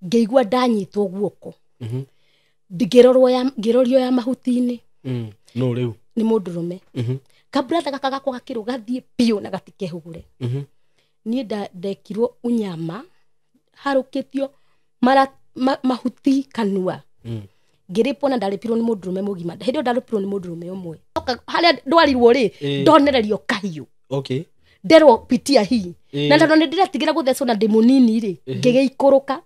Ngĩigua ndanyitwo guoko. Ngĩrorwo ya ngĩrorio ya mahuti-inĩ. No rĩu nĩ mũndũrũme. Kabratha gaka gakwa gakĩrwo gathiĩ biũ na gatikehũgũre. Niĩ ndekirwo unyama harũkĩtio mara mahuti kanua. Ngĩrĩpwo na ndarĩpirwo nĩ mũndũrũme mũgima. Hĩndĩ ĩyo ndarĩpirwo nĩ mũndũrũme ũmwe. Harĩa ndwarirwo rĩ ndonererio kahiũ. Okay. Nderwo pitia hii. Na tondũ nĩ ndĩretigĩra gũthecwo na ndĩ mũnini rĩ ngĩgĩikũrũka.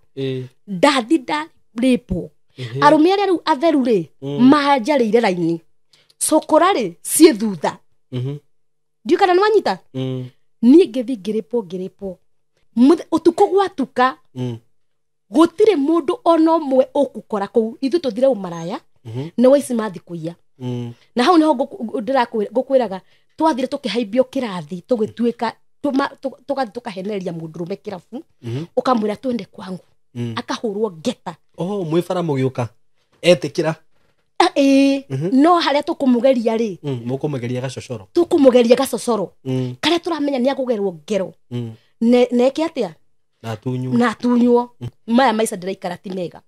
Ndathi ndarĩpwo. Arũme arĩa rĩu atheru rĩ manjarĩire raini. Cũkũra rĩ ciĩ thutha. Ndiũĩ kana nĩwanyita? Niĩ ngĩthiĩ ngĩrĩpwo. Ũtukũ gwatuka gũtirĩ mũndũ ona ũmwe ũkũkora kũu. Ithuĩ tũthire ũmaraya na waici mathi kũiya. Na hau nĩho ngũkwĩraga twathire tũkĩhaimbio kĩrathi tũgĩtuĩka tũgathiĩ tũkahenereria mũndũrũme kĩrabu ũkamwĩra twende kwangu. Akahũrwo ngeta. Oh, mwĩ bara mũgĩũka etĩkĩra. No harĩa tũkũmũgeria rĩ mũkũmũgeria gacocoro. Tũkũmũgeria gacocoro. Karĩa tũramenya nĩ akũgerwo ngero. Neke atĩa? Na tunywo. Maya maica ndĩraikara ti mega.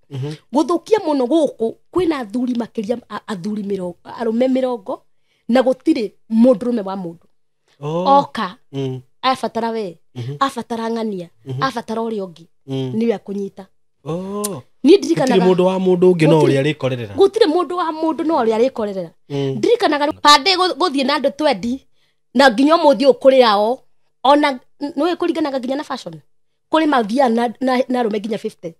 Gũthũkia mũno gũkũ kwĩna athuri makĩria athuri mĩrongo arũme mĩrongo na gũtirĩ mũndũrũme wa mũndũ. Oka abatara we, abatara ng'ania, abatara ũrĩa ũngĩ nĩwe akũnyita. Niĩ ndirikanaga gũtirĩ mũndũ wa mũndũ ũngĩ no ũrĩa arĩkorerera. Gũtirĩ mũndũ wa mũndũ no ũrĩa arĩkorerera. Ndirikanaga pande gũthiĩ na andũ twendi na nginya ũmũthĩ ũyũ kũrĩ ao ona nĩũĩ kũringanaga nginya na fashion. Kũrĩ mathiaga na arũme nginya 50.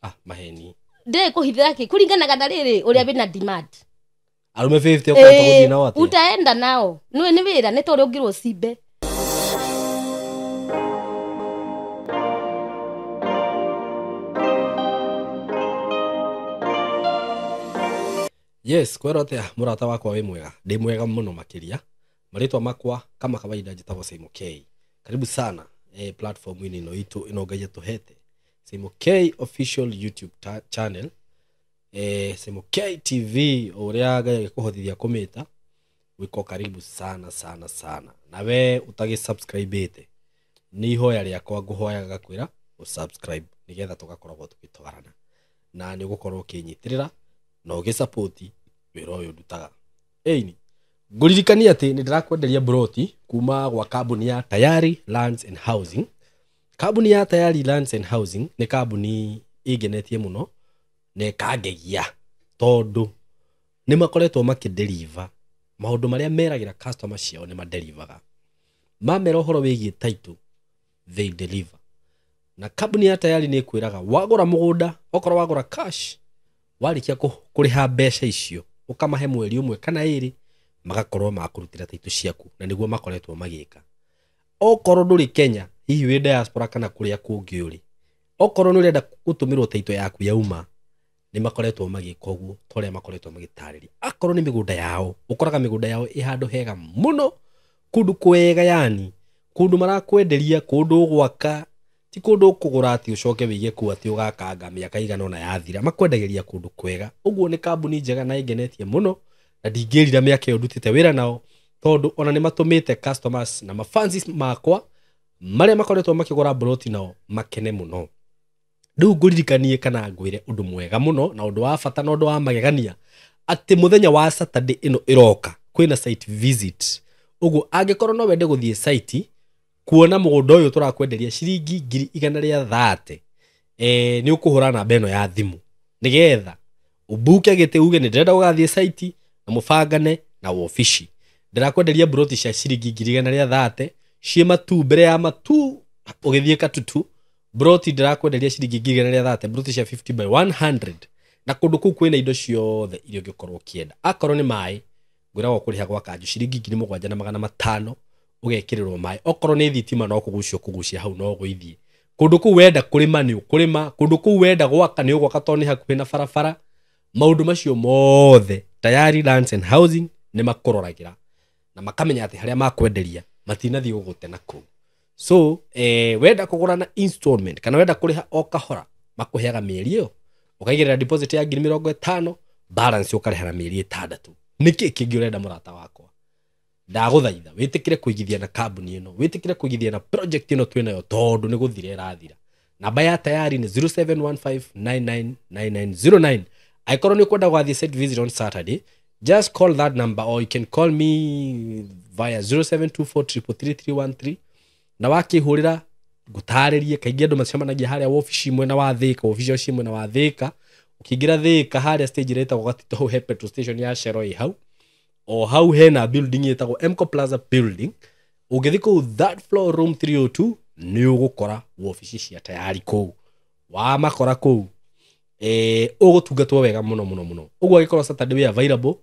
Ah, maheni. Ndĩrĩ kũhithĩra kĩ kũringanaga na rĩrĩ ũrĩa wĩna demand. Arũme 50 ũkũhota gũthiĩ nao atĩa? Utaenda nao. Nĩũĩ nĩ wĩra nĩ ta ũrĩa ũngĩrwo cimbe. Yes, kwero atia murata wakwa wi mwega. Ndi mwega muno makiria. Marĩtwa makwa kama kawaida njĩtagwo Saimo K. Karibu sana platform ino itu ino Ngai atuhete. Saimo K official YouTube channel. Saimo K TV uria Ngai agĩkũhotithia kũmĩta. Wiko karibu sana sana sana. Nawe utagi subscribe-ĩte. Nĩ ihoya rĩakwa ngũhoyaga ngakwĩra usubscribe nĩgetha tũgakoragwo tũgĩtwarana. Na nĩ ũgũkorwo ũkĩnyitĩrĩra na ũgĩsupport wĩra ũyũ ndutaga. Ĩni ngũririkania atĩ nĩ ndĩrakwenderia broti kuma gwa kambuni ya Tayari Lands and Housing. Kambuni ya Tayari Lands and Housing nĩ kambuni ĩngenetie mũno na ĩkangegia tondũ nĩ makoretwo makĩdeliver maũndũ marĩa meragĩra customer ciao nĩ madelivaga. Mamera ũhoro wĩgiĩ title, they deliver. Na kambuni ya Tayari nĩ ĩkwĩraga wagũra mũgũnda, okorwo wagũra cash, warĩkia kũrĩha mbeca icio ũkamahe mweri ũmwe kana ĩrĩ magakorwo makũrutĩra title ciaku na nĩguo makoretwo magĩka. Okorwo ndũrĩ Kenya, hihi wĩ diaspora kana kũrĩa kũngĩ ũrĩ, okorwo nĩ ũrenda gũtũmĩrwo title yaku yauma, nĩ makoretwo magĩka ũguo ta ũrĩa makoretwo magĩtarĩria. Akorwo nĩ mĩgũnda yao, ũkoraga mĩgũnda yao ĩ handũ hega mũno, kũndũ kwega, yani kũndũ marakwenderia, kũndũ ũgwaka, ti kũndũ ũkũgũra atĩ ũcoke wĩige kũu atĩ ũgakanga mĩaka igana ũna yathira. Makwendagĩria kũndũ kwega. Ũguo nĩ kambuni njega na ĩngenetie mũno na ndingĩrira mĩaka ĩyo ndutĩte wĩra nao tondũ ona nĩ matũmĩte customers na mafansi makwa marĩa makoretwo makĩgũra broti nao makene mũno. Rĩu ngũririkanie kana ngwĩre ũndũ mwega mũno na ũndũ wa bata na ũndũ wa magegania atĩ mũthenya wa Saturday ĩno ĩroka kwĩna site visit. Ũguo angĩkorwo no wende gũthiĩ site kuona mũgũnda ũyũ tũrakwenderia ciringi 130,000, nĩ ũkũhũra namba ĩno ya thimũ nĩgetha ũbuke gĩtĩ uge nĩ ndĩrenda gũgathiĩ site na mũbangane na wobici. Ndĩrakwenderia broti cia ciringi 130,000 ciĩ matu mbere ya matu ũgĩthiĩ Katutu. Broti ndĩrakwenderia ciringi 130,000, broti cia 50 by 100 na kũndũ kũu kwĩna indo ciothe iria ũngĩkorwo ũkĩenda. Akorwo nĩ maĩ ngwĩragwo kũrĩha gwa kanjũ ciringi 7,500 ũgekĩrĩrwo maĩ. Okorwo nĩ thitima no kũgucio kũgucia hau no gũithiĩ. Kũndũ kũu wenda kũrĩma nĩ ũkũrĩma, kũndũ kũu wenda gwaka nĩ ũgwaka tondũ nĩ hakuhĩ na barabara. Maũndũ macio mothe Tayari Lands and Housing nĩ makũroragĩra na makamenya atĩ harĩa makwenderia matinathiĩ gũgũte na kũu. So wenda kũgũra na installment kana wenda kũrĩha o kahora makũheaga mĩeri ĩyo ũkaigĩrĩra deposit ya 50,000, balance ũkarĩha na mĩeri 6. Nĩkĩ kĩngĩ ũrenda mũrata wakwa? Ndagũthaitha wĩtĩkĩre kũigithia na kambuni ĩno, wĩtĩkĩre kũigithia na project ĩno twĩnayo tondũ nĩ gũthira ĩrathira. Namba ya Tayari nĩ 0715999909. Angĩkorwo nĩ ũkwenda gwathiĩ site visit on Saturday, just call that number or you can call me via 0724333313. Na wakĩhũrĩra ngũtarĩrie, kaingĩ andũ macemanagia harĩa wobici mwena wa Thĩka, wobici cio mwena wa Thĩka. Ũkĩingĩra Thĩka harĩa stage ĩrĩa ĩtagwo Gatito, hau he petrol station ya Shell ĩ hau, o hau hena building ĩtagwo Mco Plaza building. Ũngĩthiĩ kũu third floor room 302 nĩ ũgũkora wobici cia Tayari kũu. Wamakora kũu ũgũtungatwo wega mũno mũno mũno. Ũguo angĩkorwo Saturday wĩ available,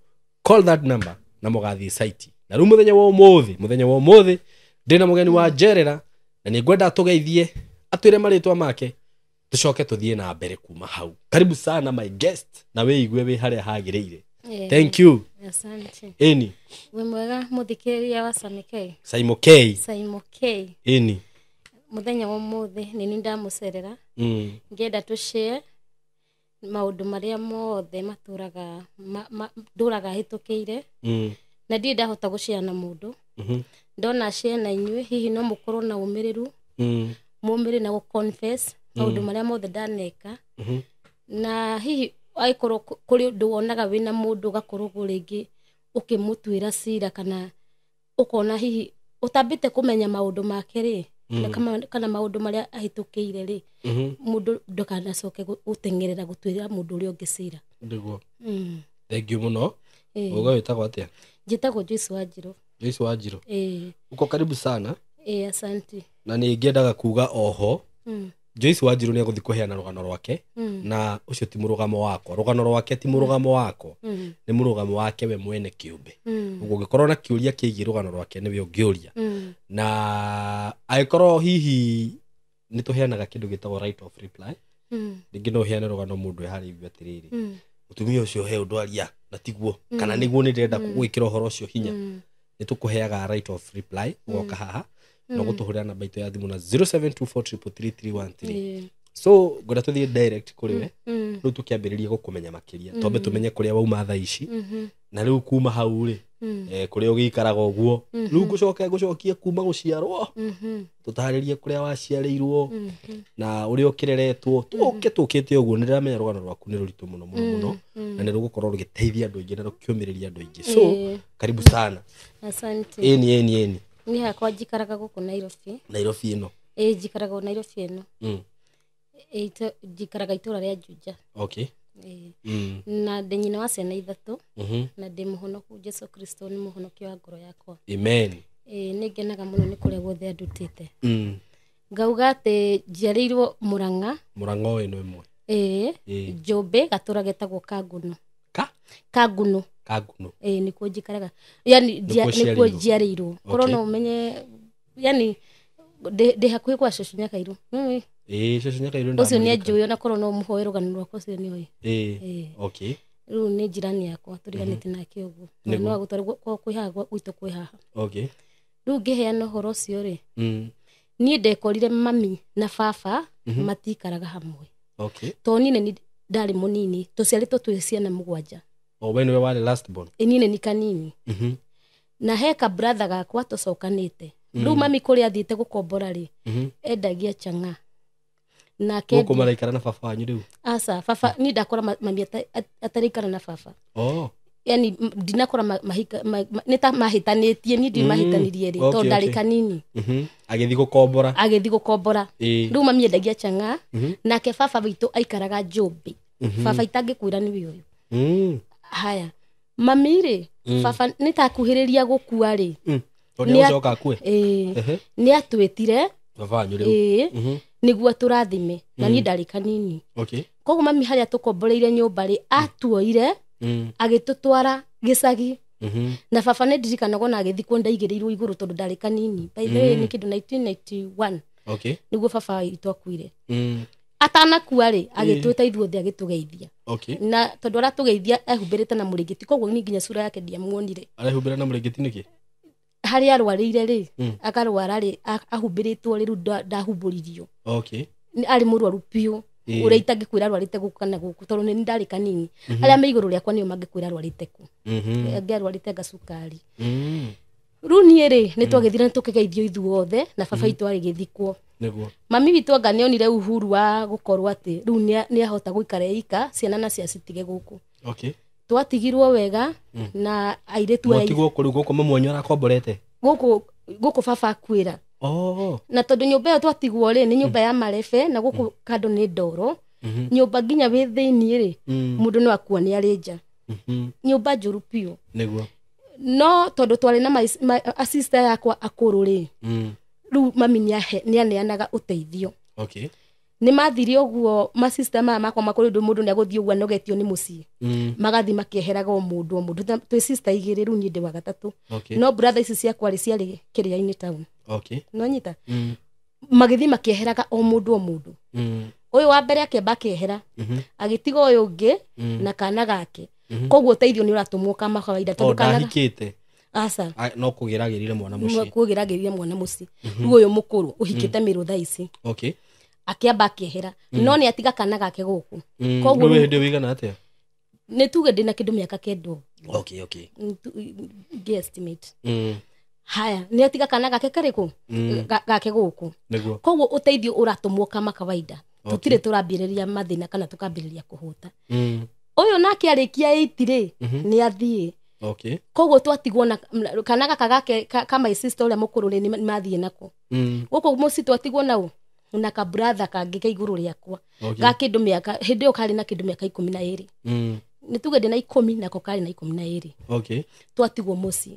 call that number na mũgathiĩ site. Na rĩu mũthenya wa ũmũthĩ ndĩna mũgeni wa njerera na nĩ ngwenda tũgeithie, atwĩre marĩtwa make, tũcoke tũthiĩ na mbere kuma hau. Karibu sana my guest, na wĩigue wĩ harĩa hagĩrĩire. Thank you. Asante. Ĩni. Wĩ mwega mũthikĩrĩria wa Sami K. Saimo K. Saimo K. Ĩni. Mũthenya wa ũmũthĩ nĩ niĩ ndamũcerera, ngĩenda tũ share maũndũ marĩa mothe matũraga ndũraga hĩtũkĩire, na ndirĩ ndahota gũshare na mũndũ. Ndona share na inyuĩ, hihi no mũkorwo na ũmĩrĩru, mũmĩrĩ na gũ confess maũndũ marĩa mothe ndaneka, na hihi angĩkorwo kũrĩ ũndũ wonaga wĩna mũndũ ũgakorwo rĩngĩ ũkĩmũtuĩra cira, kana ũkona hihi ũtambĩte kũmenya maũndũ make rĩ, na kana maũndũ marĩa ahĩtũkĩire rĩ, mũndũ ndakanacoke gũteng'erera gũtuĩra mũndũ ũrĩa ũngĩ cira. Nĩguo. Thank you mũno. Uga wĩtagwo atĩa? Njĩtagwo Joyce Wanjirũ. Joyce Wanjirũ. Ĩĩ. Uko karibu sana. Ĩĩ, asante. Na nĩ ngĩendaga kuga oho, Joyce Wanjirũ nĩ egũthiĩ kũheana rũgano rwake, na ũcio ti mũrũgamo wakwa, rũgano rwake ti mũrũgamo wakwa, nĩ mũrũgamo wake we mwene kĩũmbe. Ũguo ũngĩkorwo na kĩũria kĩgiĩ rũgano rwake nĩwe ũngĩũria, na angĩkorwo hihi nĩ tũheanaga kĩndũ gĩtagwo right of reply, rĩngĩ no ũheane rũgano mũndũ e harĩa igue atĩrĩrĩ, mũtumia ũcio he ũndũ aria na tiguo, kana nĩguo nĩ ndĩrenda gwĩkĩra ũhoro ũcio hinya, nĩ tũkũheaga right of reply, ũgoka haha na ũgũtũhũrĩra namba itũ ya thimũ na 0724333313. So ngwenda tũthiĩ direct kũrĩ we, rĩu tũkĩambĩrĩria gũkũmenya makĩria, twambe tũmenye kũrĩa wauma thaa ici, na rĩu kuma hau rĩ, kũrĩa ũgĩikaraga ũguo, rĩu ngũcoke ngũcokie kuma gũciarwo, tũtarĩrie kũrĩa waciarĩirwo na ũrĩa ũkĩreretwo, tũke tũkĩte ũguo. Nĩ ndĩramenya rũgano rwaku nĩ rũritũ mũno mũno mũno, na nĩ rũgũkorwo rũgĩteithia andũ aingĩ na rũkĩũmĩrĩria andũ aingĩ, so karibu sana. Asante. Ĩni. Niĩ hakwa njikaraga gũkũ Nairobi. Nairobi ĩno? Ĩĩ, njikaraga o Nairobi ĩno. Ĩĩ, njikaraga itũra rĩa Juja. Ĩĩ. Na ndĩ nyina wa ciana 3, na ndĩ mũhonoku. Jesu Kristo nĩ mũhonokia wa ngoro yakwa. Amen. Ĩĩ, nĩ ngenaga mũno nĩ kũrĩa guothe andutĩte. Ngauga atĩ njiarĩirwo Mũrang'a. Mũrang'a o ĩno ĩmwe? Ĩĩ. Ĩĩ. Njũmbĩ, gatũra getagwo Kanguno. Ka? Kanguno. Kanguno. Ĩĩ, nĩkuo njikaraga, yani Nĩkuo nĩkuo ũciarĩirwo? njiarĩirwo. Korwo no ũmenye, yani ndĩ hakuhĩ kwa cũcũ Nyakairũ. Ĩĩ, cũcũ Nyakairũ. Ũcio nĩ Ndamũririkana. anjũĩ, ona korwo no mũhoe rũgano rwakwa, ũcio nĩ oĩ. Ĩĩ. Rĩu nĩ njirani yakwa, tũriganĩte nake ũguo. No agũtware kwĩ haha gwitũ kwĩ haha. Rĩu ngĩheana ũhoro ũcio rĩ, niĩ ndekorire mami na baba matikaraga hamwe. Tondũ niĩ nĩ ndarĩ mũnini, tũciarĩtwo twĩ ciana 7. O we nĩwe warĩ last born? Ĩ, niĩ nĩ kanini. Na he ka brother gakwa tũcokanĩte. Rĩu mami kũrĩa athiĩte gũkombora rĩ, endagia chang'aa. Nake Gũkũ maraikara na baba wanyu rĩu? Aca, baba niĩ ndakora mami ataraikara na baba. Yani ndinakora mahika, nĩ ta mahĩtanĩtie, niĩ ndiũĩ mahĩtanirie rĩ, tondũ ndarĩ kanini. Agĩthiĩ gũkombora. Agĩthiĩ gũkombora. Rĩu mami endagia chang'aa, nake baba witũ aikaraga Njũmbĩ. Baba itangĩkwĩra nĩwe ũyũ. Haya, mami rĩ, baba nĩ ta akuhĩrĩria gũkua rĩ. Tondũ nĩ agũcoka akue? Ĩĩ. Nĩ atwĩtire. Baba wanyu rĩu? Ĩĩ. Nĩguo tũrathime, na niĩ ndarĩ kanini. Koguo mami harĩa tũkomboreire nyũmba rĩ, atuoire, agĩtũtwara gĩcagi. Na baba nĩ ndirikanaga ona agĩthikwo ndaigĩrĩirwo igũrũ tondũ ndarĩ kanini. By the way, nĩ kĩndũ 1991. Nĩguo baba witũ akuire. Atanakua rĩ, agĩtwĩta ithuothe agĩtũgeithia. Na tondũ aratũgeithia ehumbĩrĩte na mũrĩngĩti, koguo niĩ nginya sura yake ndiamuonire. Arehumbĩra na mũrĩngĩti nĩkĩ? Harĩa arwarĩire rĩ, akarwara rĩ, ahumbĩrĩtwo rĩ, rĩu ndahumbũririo. Nĩ arĩ mũrwaru biũ. Ũrĩa itangĩkwĩra arwarĩte gũkũ kana gũkũ, tondũ nĩ ndarĩ kanini. Arĩa me igũrũ rĩakwa nĩo mangĩkwĩra arwarĩte kũ. Angĩ arwarĩte gacukari. Rĩu niĩ rĩ, nĩ twagĩthire na tũkĩgeithio ithuothe, na baba witũ agĩthikwo. Nĩguo. Mami witũ anga nĩonire uhuru wa gũkorwo atĩ rĩu nĩahota gũikara ika ciana na cia citige gũkũ. Okay. Twatigirwo wega na airĩtu aya. Mwatigwo kũrĩ gũkũ mamu wanyu arakomborete? Gũkũ baba akuĩra. Oh. Na tondũ nyũmba ĩyo twatigwo rĩ nĩ nyũmba ya marebe na gũkũ kando nĩ ndoro. Nyũmba nginya wĩ thĩiniĩ rĩ mũndũ no akua nĩ arĩ nja. Nyũmba njũru biũ. Nĩguo. No tondũ twarĩ na sister yakwa akũrũ rĩ rĩu mami nĩaneanaga ũteithio. Okay. Nĩ mathire ũguo masista maya makwa makũrũ ndũ mũndũ nĩagũthiĩ ũguo anogetio nĩ mũciĩ. Magathiĩ makĩeheraga o mũndũ o mũndũ. Twĩ sister igĩrĩ rĩu niĩ ndĩ wa gatatũ. Okay. No brother ici ciakwa rĩ ciarĩ kĩrĩa-inĩ town. Okay. Nĩwanyita? Magĩthiĩ makĩeheraga o mũndũ o mũndũ. Ũyũ wa mbere akĩamba akĩehera. Agĩtiga ũyũ ũngĩ na kana gake. Koguo ũteithio nĩ ũratũmwo kama kawaida tondũ kana ndahikĩte. Aca. No kũgĩragĩrire mwana mũciĩ. Kũgĩragĩrire mwana mũciĩ. Rĩu ũyũ mũkũrũ ũhikĩte mĩrũ thaa ici. Okay. Akĩamba akĩehera. No nĩ atiga kana gake gũkũ. Koguo rĩu hĩndĩ wĩigana atĩa? Nĩ tuge ndĩna kĩndũ mĩaka 9. Okay, okay. Estimate. Haya, nĩ atiga kana gake karĩkũ? Gake gũkũ. Nĩguo. Koguo ũteithio ũratũmwo kama kawaida. Tũtirĩ tũrambĩrĩria mathĩna kana tũkambĩrĩria kũhũta. Ũyũ nake arĩkia 8 rĩ nĩ athiĩ. Okay. Koguo twatigwo na kana gaka gake ka my sister ũrĩa mũkũrũ rĩ nĩ mathiĩ nako. Gũkũ mũciĩ twatigwo nau na ka brother kangĩ ke igũrũ rĩakwa. Okay. Ga kĩndũ mĩaka hĩndĩ ĩyo karĩ na kĩndũ mĩaka 12. Nĩ tuge ndĩ na 10 nako karĩ na 12. Okay. Twatigwo mũciĩ.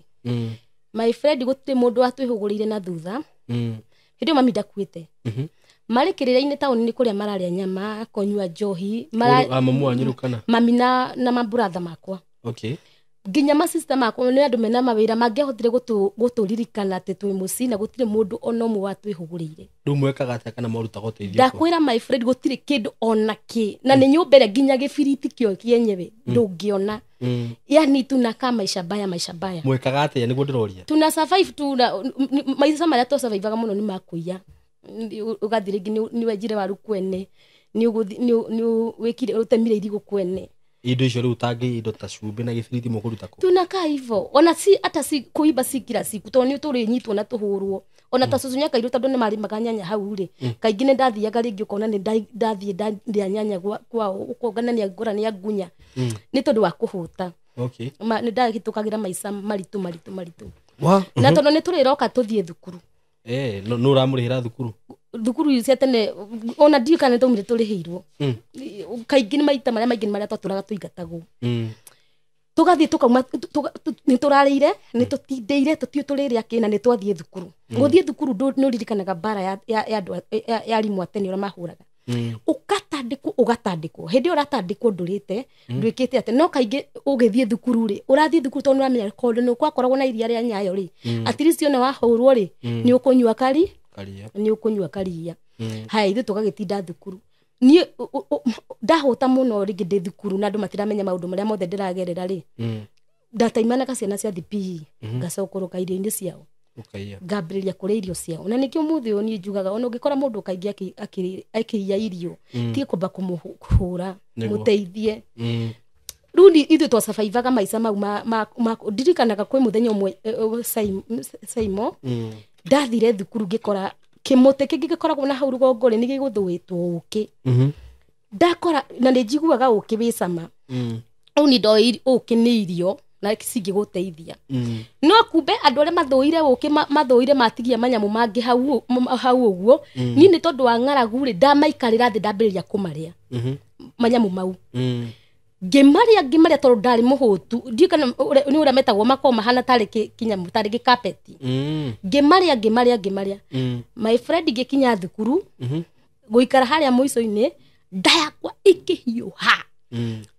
My friend gũtirĩ mũndũ watwĩhũgũrĩire na thutha. Hĩndĩ ĩyo mami ndakuĩte. Marĩ kĩrĩra-inĩ taũni-inĩ kũrĩa mararĩa nyama, kũnyua njohi, mamu wanyu kana? Mami na maburatha makwa. Okay. Nginya masista makwa nĩ andũ mena mawĩra mangĩahotire gũtũririkana atĩ twĩ mũciĩ na gũtirĩ mũndũ ona ũmwe watwĩhũgũrĩire. Rĩu mwekaga atĩa kana mwarutaga ũteithio? Ndakwĩra my friend gũtirĩ kĩndũ ona kĩ na nĩ nyũmba ĩrĩa nginya gĩbiriti kĩo kĩenyewe ndũngĩona. Yani tunakaa maisha baya maisha baya. Mwekaga atĩa nĩguo ndĩroria? Tuna survive tu na maica marĩa twasurvivaga mũno nĩ makũiya. Ũgathiĩ rĩngĩ nĩ wenjire waru kwene, nĩ wĩkire ũtemire irigũ kwene. Indo icio rĩu ũtangĩ indo ta cumbĩ na gĩbiriti mũkũruta kũ? Tunakaa hivyo. Ona si hata si kuiba si kila siku tondũ nĩ tũrĩnyitwo na tũhũrwo. Ona ta cũcũ nyakairũ tondũ nĩ marĩmaga nyanya hau rĩ. Kaingĩ nĩ ndathiaga rĩngĩ ũkona nĩ ndathiĩ ndarĩa nyanya kwao ũkongana nĩ angora nĩ angunya. Nĩ tondũ wa kũhũta. Okay. Nĩ ndahĩtũkagĩra maica maritũ maritũ maritũ. Na tondũ nĩ tũrĩroka tũthiĩ thukuru. Nũ ũramũrĩhĩra thukuru? Thukuru cia tene ona ndiũĩ kana nĩtwaumire tũrĩhĩirwo. Kaingĩ nĩ maita marĩa maingĩ nĩ marĩa twatũraga tũingatagwo. Tũgathiĩ tũkauma nĩ tũrarĩire nĩ tũtindĩire tũtiũĩ tũrĩrĩa kĩ na nĩ twathiĩ thukuru. Gũthiĩ thukuru nĩ ũririkanaga mbara ya andũ ya arimũ a tene ũrĩa mahũraga. Ũgatandĩkwo ũgatandĩkwo hĩndĩ ĩyo ũratandĩkwo ndũrĩte ndwĩkĩte atĩ no kaingĩ ũgĩthiĩ thukuru rĩ ũrathiĩ thukuru tondũ nĩũramenya kondũ nĩ kwakoragwo na iria rĩa Nyayo rĩ at least ona wahũrwo rĩ nĩ ũkũnyua kari nĩ ũkũnyua karia. Haya ithuĩ tũgagĩtinda thukuru. Niĩ ndahũta mũno rĩngĩ ndĩ thukuru na andũ matiramenya maũndũ marĩa mothe ndĩragerera rĩ ndataimanaga ciana cia TPE ngacokoroka irio-inĩ ciao. Ngambĩrĩria kũrĩa irio ciao. Na nĩkĩo ũmũthĩ ũyũ niĩ njugaga ona ũngĩkora mũndũ kaingĩ akĩiya irio tiga kwamba kũmũhũra mũteithie. Rĩu ithuĩ twasurvivaga maica mau ndirikanaga kwĩ mũthenya ũmwe Saimo ndathire thukuru ngĩkora kĩmũtĩ kĩngĩ gĩkoragwo na hau rũgongo rĩ nĩ gĩgũthũĩtwo ũkĩ. Ndakora na nĩ njiguaga ũkĩ wĩ cama. Rĩu nĩ ndoĩ ũkĩ nĩ irio na cingĩgũteithia. No kumbe andũ arĩa mathũire ũkĩ mathũire matigia manyamũ mangĩ hau ũguo niĩ nĩ tondũ wa ng'aragu rĩ ndamaikarĩra thĩ ndambĩrĩria kũmarĩa manyamũ mau. Ngĩmarĩa tondũ ndarĩ mũhũtu ndiũĩ kana nĩ ũrĩa metagwo makoragwo mahana tarĩ kĩnyamũ tarĩ gĩkapeti. Ngĩmarĩa. My friend ngĩkinya thukuru gũikara harĩa mũico-inĩ nda yakwa ĩkĩhiũha.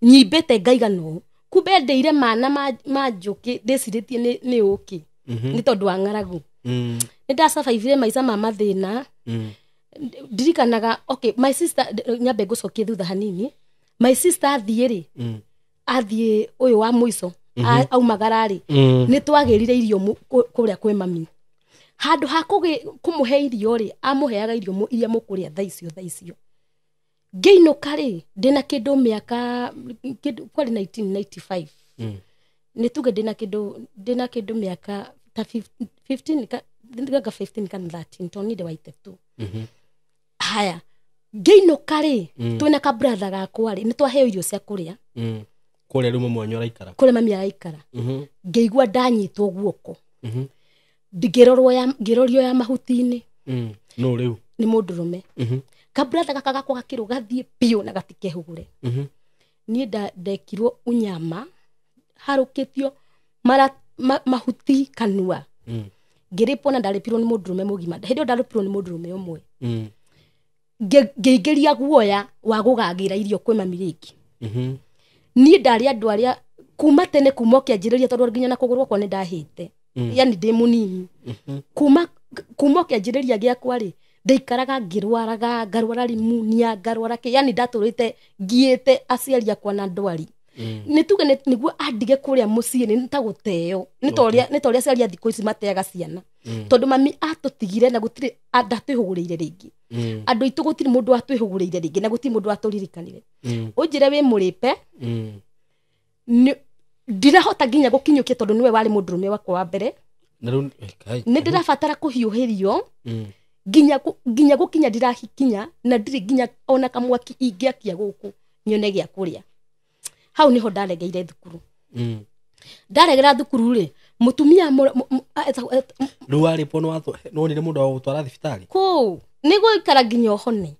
Nyimbĩte ngaigana ũũ. Kumbe ndĩire mana ma njũkĩ ndĩcirĩtie nĩ ũkĩ nĩ tondũ wa ng'aragu. Nĩ ndasurvivire maica ma mathĩna. Ndirikanaga okay my sister nyambe ngũcokie thutha hanini. My sister athiĩ rĩ athiĩ ũyũ wa mũico aumagara rĩ nĩ twagĩrire irio kũrĩa kwĩ mami. Handũ ha kũmũhe irio rĩ amũheaga irio iria mũkũrĩa thaa icio. Ngĩinũka rĩ ndĩna kĩndũ mĩaka kĩndũ kwarĩ 1995. Nĩ tuge ndĩna kĩndũ mĩaka ta 15 kana 13 tondũ niĩ ndĩ wa 82. Haya ngĩinũka rĩ twĩna ka brother gakwa rĩ nĩ twaheo irio cia kũrĩa kũrĩa rĩu mami wanyu araikara kũrĩa mami araikara ngĩigua ndanyitwo guoko ngĩrorio ya mahuti-inĩ no rĩu nĩ mũndũrũme ka brother gaka gakwa gakĩrwo gathiĩ biũ na gatikehũgũre niĩ ndekirwo unyama harũkĩtio mahuti kanua ngĩrĩpwo na ndarĩpirwo nĩ mũndũrũme mũgima hĩndĩ ĩyo ndarĩpirwo nĩ mũndũrũme ũmwe ngĩingĩria guoya wa gũgagĩra irio kwĩ mami rĩngĩ niĩ ndarĩ andũ arĩa kuma tene kuma ũkĩanjĩrĩria tondũ nginya na kũgũrũ gwakwa nĩ ndahĩte yani ndĩ mũnini kuma ũkĩanjĩrĩria gĩakwa rĩ ndaikaraga ngĩrwaraga ngarwara rimunia ngarwara kĩ yani ndatũrĩte ngiĩte aciari akwa na ndwari nĩ tuge nĩguo andige kũrĩa mũciĩ nĩ ta gũteo nĩ ta ũrĩa aciari a thikũ ici mateaga ciana tondũ mami atũtigire na gũtirĩ ndatwĩhũgũrĩire rĩngĩ andũ aitũ gũtirĩ mũndũ watwĩhũgũrĩire rĩngĩ na gũtirĩ mũndũ watũririkanire ũnjĩre wĩ mũrĩpe ndirahota nginya gũkinyũkia tondũ nĩwe warĩ mũndũrũme wakwa wa mbere nĩ ndĩrabatara kũhiũhĩrio nginya gũkinya ndirakinya na ndirĩ nginya ona kamwaki ingĩakia gũkũ nyone gĩa kũrĩa hau niho ndaregeire thukuru ndaregera thukuru rĩ mũtumia rĩu warĩpwo nĩwonire mũndũ wa gũtwara thibitarĩ kũu nĩ gũikara nginya ũhone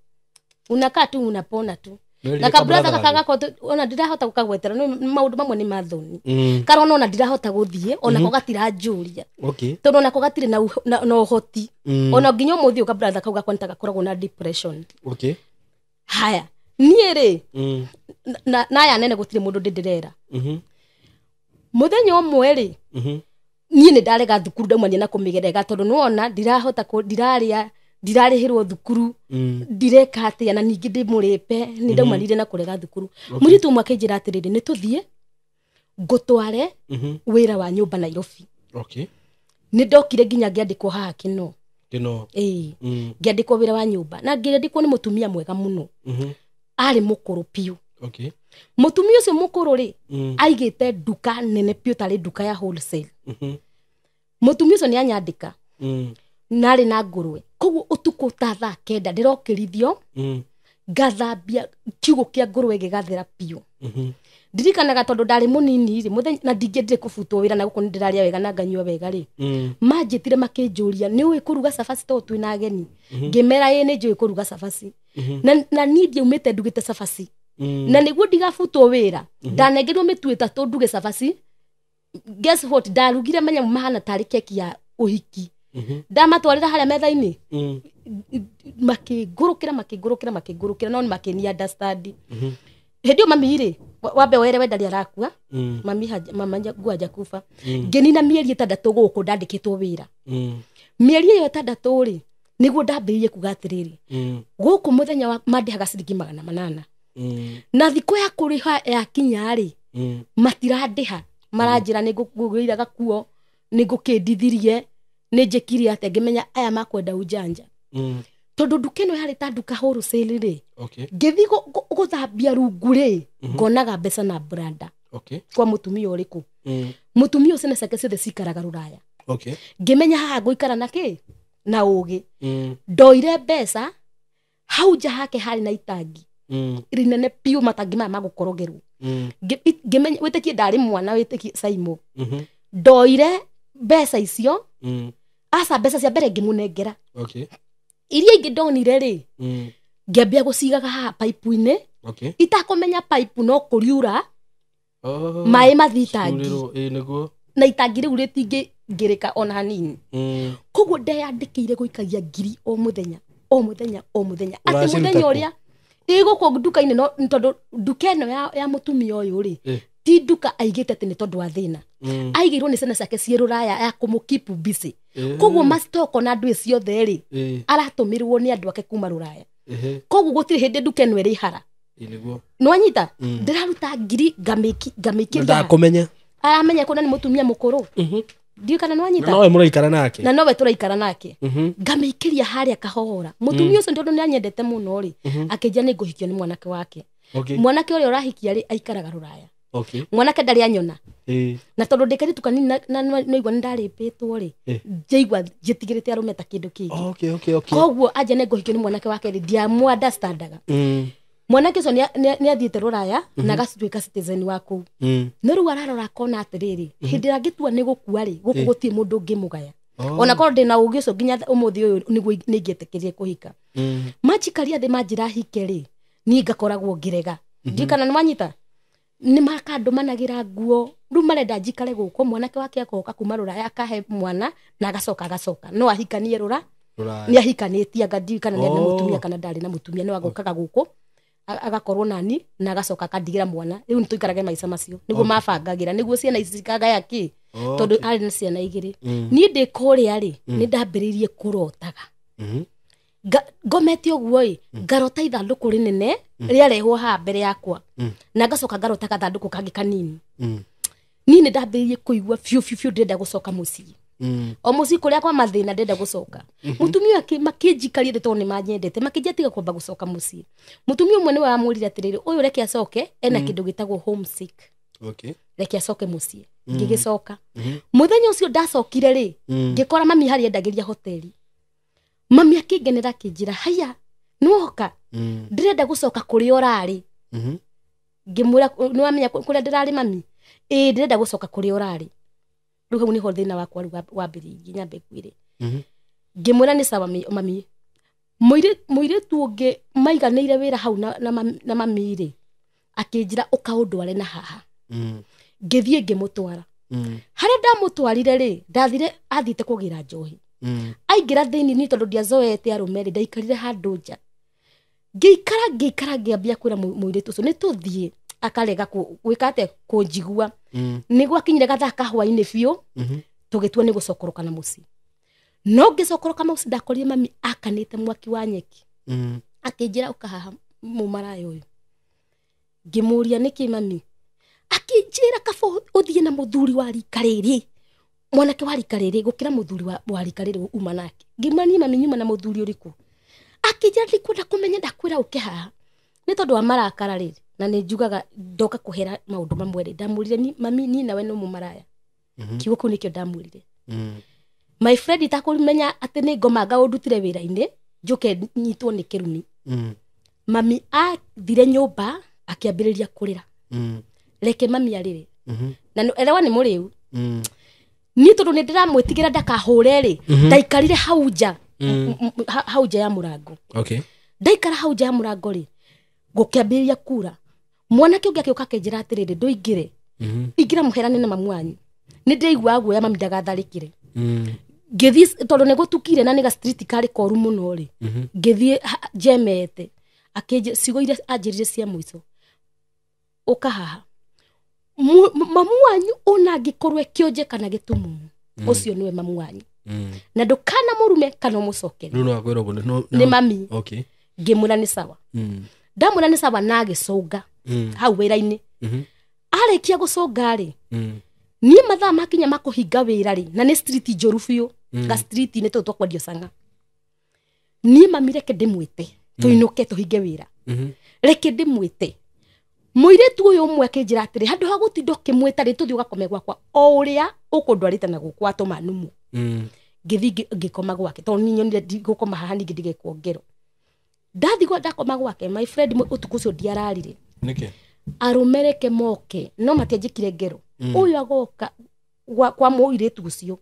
unakaa tu unapona tu na kabratha gaka gakwa ona ndirahota gũkagwetera nĩ maũndũ mamwe nĩ mathoni karona ona ndirahota gũthiĩ onako gatiranjũria tondũ onako gatirĩ na ũhoti ona nginya ũmũthĩ ũyũ kabratha kau gakwa nĩtagakoragwo na depression haya niĩ rĩ na aya nene gũtirĩ mũndũ ndĩndĩrera mũthenya ũmwe rĩ niĩ nĩ ndarega thukuru ndaumania na kũmĩgerega tondũ nĩwona ndirahota ndirarĩa ndirarĩhĩrwo thukuru ndireka atĩa na ningĩ ndĩmũrĩpe nĩ ndaumanire na kũrega thukuru mũirĩtu ũmwe akĩnjĩra atĩrĩrĩ nĩ tũthiĩ ngũtware wĩra wa nyũmba Nairobi nĩ ndokire nginya ngĩandĩkwo haha Kĩno ĩĩ ngĩandĩkwo wĩra wa nyũmba na ngĩandĩkwo nĩ mũtumia mwega mũno arĩ mũkũrũ biũ mũtumia ũcio mũkũrũ rĩ aigĩte nduka nene biũ tarĩ nduka ya wholesale mũtumia ũcio nĩ anyandĩka narĩ na ngũrwe koguo ũtukũ ta thaa kenda ndĩrokĩrithio ngathambia kiugũ kĩa ngũrwe gĩgathera biũ ndirikanaga tondũ ndarĩ mũnini rĩ mũthenya na ndingĩendire kũbutwo wĩra na gũkũ nĩ ndĩrarĩa wega na nganyua wega rĩ manjĩtire makĩnjũria nĩ ũĩ kũruga cabaci tondũ twĩna ageni ngĩmera ĩĩ nĩ njũĩ kũruga cabaci na niĩ ndiaumĩte ndugĩte cabaci na nĩguo ndigabutwo wĩra ndanengerirwo mĩtu ĩtatũ nduge cabaci guess what ndarugire manyamũ mahana tarĩ keki ya ũhiki ndamatwarĩra harĩa metha-inĩ makĩngũrũkĩra makĩngũrũkĩra makĩngũrũkĩra no nĩ makĩni understand hĩndĩ ĩyo mami rĩ wambe were we ndarĩ arakua mami mama nguo hajakufa ngĩnina mĩeri ĩtandatũ gũkũ ndandĩkĩtwo wĩra mĩeri ĩyo ĩtandatũ rĩ nĩguo ndambĩrĩirie kuga atĩrĩrĩ gũkũ mũthenya wa mandĩhaga ciringi 800 na thikũ ya kũrĩha yakinya rĩ matirandĩha maranjĩra nĩ ngũgũrĩire gakuo nĩ ngũkĩndithirie nĩ njĩkire atĩa ngĩmenya aya makwenda ujanja tondũ nduka ĩno yarĩ ta nduka wholesale rĩ ngĩthiĩ gũthambia rungu rĩ ngonaga mbeca na branda kwa mũtumia ũrĩkũ mũtumia ũcio na ciake ciothe cikaraga rũraya ngĩmenya haha ngũikara na kĩ na ũgĩ ndoire mbeca hau nja hake harĩ na itangi rinene biũ matangi maya magũkorogerwo ngĩmenya wĩtĩkie ndarĩ mwana wĩtĩkie Saimo ndoire mbeca icio aca mbeca cia mbere ngĩmũnengera iria ingĩ ndonire rĩ ngĩambia gũcigaga haha paipu-inĩ itakũmenya paipu no kũriura maĩ mathiĩ itangi na itangi rĩu rĩtingĩngĩrĩka ona hanini koguo ndeyandĩkĩire gũikagia ngiri o mũthenya o mũthenya o mũthenya atĩ mũthenya ũrĩa ĩ gũkũ nduka-inĩ no tondũ nduka ĩno ya mũtumia ũyũ rĩ ti nduka aigĩte atĩ nĩ tondũ wa thĩna aigĩirwo nĩ ciana ciake ciĩ rũraya ya kũmũkeep busy koguo mastoko na ndwĩ ciothe rĩ aratũmĩrwo nĩ andũ ake kuma rũraya koguo gũtirĩ hĩndĩ nduka ĩno ĩrĩ hara nĩwanyita ndĩraruta ngiri ngamĩikĩria ndakũmenya aramenya kũna nĩ mũtumia mũkũrũ ndiũĩ kana nĩwanyita nowe mũraikara nake na nowe tũraikara nake ngamĩikĩria harĩa kahora mũtumia ũcio tondũ nĩanyendete mũno rĩ akĩnjia nĩ ngũhikio nĩ mwanake wake mwanake ũrĩa ũrahikia rĩ aikaraga rũraya mwanake ndarĩ anyona Na tondu ndikaritu kanini na noigua ndarĩpĩtwo rĩ, njaigua njĩtigĩrĩte arũme ta kĩndũ kĩngĩ. Okay. Koguo anja nĩ ngũhikio nĩ mwanake wa kerĩ ndiamũ understandaga. Mwanake ũcio nĩ athiĩte rũraya na agatuĩka citizen wa kũu. No rĩu ararora akona atĩrĩrĩ, hĩndĩ ĩrĩa angĩtua nĩ gũkua rĩ, gũkũ gũtirĩ mũndũ ũngĩmũgaya. Ona korwo ndĩna ũgĩ ũcio nginya ũmũthĩ ũyũ nĩguo nĩingĩetĩkĩrire kũhika. Manjikaria thĩ manjĩra hike rĩ, niĩ ngakoragwo ngĩrega. Ndiũĩ kana nĩwanyita? Nĩ makandũmanagĩra nguo. Rĩu marenda njikare gũkũ, mwanake wake agoka kuma rũraya akahe mwana na agacoka. No ahikanie rũra? Nĩ ahikanĩtie anga ndiũĩ kana nĩ arĩ na mũtumia kana ndarĩ na mũtumia, no agokaga gũkũ agakorwo nani na agacoka akandigĩra mwana. Rĩu nĩtũikarage maica macio. Nĩguo mabangagĩra, nĩguo ciana ici cikagaya kĩ? Tondũ arĩ na ciana igĩrĩ. Niĩ ndĩ kũrĩa rĩ, nĩ ndambĩrĩirie kũrotaga. Ngomete ũguo ĩ, ngarota ithandũkũ rĩnene rĩarehwo haha mbere yakwa. Na ngacoka ngarota gathandũkũ kangĩ kanini. Niĩ nĩ ndambĩrĩirie kũigua biũ biũ biũ ndĩrenda gũcoka mũciĩ. O mũciĩ kũrĩa kwa mathĩna ndĩrenda gũcoka. Mũtumia makĩnjikaria thĩ tondũ nĩ manyendete, makĩnjia tiga kwamba gũcoka mũciĩ. Mũtumia ũmwe nĩwe wamwĩrire atĩrĩrĩ, ũyũ reke acoke, ena kĩndũ gĩtagwo homesick. Reke acoke mũciĩ. Ngĩgĩcoka. Mũthenya ũcio ndacokire rĩ, ngĩkora mami harĩa endagĩria hoteli. Mami akĩngenera akĩnjĩra, haya, nĩwoka? Ndĩrenda gũcoka kũrĩa ũrarĩ. Ngĩmwĩra, nĩwamenya kũrĩa ndĩrarĩ mami? Ĩĩ, ndĩrenda gũcoka kũrĩa ũrarĩ. Rĩu hau nĩho thĩna wakwa rĩu wambĩrĩirie, nyambe ngwĩre. Ngĩmwĩra nĩ sawa mami. Mũirĩtu ũngĩ maiganĩire wĩra hau na mami rĩ, akĩnjĩra ũka ũndware na haha. Ngĩthiĩ ngĩmũtwara. Harĩa ndamũtwarire rĩ, ndathire athiĩte kũgĩra njohi. Aingĩra thĩinĩ niĩ tondũ ndiazoete arũme rĩ, ndaikarire handũ nja. Ngĩikara ngĩambia kwĩra mũirĩtu ũcio nĩ tũthiĩ, akarega gwĩka atĩa, kũnjigua. Nĩ gwakinyire gathaa ka hwainĩ biũ, tũgĩtua nĩ gũcokoroka na mũciĩ. No ngĩcokoroka mũciĩ ndakorire mami akanĩte mwaki wa nyeki. Akĩnjĩra ũka haha mũmaraya ũyũ. Ngĩmũria nĩkĩ mami? Akĩnjĩra kaba ũthiĩ na mũthuri wa rika rĩrĩ, mwanake wa rika rĩrĩ gũkĩra mũthuri wa rika rĩrĩ uma nake. Ngĩmwĩra niĩ mami nyuma na mũthuri ũrĩkũ? Akĩnjĩra ndikwenda kũmenya, ndakwĩra ũke haha. Nĩ tondũ wa marakara rĩrĩ, na nĩ njugaga ndoka kũhera maũndũ mamwe rĩ, ndamwĩrire mami niĩ nawe no mũmaraya. Kiugo kĩu nĩkĩo ndamwĩrire. My friend itakũmenya atĩ nĩ ngomanga ũndutire wĩra-inĩ, njũke nyitwo nĩ kĩrumi. Mami athire nyũmba akĩambĩrĩria kũrĩra. Reke mami arĩre. Na elewa nĩ mũrĩu. Niĩ tondũ nĩ ndĩramwĩtigĩra ndakahũre rĩ, ndaikarire hau nja, hau nja ya mũrango. Ndaikara hau nja ya mũrango rĩ, gũkĩambĩrĩria kura. Mwanake ũngĩ akĩũka akĩnjĩra atĩrĩrĩ, ndũingĩre. Ingĩra mũherane na mamu wanyu. Nĩ ndĩraiguaga guoya mami ndagatharĩkĩre. Ngĩthiĩ tondũ nĩ gũtukire na nĩ ga street karĩ koru mũno rĩ, ngĩthiĩ njemete. Akĩnjĩra ciugo iria anjĩrire cia mũico, ũka haha. Mamu wanyu ona angĩkorwo e kĩonje kana gĩtumumu, ũcio nĩwe mamu wanyu. Na ndũkana mũrume kana ũmũcokere. Nĩ mami. Ngĩmwĩra nĩ sawa. Ndamwĩra nĩ sawa na agĩcũnga hau wĩra-inĩ. Arĩkia gũcũnga rĩ, niĩ mathaa makinya ma kũhinga wĩra rĩ, na nĩ street njũru biũ, ga street-inĩ tũtũ twa kwendio cang'a. Niĩ mami reke ndĩmwĩte, tũinũke tũhinge wĩra. Reke ndĩmwĩte. Mũirĩtu ũyũ ũmwe akĩnjĩra atĩrĩ, handũ ha gũtinda ũkĩmwĩta rĩ, tũthiĩ ũgakome gwakwa o ũrĩa ũkũndwarĩte na gũkũ watũma numu. Ngĩthiĩ ngĩkoma gwake, tondũ niĩ nyonire ndigũkoma haha ningĩ ndigekwo ngero. Ndathiĩ ndakoma gwake, my friend ũtukũ ũcio ndiararire. Nĩkĩ? Arũme reke moke, no matianjĩkire ngero. Ũyũ agoka kwa mũirĩtu ũcio.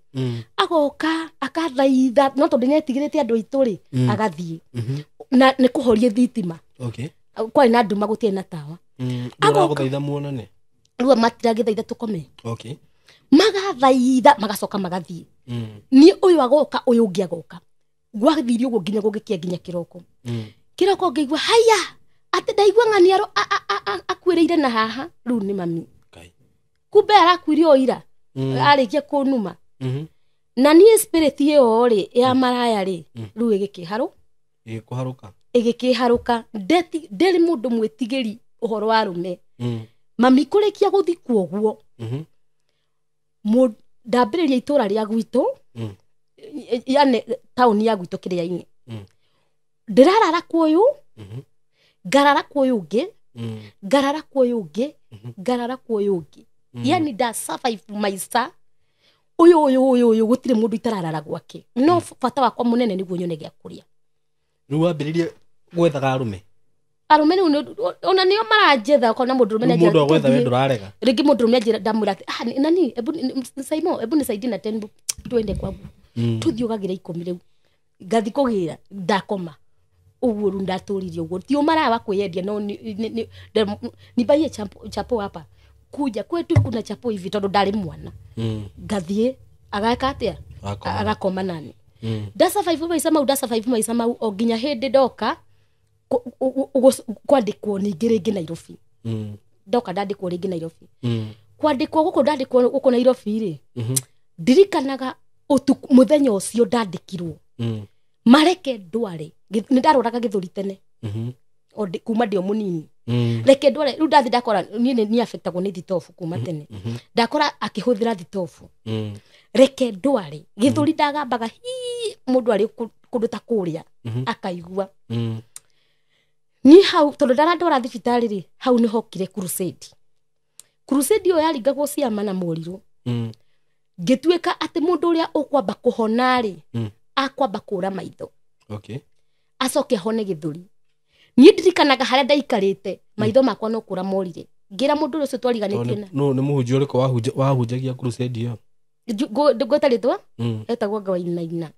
Agoka akathaitha, no tondũ nĩetigĩrĩte andũ aitũ rĩ, agathiĩ. Na nĩ kũhoria thitima. Kwarĩ na nduma gũtiarĩ na tawa. Agoka muonane. Rĩu matiragĩthaitha tũkome. Magathaitha magacoka magathiĩ. Niĩ ũyũ agoka, ũyũ ũngĩ agoka. Gwathire ũguo nginya gũgĩkia nginya kĩroko. Kĩroko ngĩigua haya, atĩ ndaigua ng'ania akuĩrĩire na haha, rĩu nĩ mami. Kumbe arakuire o ira, arĩkia kũnuma. Na niĩ spirit ĩyo rĩ, ya maraya rĩ, rĩu ĩgĩkĩharũ. Ĩgĩkũharũka. Ĩgĩkĩharũka. Ndĩrĩ mũndũ mwĩtigĩri ũhoro wa arũme. Mami kũrĩkia gũthikwo ũguo, ndambĩrĩria itũra rĩa gwitũ, yani taũni ya gwitũ kĩrĩa-inĩ. Ndĩrarara kwa ũyũ, ngarara kwa ũyũ ũngĩ, ngarara kwa ũyũ ũngĩ, ngarara kwa ũyũ ũngĩ. Yani nda survive maica uyu uyu uyu uyu gutire mundu itararara gwake no bata wakwa munene niguo nyone gĩa kũrĩa. Rĩu wambĩrĩrie gwethaga arume arume rĩu ona nĩo maranjetha okona mũndũrũme nĩ mũndũ agwetha we ndũrarega rĩngĩ mũndũrũme anjĩra ndamwĩra atĩ ah nani ebu Saimo ebu nisaidie na 10 twende kwangu tuthiĩ ũgagĩra 10 rĩu ngathi kũgĩra ndakoma ũguo rĩu ndatũririe ũguo ti ũmaraya wa kwĩyendia no nibaie chapo hapa kuja kwetu kuna chapo hivi tondũ ndarĩ mwana ngathiĩ agaka atĩa agakoma nani nda survive maica mau nda survive maica mau o nginya hĩndĩ ndoka kwandĩkwo ningĩ rĩngĩ Nairobi. Ndoka ndandĩkwo rĩngĩ Nairobi. Kwandĩkwo gũkũ ndandĩkwo gũkũ Nairobi rĩ ndirikanaga ũtukũ mũthenya ũcio ndandĩkirwo mareke ndware nĩ ndarwaraga gĩthũri tene kuma ndĩ o mũnini reke ndware rĩu ndathi ndakora niĩ nĩ affectagwo nĩ thitobu kuma tene ndakora akĩhũthĩra thitobu reke ndware gĩthũri ndagambaga hii mũndũ arĩ kũndũ ta kũrĩa akaigua ni hau tondũ ndarandwara thibitarĩ rĩ hau nĩ hokire crusade ĩyo yaringagwo ciama na mũrirũ ngĩtuĩka atĩ mũndũ ũrĩa ũkwamba kũhona rĩ akwamba kũra maitho acoke ahone gĩthũri. Niĩ ndirikanaga harĩa ndaikarĩte maitho makwa no kũra morire ngĩra mũndũ ũcio twariganĩtie na no nĩ mũhunjia ũrĩkũ wahunjagia crusade ĩyo ngwĩta rĩtwa etagwo nga Wainaina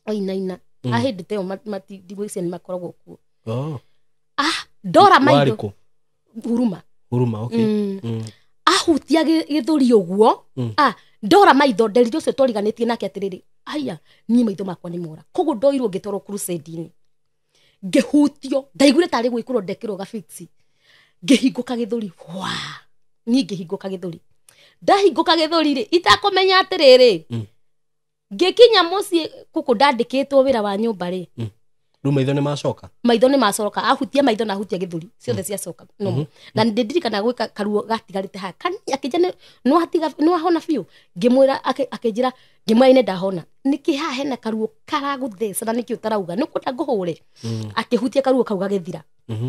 Wainaina ahĩndĩ ta ĩyo ndigwĩciria nĩ makoragwo kuo. Ndora maitho huruma okay. Ahutia gĩthũri ũguo ndora maitho nderire ũcio twariganĩtie nake atĩrĩrĩ aya niĩ maitho makwa nĩ mora koguo ndoirwo ngĩtwarwo crusade-inĩ ngĩhutio ndaiguire tarĩ gwĩkĩrwo ndekĩrwo gabiksi ngĩhingũka gĩthũri wa niĩ ngĩhingũka gĩthũri ndahingũka gĩthũri rĩ itakũmenya atĩrĩrĩ ngĩkinya mũciĩ gũkũ ndandĩkĩtwo wĩra wa nyũmba rĩ rĩu maitho nĩ macoka maitho nĩ macoka ahutia maitho na ahutia gĩthũri ciothe ciacoka no na ndirikana gwĩka karuo gatigarĩte haha kani akĩnja nĩ wahona biũ ngĩmwĩra akĩnjĩra ngĩmwĩra nĩ ndahona nĩkĩ haha hena karuo karagũtheca na nĩkĩ ũtarauga nĩ ũkwenda ngũhũre akĩhutia karuo kau gagĩthira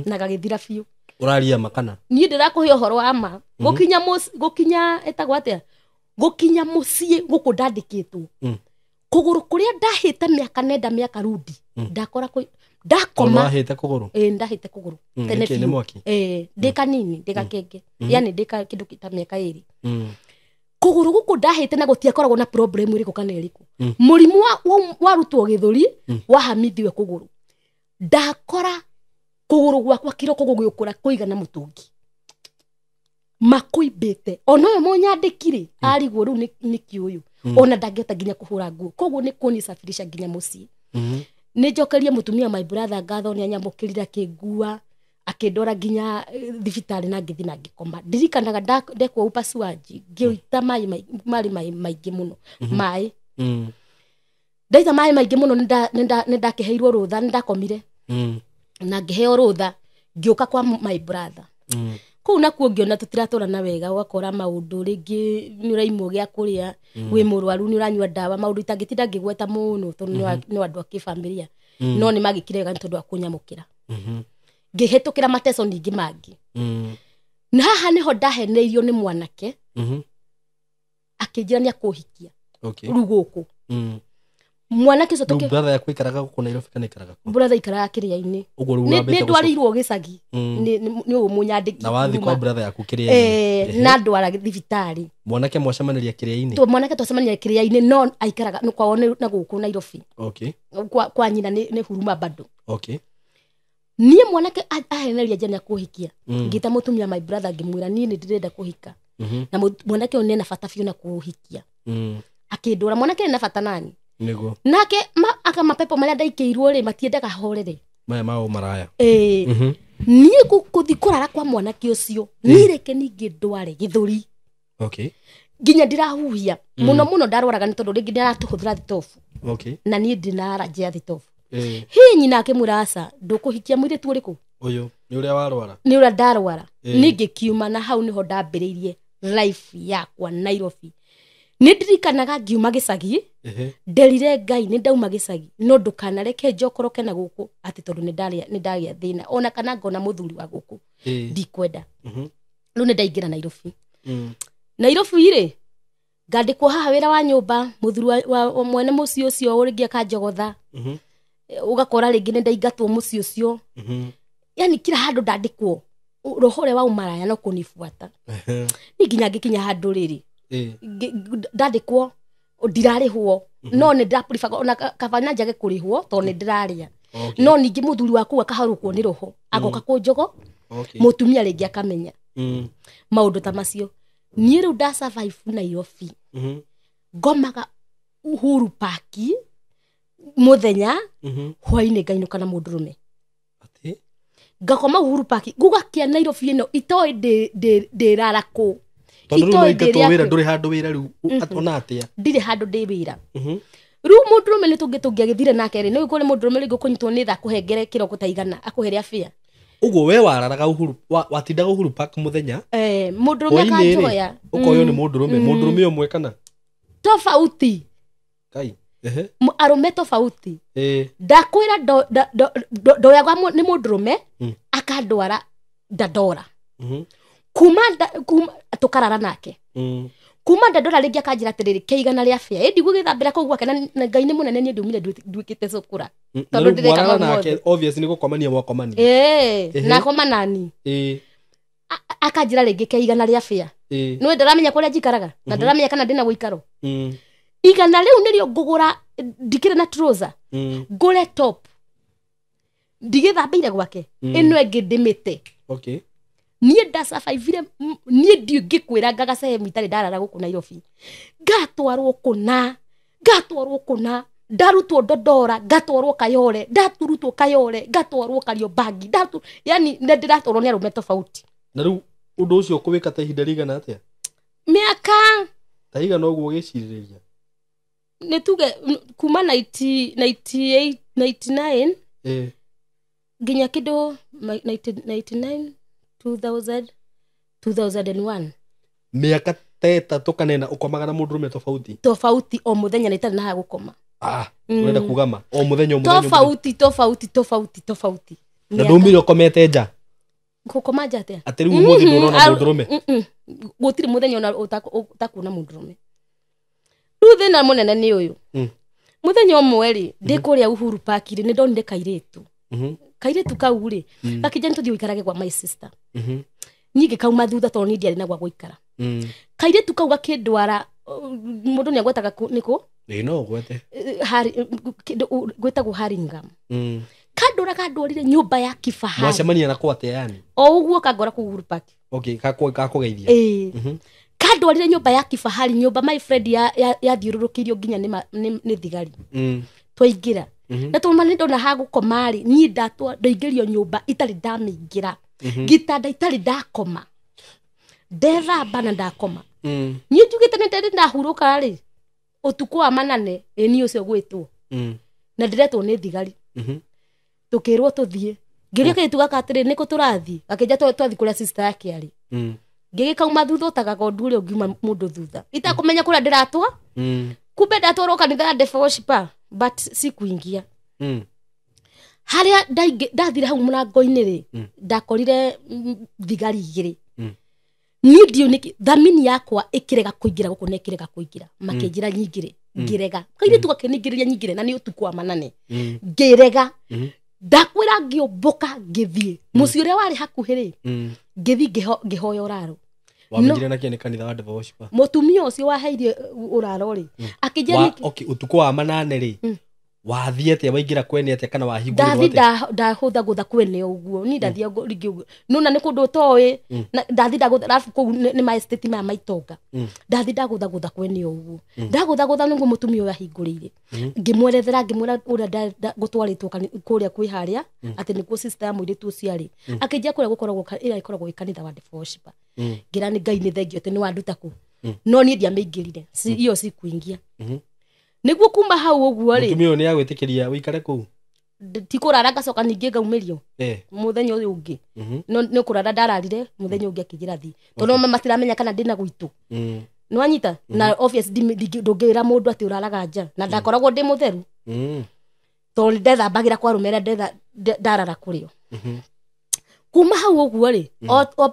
na gagĩthira biũ. Ũraria ma kana niĩ ndĩrakũhe ũhoro wa ma gũkinya gũkinya ĩtagwo atĩa gũkinya mũciĩ gũkũ ndandĩkĩtwo kũgũrũ kũrĩa ndahĩte mĩaka nenda mĩaka rudi ndakora ndakoma wahĩte kũgũrũ ndahĩte kũgũrũ tene biũ ndĩ kanini ndĩ gakenge yani ndĩ kĩndũ ta mĩaka 2 kũgũrũ gũkũ ndahĩte na gũtiakoragwo na problem ĩrĩkũ kana ĩrĩkũ mũrimũ warutwo gĩthũri wahamithiwe kũgũrũ ndakora kũgũrũ gwakwa kĩroko gũgĩũkũra kũigana mũtũngi makũimbĩte ona ũyũ mũnyandĩki rĩ arigwo rĩu nĩkĩ ũyũ ona ndangĩhota nginya kũhũra nguo koguo nĩ kũnisafirisha nginya mũciĩ. Nĩ njokerie mũtumia my brother ngatho nĩ anyamũkĩrire akĩngua akĩndwara nginya thibitarĩ na ngĩthiĩ na ngĩkoma ndirikanaga ndekwo upasuaji ngĩita maĩ marĩ maĩ maingĩ mũno maĩ ndaita maĩ maingĩ mũno nĩ ndakĩheirwo rũtha nĩ ndakomire na ngĩheo rũtha ngĩũka kwa my brother kũu nakuo ngĩona tũtiratũrana wega ũgakora maũndũ rĩngĩ nĩ ũraimwo gĩa kũrĩa wĩ mũrwaru nĩ ũranyua ndawa maũndũ itangĩtinda ngĩgweta mũno tondũ nĩ andũ a kĩbamĩrĩa no nĩ magĩkire wega nĩ tondũ wa kũnyamũkĩra ngĩhĩtũkĩra mateso ningĩ mangĩ na haha nĩho ndaheneirio nĩ mwanake akĩnjĩra nĩ akũhikia rĩu gũkũ mwanake ũcio tũkĩ brother yaku ikaraga gũkũ Nairobi kana ikaraga kũ brother ikaraga kĩrĩa-inĩ nĩ ndwarĩirwo gĩcagi nĩ ũyũ mũnyandĩki na wathi kwa brother yaku kĩrĩa-inĩ na ndwara thibitarĩ mwanake mwacemanirie kĩrĩa-inĩ mwanake twacemanirie kĩrĩa-inĩ no aikaraga kwao na gũkũ Nairobi kwa nyina nĩ huruma bado niĩ mwanake aheneria njĩra nĩ akũhikia ngĩta mũtumia my brother ngĩmwĩra niĩ nĩ ndĩrenda kũhika na mwanake ũyũ nĩ ena bata biũ na kũhikia akĩndwara mwanake nĩ na bata nani niguo nake aka mapepo maria ndaikĩirwo rĩ matiendaga horere maya ma ũmaraya niĩ gũthiĩ kũrara kwa mwanake ũcio niĩ reke ningĩ ndware gĩthũri nginya ndĩrahuhia mũno mũno ndarwaraga nĩ tondũ rĩngĩ nĩaratũhũthĩra thitobu na niĩ ndĩna allergy ya thitobu hĩ nyina akĩmwĩra aca ndũkũhikia mũirĩtu ũrĩkũ ũyũ nĩ ũrĩa warwara nĩ ũrĩa ndarwara niĩ ngĩkiuma na hau nĩho ndambĩrĩirie life yakwa Nairobi nĩ ndirikanaga ngiuma gĩcagi nderire Ngai nĩ ndauma gĩcagi no ndũkanareke njokoroke na gũkũ atĩ tondũ nĩ ndagĩa thĩna ona kana ngona mũthuri wa gũkũ ndikwenda rĩu nĩ ndaingĩra Nairobi Nairobi rĩ ngandĩkwo haha wĩra wa nyũmba mũthuri wa mwene mũciĩ ũcio rĩngĩ akanjogotha. Ũgakora rĩngĩ nĩ ndaingatwo mũciĩ ũcio. Yani kila handũ ndandĩkwo roho ũrĩa wa ũmaraya no kũnibuata. Ni nginya ngĩkinya handũ rĩrĩ ndandĩkwo ndirarĩhwo no nĩ ndĩraprefer ona kaba na njage kũrĩhwo tondũ nĩ ndĩrarĩa. No ningĩ mũthuri waku akaharũkwo nĩ roho agoka kũnjogo mũtumia rĩngĩ akamenya maũndũ ta macio. Niĩ rĩu nda survive Nairobi. Ngomaga Uhuru Park mũthenya hwainĩ ngainũka na mũndũrũme. Ngakoma Uhuru Park gũgakia Nairobi ĩno itoĩ ndĩrara kũ. Tondũ rĩu nĩingatwo wĩra ndũrĩ handũ wĩra rĩu ona atĩa? Ndirĩ handũ ndĩ wĩra. Rĩu mũndũrũme nĩ tũngĩagĩthire nake rĩ nĩ kũrĩ mũndũrũme rĩngĩ ũkũnyitwo nĩ tha akũhengere kĩroko ta igana akũhere abĩa. Ũguo we wararaga Uhuru watindaga Uhuru Park mũthenya? Mũndũrũme akanjoya. Ũkoywo nĩ mũndũrũme, mũndũrũme ũmwe kana? Tofauti. Kai. Arũme tofauti. Ndakwĩra ndoyagwa nĩ mũndũrũme akandwara Dandora. Kuma tũkarara nake. Kuma Dandora rĩngĩ akanjĩra atĩrĩrĩ ke igana rĩa bĩa. Ĩndi gũgĩthambĩra kũu gwake na Ngai nĩ mũnene niĩ ndiumire nduĩkĩte cũkũra. Tondũ ndĩreka maũndũ mothe. Obviously nĩ gũkomania mwakomania. Nakoma nani. Akanjĩra rĩngĩ ke igana rĩa bĩa. Nĩwe ndaramenya kũrĩa njikaraga na ndaramenya kana ndĩna gũikaro. Igana rĩu nĩrĩo ngũgũra ndikĩrĩ na trouser. Ngũre top. Ndigĩthambĩire gwake. Ĩno ĩngĩ ndĩmĩte. Okay. Niĩ ndasurvivire niĩ ndingĩkwĩra ngaga sehemu itarĩ ndarara gũkũ Nairobi. Ngatwarwo kũna, ngatwarwo kũna, ndarutwo Dodora, ngatwarwo Kayole, ndaturutwo Kayole, ngatwarwo Kariobangi, yani ndĩratwarwo nĩ arũme tofauti. Na rĩu ũndũ ũcio ũkũwĩka ta ihinda rĩigana atĩa? Mĩaka ta igana ũguo ũgĩcirĩrĩria? Nĩ tuge kuma 98 99 nginya kĩndũ 99 2000 2001. Mĩaka ta ĩtatũ kana ĩna ũkomaga na mũndũrũme tofauti? Tofauti o mũthenya na itarĩ na ha gũkoma. Ũrenda kuga ma o mũthenya o mũthenya. Tofauti tofauti tofauti tofauti. Na ndũmire ũkomete nja? Gũkoma nja atĩa? Atĩ rĩu ũmũthĩ ndũrona mũndũrũme? Gũtirĩ mũthenya ona ũtakuona mũndũrũme. Rĩu thĩna mũnene nĩ ũyũ. Mũthenya ũmwe rĩ ndĩ kũrĩa Uhuru Park rĩ nĩ ndonire kairĩtu. Kairĩtu kau rĩ gakĩnjĩra nĩ tũthiĩ gũikarage kwa my sister. Niĩ ngĩkauma thutha tondũ niĩ ndiarĩ na gwa gũikara. Kairĩtu kau gakĩndwara mũndũ nĩ agwetaga nĩkũ? Ĩĩ no ũgwete. Gwĩtagwo Haringam. Kandwara kandwarire nyũmba ya kifahari. Mwacemania nako atĩa yani? O ũguo kangora kũu Uhuru Park. Okay, gakũgeithia. Kandwarire nyũmba ya kifahari, nyũmba my friend yathiũrũrũkĩirio nginya nĩ thigari. Twaingĩra. Na tondũ nĩ ndona ha gũkoma rĩ niĩ ndaingĩrio nyũmba itarĩ ndamĩingĩra. Gĩtanda itarĩ ndakoma. Ndethamba na ndakoma. Niĩ njugĩte nĩ ndĩ ndahurũka rĩ ũtukũ wa manane ĩ niĩ ũcio gwĩtwo. Na ndĩretwo nĩ thigari. Tũkĩrwo tũthiĩ. Ngĩũria kairĩtu gaka atĩrĩ nĩkũ tũrathiĩ? Gakĩnjĩra twathiĩ kũrĩa sister yake arĩ. Ngĩgĩkauma thutha ũtagagondu ũrĩa ũngiuma mũndũ thutha. Itakũmenya kũrĩa ndĩratwa. Kumbe ndatwarwo kanitha ya Devil Worshipper but sikuingia. Harĩa ndathire hau mũrango-inĩ rĩ ndakorire thigari igĩrĩ. Niĩ ndiũĩ nĩkĩ thamini yakwa ĩkĩrega kũingĩra gũkũ na ĩkĩrega kũingĩra. Makĩnjĩra nyingĩre ngĩrega. Kairĩtu gakĩningĩrĩria nyingĩre na nĩ ũtukũ wa manane. Ngĩrega. Ndakwĩra ngĩũmbũka ngĩthiĩ. Mũciĩ ũrĩa warĩ hakuhĩ rĩ ngĩthiĩ ngĩhoya ũraro. Wamĩingĩra nakĩ nĩ kanitha wa Devil Worshipper? Mũtumia ũcio waheire ũraro rĩ akĩnjĩra okay, ũtukũ wa manane rĩ wathiĩ atĩa waingĩra kwene atĩa kana wahingũrĩrwo atĩa? Ndathi ndahũthagũtha kwene ũguo niĩ ndathiĩ rĩngĩ ũguo nona nĩ kũndũ ũtoĩ ndathi ndagũtha arabu kũu nĩ ma estate maya maitonga ndathi ndagũthagũtha kwene ũguo ndagũthagũtha nĩguo mũtumia ũyũ ahingũrĩire ngĩmwerethera ngĩmwĩra ũrĩa gũtwarĩtwo kũrĩa kwĩ harĩa atĩ nĩkuo sister ya mũirĩtu ũcio arĩ akĩnjĩra kũrĩa gũkoragwo ĩrĩa ĩkoragwo ĩ kanitha wa Devil Worshipper. Ngĩra nĩ Ngai nĩ thengio atĩ nĩ wanduta kũ no niĩ ndiamĩingĩrire iyo sikuingia. Nĩguo kuma hau ũguo rĩ mũtumia ũyũ nĩ agwĩtĩkĩria ũikare kũu? Ti kũrara ngacoka ningĩ ngaumĩrio mũthenya ũyũ ũngĩ. No nĩ kũrara ndararire mũthenya ũngĩ akĩnjĩra thiĩ tondũ matiramenya kana ndĩna gwitũ. Nĩwanyita? Na obvious ndũngĩra mũndũ atĩ ũraraga nja na ndakoragwo ndĩ mũtheru tondũ ndethambagĩra kwa arũme arĩa ndarara kũrĩo. Kuma hau ũguo rĩ,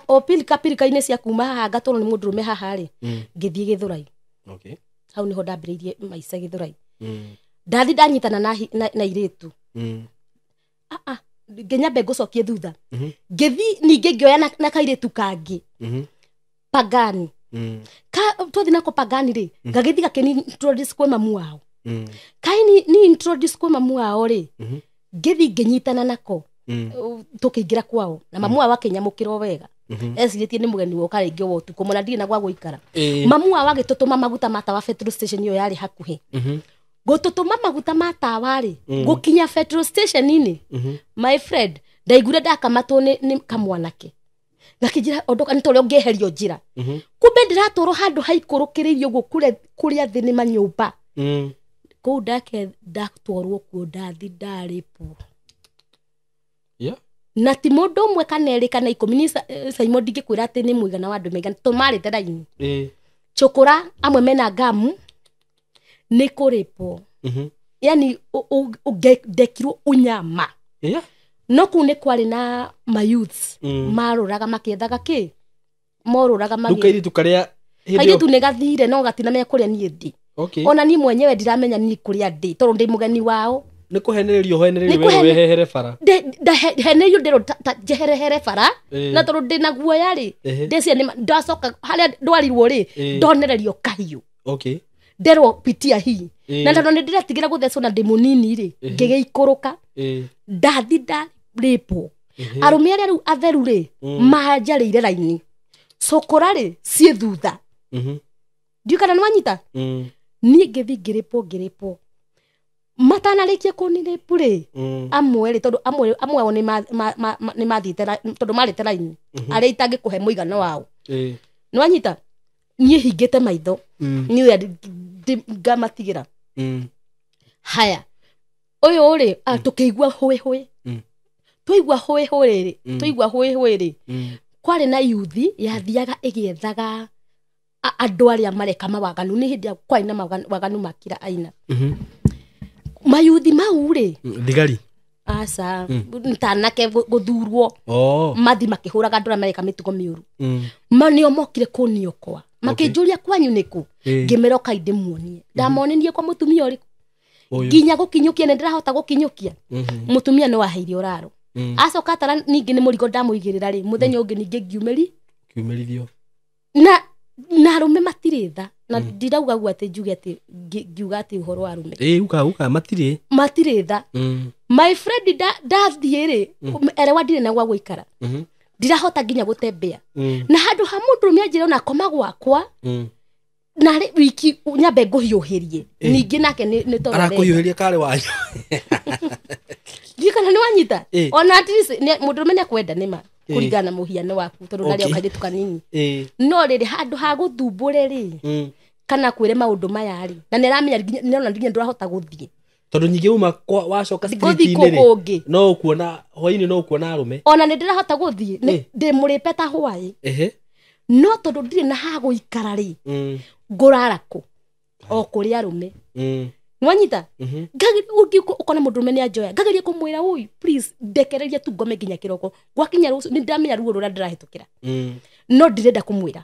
o pilika pilika-inĩ cia kuma haha ngatũrwo nĩ mũndũrũme haha rĩ, ngĩthiĩ Gĩthũrai. Hau nĩho ndambĩrĩirie maica Gĩthũrai. Ndathi ndanyitana na irĩtu. Nginya ngũcokie thutha. Ngĩthi ningĩ ngĩoya na kairĩtu kangĩ. Pagani. Ka twathi nako Pagani rĩ, ngagĩthi gakĩni introduce kwĩ mamu wao. Kai ni introduce kwĩ mamu wao rĩ, ngĩthi ngĩnyitana nako. Tũkĩingĩra kwao na mamu wao akĩnyamũkĩra wega. Ecirĩtie nĩ mũgeni woka rĩngĩ wa ũtukũ mũna ndirĩ na gwa gũikara. Mamu wao agĩtũtũma maguta ma tawa petrol station ĩyo yarĩ hakuhĩ. Gũtũtũma maguta ma tawa rĩ, gũkinya petrol station-inĩ, my friend, ndaiguire ndakamatwo nĩ kamwanake. Gakĩnjĩra ondoka nĩ ta ũrĩa ũngĩeherio njĩra. Kumbe ndĩratwarwo handũ haikũrũkĩrĩirie ũguo kũrĩa thĩ nĩ manyũmba. Kũu ndake ndatwarwo kuo ndathi ndarĩpwo. Na ti mũndũ ũmwe kana erĩ kana ikũmi ni Simon ndingĩkwĩra atĩ nĩ mũigana wa andũ maigana tondũ marĩte raini. Chokora amwe mena ngamu nĩ kũrĩpwo. Yani ndekirwo unyama. No kũu nĩ kwarĩ na mayouths marũraga makĩethaga kĩ morũraga magĩ. Rĩu kairĩtu karĩa kairĩtu nĩ gathire no gatinamenya kũrĩa niĩ ndĩ. Ona niĩ mwenyewe ndiramenya niĩ kũrĩa ndĩ tondũ ndĩ mũgeni wao. Nĩ kũhenererio ũhenererio wehere bara. Ndahenerio ndĩrwo njeherehere bara na tondũ ndĩ na guoya rĩ ndĩcia nĩ ndacoka harĩa ndwarirwo rĩ ndonererio kahiũ. Nderwo pitia hii. Na tondũ nĩ ndĩretigĩra gũthecwo na ndĩ mũnini rĩ ngĩgĩikũrũka. Ndathi ndarĩpwo. Arũme arĩa rĩu atheru rĩ manjarĩire raini. Cokora rĩ ciĩ thutha. Ndiũĩ kana nĩwanyita? Niĩ ngĩthi ngĩrĩpwo. Matanarĩkia kũnirĩpu rĩ, amwe rĩ tondũ amwe ao nĩ mathiĩte tondũ marĩte raini arĩa itangĩkũhe mũigana wao. Nĩwanyita? Niĩ hingĩte maitho. Niĩ ngamatigĩra. Haya. Ũyũ rĩ tũkĩigua hũĩ hũĩ. Twaigua hũĩ hũĩ rĩ, twaigua hũĩ hũĩ rĩ. Kwarĩ na yuthi yathiaga ĩgĩethaga andũ arĩa mareka mawaganu. Nĩ hĩndĩ kwarĩ na mawaganu ma kila aina. Mayuthi mau rĩ thigari aca ntanake gũthurwo mathi makĩhũraga andũ arĩa mareka mĩtugo mĩũru. Ma nĩo mokire kũniokoa makĩnjũria kwanyu nĩkũ, ngĩmera ũkai ndĩmuonie. Ndamonenie kwa mũtumia ũrĩkũ nginya gũkinyũkia nĩ ndĩrahota gũkinyũkia. Mũtumia nĩ waheire ũraro. Acoka atara ningĩ nĩ mũrigo ndamũigĩrĩra rĩ, mũthenya ũngĩ ningĩ ngiumĩrithio na arũme matirĩ tha. Na ndirauga guo atĩ njuge atĩ ngiuga atĩ ũhoro wa arũme. Uka matirĩ tha. My friend ndathiĩ rĩ erewa ndirĩ na gwa gũikara. Ndirahota nginya gũtembea. Na handũ ha mũndũrũme anjĩre ona koma gwakwa na rĩ wiki nyambe ngũhiũhĩrie. Ningĩ nake nĩ tondũ arakũhiũhĩria karĩ wanyu. Ndiũĩ kana nĩwanyita? Ona at least mũndũrũme nĩakwenda nĩma kũringana na mũhiano waku tondũ ndarĩ o kairĩtu kanini. No rĩrĩ handũ ha gũthumbũre rĩ kana kwĩre maũndũ maya rĩ na nĩaramenya nĩona nginya ndũrahota gũthiĩ tondũ nyingĩ uma wacoka street-inĩ rĩ no ũkuona hwaĩ-inĩ no ũkuona arũme. Ona nĩ ndĩrahota gũthiĩ ndĩ mũrĩpe ta hwaĩ. No tondũ ndirĩ na ha gũikara rĩ ngũrara kũ o kũrĩ arũme. Nĩwanyita? Ũkona mũndũrũme nĩ anjoya ngageria kũmwĩra ũyũ please ndekereria tu ngome nginya kĩroko. Gwakinya rũciũ nĩ ndamenya ruo rũrĩa ndĩrahĩtũkĩra no ndirenda kũmwĩra.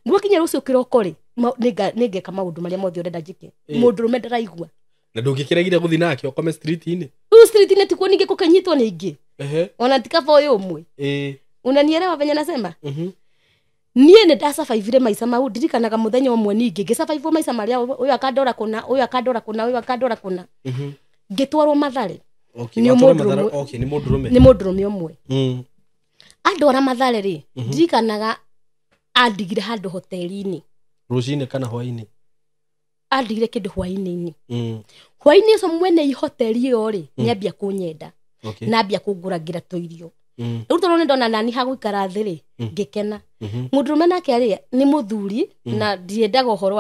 Gwakinya rũciũ kĩroko rĩ nĩngeka maũndũ marĩa mothe ũrenda njĩke. Mũndũrũme ndaraigua. Na ndũngĩkĩregire gũthiĩ nake ũkome street-inĩ? Rĩu street-inĩ tikuo ningĩ gũkĩnyitwo nĩ ingĩ. Ona ti kaba ũyũ ũmwe. Unanielewa venye nasema? Niĩ nĩ ndasurvivire maica mau. Ndirikanaga mũthenya ũmwe ningĩ ngĩsurvive maica marĩa ũyũ akandora kũna ũyũ akandora kũna ũyũ akandora kũna. Ngĩtwarwo Mathare. Nĩ mũndũrũme. Nĩ mũndũrũme ũmwe. Andwara Mathare rĩ, ndirikanaga andigire handũ hoteli-inĩ. Rũcinĩ kana hwaĩ-inĩ? Andigire kĩndũ hwaĩ-inĩ. Hwaĩ-inĩ ũcio mwene hoteli ĩyo rĩ nĩambia kũnyenda. Na ambia kũngũragĩra tũirio. Rĩu tondũ nĩ ndona nani ha gũikara thĩ rĩ ngĩkena. Mũndũrũme nake rĩ nĩ mũthuri na ndiendaga ũhoro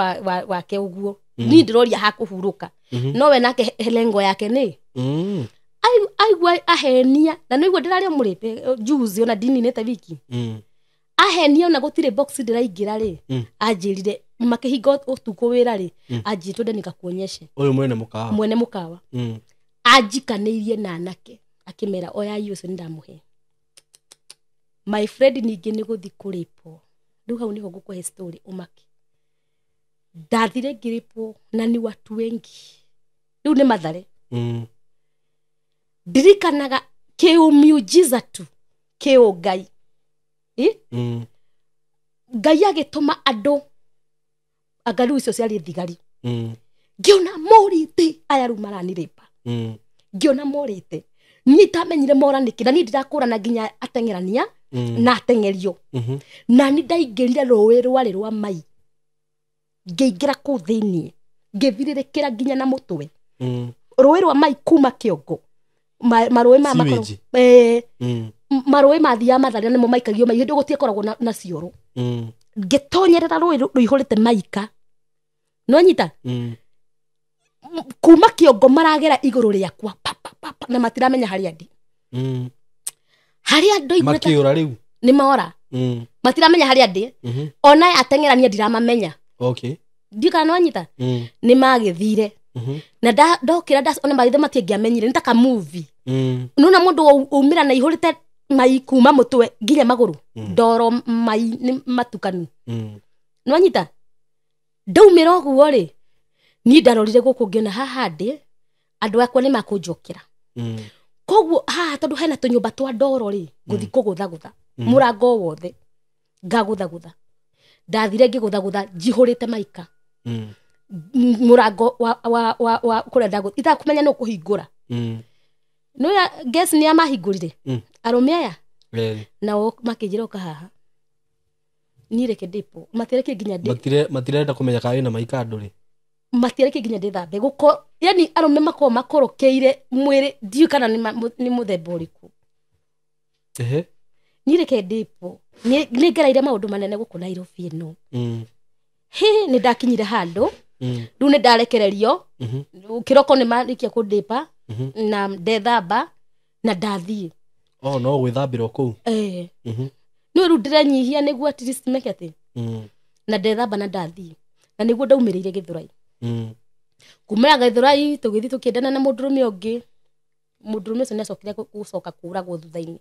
wake ũguo. Niĩ ndĩroria ha kũhurũka. No we nake lengo yake nĩ aigua ahenia na nĩguo ndĩrarĩa mũrĩpe juzi ona ndininĩte wiki. Ahenia ona gũtirĩ box ndĩraingĩra rĩ anjĩrire makĩhinga ũtukũ wĩra rĩ anjĩrire twende nikakuonyeshe. Ũyũ mwene mũkawa. Mwene mũkawa. Anjikanĩirie na anake akĩmera oyai ũcio nĩndamũhe. My friend ningĩ nĩ gũthi kũrĩpwo. Rĩu hau nĩho ngũkũhe story ũmaki. Ndathire ngĩrĩpwo na ni watu wengi. Rĩu nĩ Mathare. Ndirikanaga kĩũmiujiza tu kĩũngai. Ngai agĩtũma andũ anga rĩu icio ciarĩ thigari. Ngĩona morĩte aya rĩu maranirĩpa. Ngĩona morĩte. Niĩ itamenyire mora nĩkĩ na niĩ ndirakũrana nginya ateng'erania na ateng'erio. Na nĩ ndaingĩrire rũĩ rwarĩ rwa mai. Ngĩingĩra kũu thĩiniĩ. Ngĩthirĩrĩkĩra nginya na mũtwe. Rũĩ rwa mai kuma kĩongo. Marũĩ maya makoragwo marũĩ mathiaga Mathare nĩmo maikagio mai hĩndĩ gũtiakoragwo na cioro. Ngĩtonyerera rũĩ rũihũrĩte maika. Nĩwanyita? Kuma kĩongo maragera igũrũ rĩakwa pa, pa, pa, pa, na matiramenya harĩa ndĩ. Harĩa ndoigũrĩte makĩũra rĩu nĩ mora. Matiramenya harĩa ndĩ. Ona ateng'erania ndiramamenya. Okay. Ndiũ kana nĩwanyita? Nĩ magĩthire. Na ndokĩra ona maitho matiangĩamenyire nĩ ta ka movie. Nĩwona mũndũ umĩra na ihũrĩte mai kuma mũtwe nginya magũrũ. Ndoro mai nĩ matukanu. Nĩwanyita? Ndaumĩra ũguo rĩ, niĩ ndarorire gũkũ ngĩona haha ndĩ, andũ akwa nĩ makũnjokera. Koguo haha tondũ hena tũnyũmba twa ndoro rĩ, ngũthi kũgũthagũtha. Mũrango wothe ngagũthagũtha. Ndathire ngĩgũthagũtha njihũrĩte maika. Mũrango wa kũrĩa ndagũ itakũmenya nũ kũhingũra. Nĩũĩ guess nĩ amahingũrire? Arũme aya? Nao makĩnjĩra ũka haha. Niĩ reke ndĩpwo. Matiarekire nginya ndĩ. Matirenda kũmenya kana wĩna maika ndũrĩ. Matiarekire nginya ndĩthambe. Gũko yani arũme makoragwo makorokeire mwĩrĩ ndiũĩ kana nĩ mũthemba ũrĩkũ. Niĩ reke ndĩpwo. Nĩ ngereire maũndũ manene gũkũ Nairobi ĩno. Hĩ nĩ ndakinyire handũ. Rĩu nĩ ndarekererio. Kĩroko nĩ marĩkia kũndĩpa na ndethamba na ndathiĩ. Oh no gwĩthambĩra kũu. Nĩ rĩu ndĩrenyihia nĩguo at least meke atĩ. Na ndethamba na ndathiĩ. Na nĩguo ndaumĩrĩire Gĩthũrai. Kumĩra Gĩthũrai tũgĩthiĩ tũkĩendana na mũndũrũme ũngĩ. Mũndũrũme ũcio nĩacokire gũcoka kũragwo thutha-inĩ.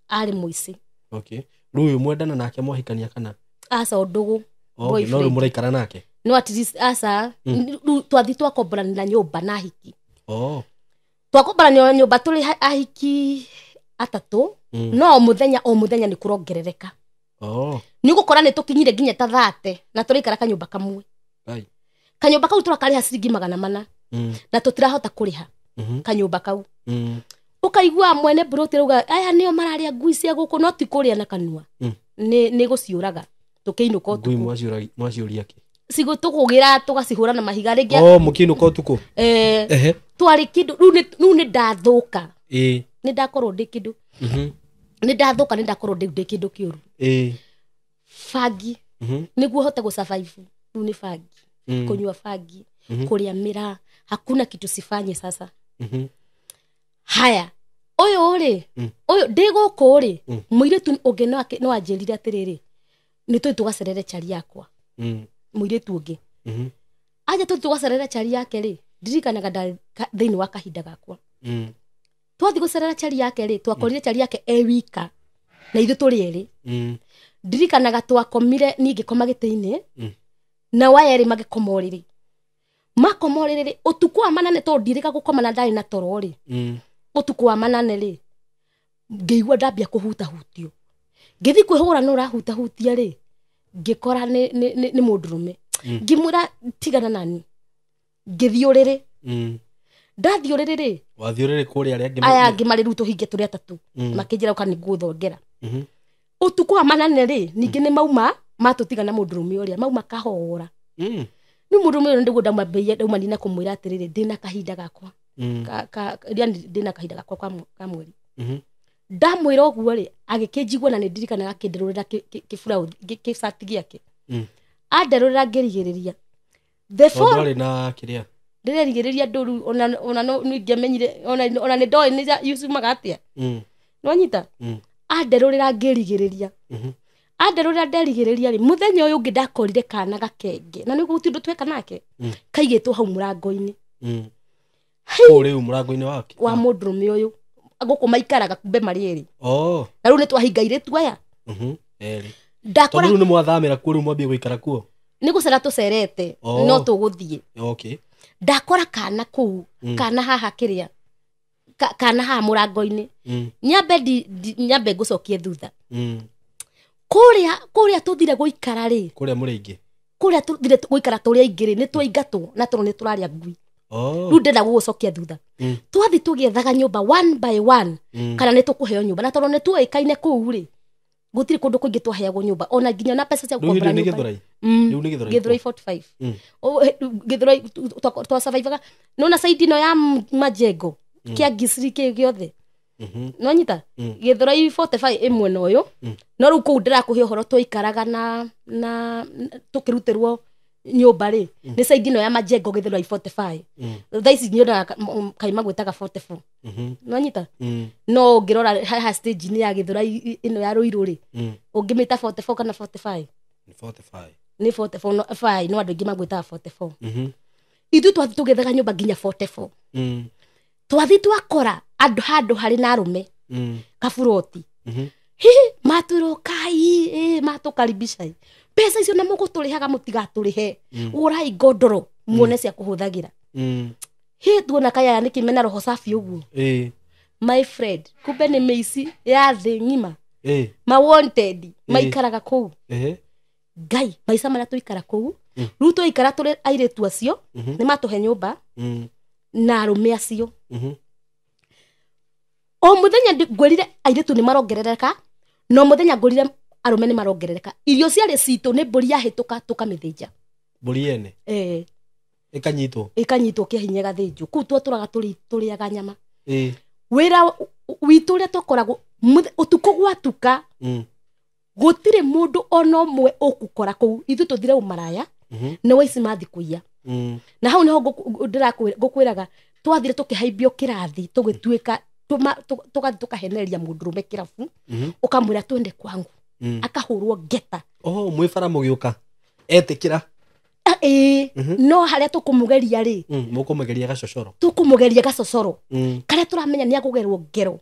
Arĩ mũici. Okay. Rĩu ũyũ mwendana nake mwahikania kana? Aca ũndũgũ. Okay, no rĩu mũraikara nake? No at least aca rĩu twathiĩ twakomboranĩra nyũmba na ahiki. Twakomboranĩra nyũmba tũrĩ ahiki atatũ. No o mũthenya o mũthenya nĩ kũrongerereka. Nĩ ũgũkora nĩ tũkinyire nginya ta 30 na tũraikara kanyũmba kamwe. Kanyũmba kau tũrakarĩha ciringi 400 na tũtirahota kũrĩha kanyũmba kau. Ũkaigua mwene mburoti rauga aya nĩo mararĩa ngui cia gũkũ no ti kũrĩa na kanua. Nĩ gũciũraga tũkĩinũka ũtukũ. Ngui mwaciũria kĩ? Tũkũgĩra tũgacihũra na mahiga rĩngĩ. Oh mũkĩinũka ũtukũ. Twarĩ kĩndũ rĩu nĩ ndathũka. Nĩ ndakorwo ndĩ kĩndũ. Nĩ ndathũka nĩ ndakorwo ndĩ kĩndũ kĩũru. Bangi nĩguo hote gũ survive rĩu nĩ bangi. Kũnyua bangi, kũrĩa mĩraa, hakuna kitu sifanye sasa. Haya, ũyũ rĩ, ũyũ ndĩ gũkũ rĩ, mũirĩtu ũngĩ no anjĩrire atĩrĩrĩ, nĩ tũthiĩ tũgacerere chari yakwa. Mũirĩtu ũngĩ. Aja tũthiĩ tũgacerere chari yake rĩ, ndirikanaga thĩinĩ wa kahinda gakwa. Twathiĩ gũcerera chari yake rĩ, twakorire chari yake e wika na ithuĩ tũrĩ erĩ. Ndirikanaga twakomire niĩ ngĩkoma gĩtĩ-inĩ, na waya erĩ magĩkoma ũrĩrĩ. Makoma ũrĩrĩ rĩ, ũtukũ wa manane tondũ ndirĩga gũkoma na ndarĩ na toro rĩ. Ũtukũ wa manane rĩ, ngĩigua ndambia kũhutahutio. Ngĩthiĩ kwĩhũra no ũrahutahutia rĩ, ngĩkora nĩ mũndũrũme. Ngĩmwĩra tigana nani. Ngĩthiĩ ũrĩrĩ. Ndathiĩ ũrĩrĩ rĩ. Wathiĩ ũrĩrĩ kũrĩa arĩa angĩ Aya angĩ marĩ rĩu tũhinge tũrĩ atatũ. Makĩnjĩra ũka nĩngũthongera. Ũtukũ wa manane rĩ, ningĩ nĩ mauma matũtiga na mũndũrũme ũrĩa, mauma kahora. Rĩu mũndũrũme ũyũ nĩguo ndaumania na kũmwĩra atĩrĩrĩ, ndĩna kahinda gakwa. Ndĩna kahinda gakwa ka mweri. Ndamwĩra ũguo rĩ, agĩkĩnjigua na nĩ ndirikanaga akĩnderũrĩra kĩburaũthi, gĩcati gĩake. Anderũrĩra ngĩrigĩrĩria. The Tondũ four arĩ na kĩrĩa? Ndĩrerigĩrĩria ndũru, ona no ningĩamenyire, ona nĩ ndoĩ nĩ yucumaga atĩa. Nĩwanyita? Anderũrĩra ngĩrigĩrĩria. Anderũrĩra nderigĩrĩria rĩ, mũthenya ũyũ ũngĩ ndakorire kana gakenge. Na nĩguo gũtirĩ ũndũ tweka nake. Kaigĩtwo hau mũrango-inĩ. Kũu rĩu mũrango-inĩ wake? Wa mũndũrũme ũyũ. gũkũ maikaraga kumbe marĩ erĩ. Oh. Na rĩu nĩ twahinga airĩtu aya. Erĩ. Ndakora Tondũ rĩu nĩ mwathamĩra kuo, rĩu mwambie gũikara kuo. Nĩ gũcera tũcerete, no tũgũthiĩ. Okay. Ndakora kana kũu, kana haha kĩrĩa, kana haha mũrango-inĩ. Nyambe ngũcokie thutha. Kũrĩa tũthire gũikara rĩ, Kũrĩa mũrĩ aingĩ. Kũrĩa tũthire gũikara tũrĩ aingĩ rĩ, nĩ twaingatwo na tondũ nĩ tũrarĩa ngui. Rĩu ndĩrenda gũgũcokia thutha. Twathi tũgĩethaga nyũmba one by one, kana nĩ tũkũheo nyũmba, na tondũ nĩ tuoĩkaine kũu rĩ, gũtirĩ kũndũ kũingĩ twaheagwo nyũmba, ona nginya na mbeca cia gũkombora nyũmba. Gĩthũrai. Gĩthũrai 45. Gĩthũrai twasurvivaga. Nĩwona side ĩno ya majengo, kĩa ngisiri kĩ gĩothe. Nĩwanyita? Gĩthũrai 45 ĩ mwena ũyũ. No rĩu kũu ndĩrakũhe ũhoro twaikaraga na tũkĩrutĩrwo nyũmba rĩ, nĩ side ĩno ya majengo Gĩthũrai 45. Thaa ici nyonaga kaima gwĩtaga 44. Nĩwanyita? No ũngĩrora haha stage-inĩ ya Gĩthũrai ĩno ya Rũirũ rĩ, ũngĩmĩta 44 kana 45? Nĩ 45. Nĩ 44, no, 5, no andũ aingĩ magwĩtaga 44. Ithuĩ twathi tũgĩethaga nyũmba nginya 44. Twathi twakora andũ handũ harĩ na arũme, kaburoti. Hihi matwĩrwo kai, matũkaribisha. Mbeca icio na mũgũtũrĩhaga mũtigatũrĩhe. Gũrai ngondoro muone cia kũhũthagĩra. Hihi tuona kaya nĩkĩ mena roho safi ũguo. My friend, kumbe nĩ mĩici ya thĩ ng'ima. Ma wanted maikaraga kũu. Ngai, maica marĩa tũikara kũu. Rĩu twaikara tũrĩ airĩtu acio, nĩ matũhe nyũmba, na arũme acio. O mũthenya ngwĩrire airĩtu nĩ marongerereka, no mũthenya ngwĩrire arũme nĩ marongerereka. Irio ciarĩ citũ nĩ mbũri yahĩtũka tũkamĩthĩnja. Mbũri yene? Ĩkanyitwo? Ĩkanyitwo kĩahinya ĩgathĩnjwo. Kũu twatũraga tũrĩaga nyama. Wĩra witũ ũrĩa twakoragwo, ũtukũ gwatuka, gũtirĩ mũndũ ona ũmwe ũkũkora kũu. Ithuĩ tũthire ũmaraya, na waici mathi kũiya. Na hau nĩho ngũkwĩraga, twathire tũkĩhaimbio kĩrathi, tũgĩtuĩka, tũgathiĩ tũkahenereria mũndũrũme kĩrabu, ũkamwĩra twende kwangu. Akahũrwo ngeta. Oh, mwĩ bara mũgĩũka. Etĩkĩra. No harĩa tũkũmũgeria rĩ, Mũkũmũgeria gacocoro. Tũkũmũgeria gacocoro. Karĩa tũramenya nĩ akũgerwo ngero.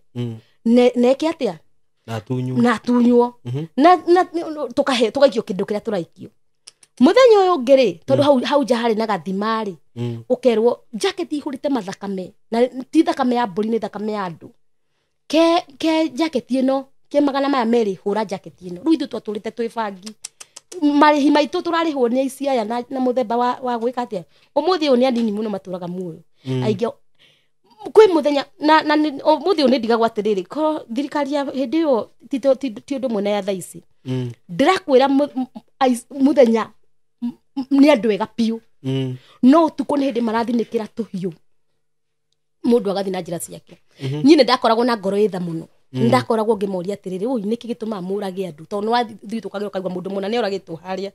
Neke atĩa? Na atunywo. Na atunywo. Na tũgaikio kĩndũ kĩrĩa tũraikio. Mũthenya ũyũ ũngĩ rĩ, tondũ hau nja harĩ na gathima rĩ, ũkerwo jacket ihũrĩte mathakame, na ti thakame ya mbũri, nĩ thakame ya andũ. Ke jacket ĩno, ke magana maya merĩ, hũra jacket ĩno. Rĩu ithuĩ twatũrĩte twĩ bangi. Marĩhi maitũ tũrarĩhwo nĩ aici aya na mũthemba wa gwĩka atĩa. Ũmũthĩ ũyũ nĩ anini mũno matũraga muoyo. Aingĩ kwĩ mũthenya, na ũmũthĩ ũyũ nĩ ndigagwo atĩrĩrĩ, ko thirikari ya hĩndĩ ĩyo ti ũndũ ũmwe na ya thaa ici. Ndĩrakwĩra mũthenya nĩ andũ ega biũ. No ũtukũ nĩ hĩndĩ marathinĩkĩra tũhiũ. Mũndũ agathiĩ na njĩra ciake. Niĩ nĩ ndakoragwo na ngoro ĩ tha mũno. Ndakoragwo ngĩmoria atĩrĩrĩ, ũi nĩkĩ gĩtũmaga mũrage andũ? Tondũ nĩ wathiĩ tũkagĩra ũkaigua mũndũ mũna nĩ oragĩtwo harĩa.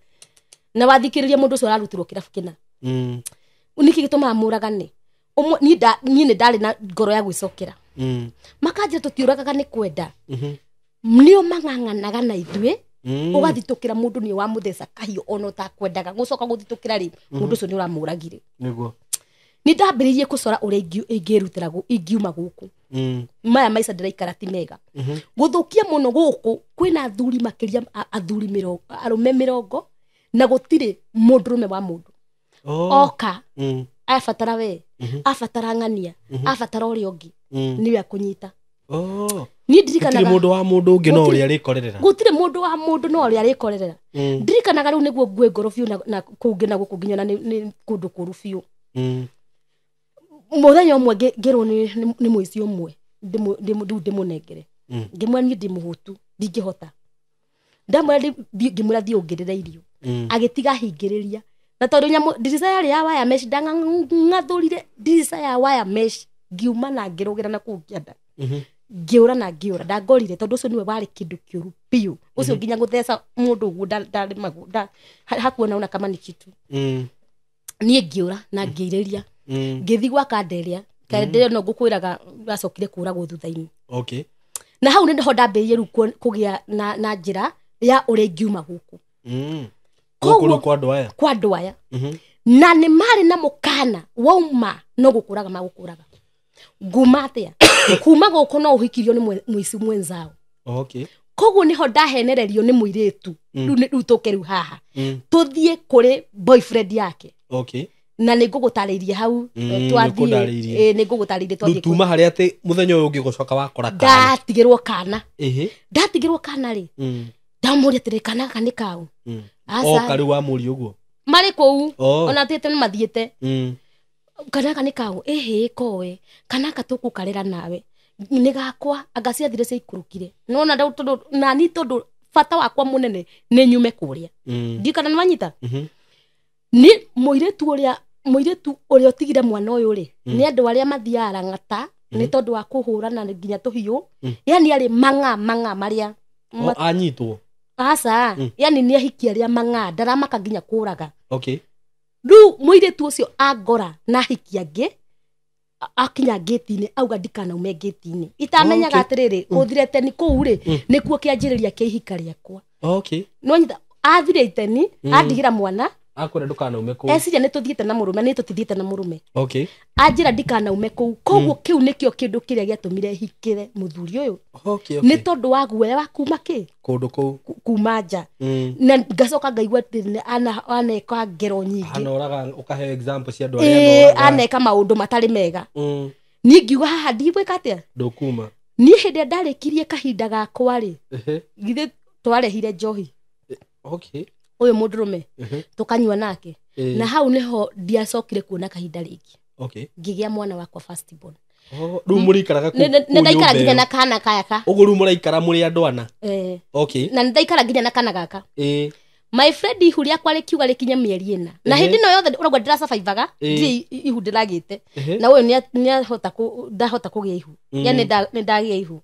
Na wathikĩrĩria mũndũ ũcio ararutirwo kĩrabu kĩna. Nĩkĩ gĩtũmaga mũragane? Niĩ nĩ ndarĩ na ngoro ya gwĩcokera. Makanjĩra tũtiũragaga nĩ kwenda. Nĩo mang'ang'anaga na ithuĩ, ũgathitũkĩra mũndũ nĩ wamũtheca kahiũ ona ũtakwendaga. Gũcoka gũthitũkĩra rĩ, mũndũ ũcio nĩ ũramũragire. Nĩguo. Nĩ ndambĩrĩirie gũcora ũrĩa ingĩrutĩra ingiuma gũkũ. Maya maica ndĩraikara ti mega. Gũthũkia mũno gũkũ kwĩna athuri makĩria athuri mĩrongo, arũme mĩrongo, na gũtirĩ mũndũrũme wa mũndũ. Oka, abatara we, abatara ng'ania, abatara ũrĩa ũngĩ, nĩwe akũnyita. Niĩ ndirikanaga Gũtirĩ mũndũ wa mũndũ ũngĩ no ũrĩa arĩkorerera. Gũtirĩ mũndũ wa mũndũ no ũrĩa arĩkorerera. Ndirikanaga rĩu nĩguo ngue ngoro biũ na kũngĩ na gũkũ nginya na nĩ kũndũ kũũru biũ. Mũthenya ũmwe ngĩrwo nĩ mũici ũmwe, rĩu ndĩmũnengere. Ngĩmwĩra niĩ ndĩ mũhũtu, ndingĩhota. Ndamwĩra ngĩmwĩra thiĩ ũngĩrĩre irio. Agĩtiga ahingĩrĩria. Na tondũ nyamũ ndirica yarĩ ya wire mesh, ndang'athũrire ndirica ya wire mesh, ngiuma na ngĩrũgĩra na kũu kĩanda. Ngĩũra na ngĩũra, ndangorire tondũ ũcio nĩwe warĩ kĩndũ kĩũru biũ. Ũcio nginya gũtheca mũndũ ũguo ndarĩmagwo, hakuona ona kama nĩ kitu. Niĩ ngĩũra na ngĩirĩria. Ngĩthiĩ gwa Kanderia. Kanderia no ngũkwĩraga acokire kũragwo thutha-inĩ. Okay. Na hau nĩho ndambĩrĩirie rĩu kũgĩa na njĩra ya ũrĩa ingiuma gũkũ. Gũkũ rĩu kwa andũ aya. Kwa andũ aya. Na nĩ marĩ na mũkana wauma no gũkũraga magũkũraga. Nguma atĩa? Kuma gũkũ no ũhikirio nĩ mũici mwenzao. Okay. Koguo niho ndahenererio nĩ mũirĩtu. Rĩu tũke rĩu haha. Tũthiĩ kũrĩ boyfriend yake. Okay. Na nĩ ngũgũtarĩirie hau twathiĩ nĩ ngũgũtarĩirie twathiĩ. Tuma harĩa atĩ mũthenya ũyũ ũngĩ gũcoka wakora kana. Ndatigĩrwo kana. Ndatigĩrwo kana rĩ. Ndamũria atĩrĩ kana gaka nĩ kaũ. O karĩ wa mũriũ ũguo. Marĩ kũu. Ona atĩte nĩ mathiĩte. Kana gaka nĩ kaũ. Ĩhĩ koe. Kana gaka tũkũkarĩra nawe. Nĩ gakwa anga ciathire ciaikũrũkire. Nona tondũ nani tondũ bata wakwa mũnene nĩ nyume kũrĩa. Ndiũ kana nĩwanyita? Nĩ mũirĩtu ũrĩa ũtigire mwana ũyũ rĩ, nĩ andũ arĩa mathiaga rang'ata nĩ tondũ wa kũhũrana nginya tũhiũ. Yani arĩ mang'a marĩa anyitwo. Aca, yani nĩ ahiki arĩa mang'a ndaramaka nginya kũraga. Okay. Rĩu mũirĩtu ũcio angora na ahiki angĩ akinya ngĩti-inĩ auga ndikanaume ngĩti-inĩ. Itamenyaga atĩrĩrĩ gũthire teni kũu rĩ nĩkuo kĩanjĩrĩria kĩa ihika rĩakwa. Okay. Nĩwanyita athire iteni andigĩra mwana akwĩra ndũkanaume kũu. Eciria nĩ tũthiĩte na mũrũme, nĩ tũtithiĩte na mũrũme. Okay. Anjĩra ndikanaume kũu. Koguo kĩu nĩkĩo kĩndũ kĩrĩa gĩatũmire hikĩre mũthuri ũyũ. Okay. Nĩ tondũ wa guoya wa kuma kĩ? Kũndũ kũu. Kuma nja. Na ngacoka ngaigua atĩ aneka ngero nyingĩ. Anoraga ũkahe example cia andũ arĩa anoraga. Aneka maũndũ matarĩ mega. Niĩ ngiuga haha ndigwĩka atĩa? Ndũkuma. Niĩ hĩndĩ ĩrĩa ndarĩkirie kahinda gakwa rĩ, githĩ twarehire njohi. Okay. Ũyũ mũndũrũme tũkanyua nake. Na hau niho ndiacokire kuona kahinda rĩngĩ. Okay. Ngĩgĩa mwana wakwa first born. Rĩu mũrĩikaraga kũu? Nĩ ndaikara nginya na kana kaya ka. Ũguo rĩu mũraikara mũrĩ andũ ana? Okay. Na nĩ ndaikara nginya na kana gaka. My friend ihu rĩakwa rĩkiuga rĩkinye mĩeri ĩna. Na hĩndĩ ĩno yothe ũraigua ndĩrasurvivaga, ndirĩ ihu ndĩragĩte. Na ũyũ nĩahota ndahota kũgĩa ihu. Yani nĩ ndagĩa ihu.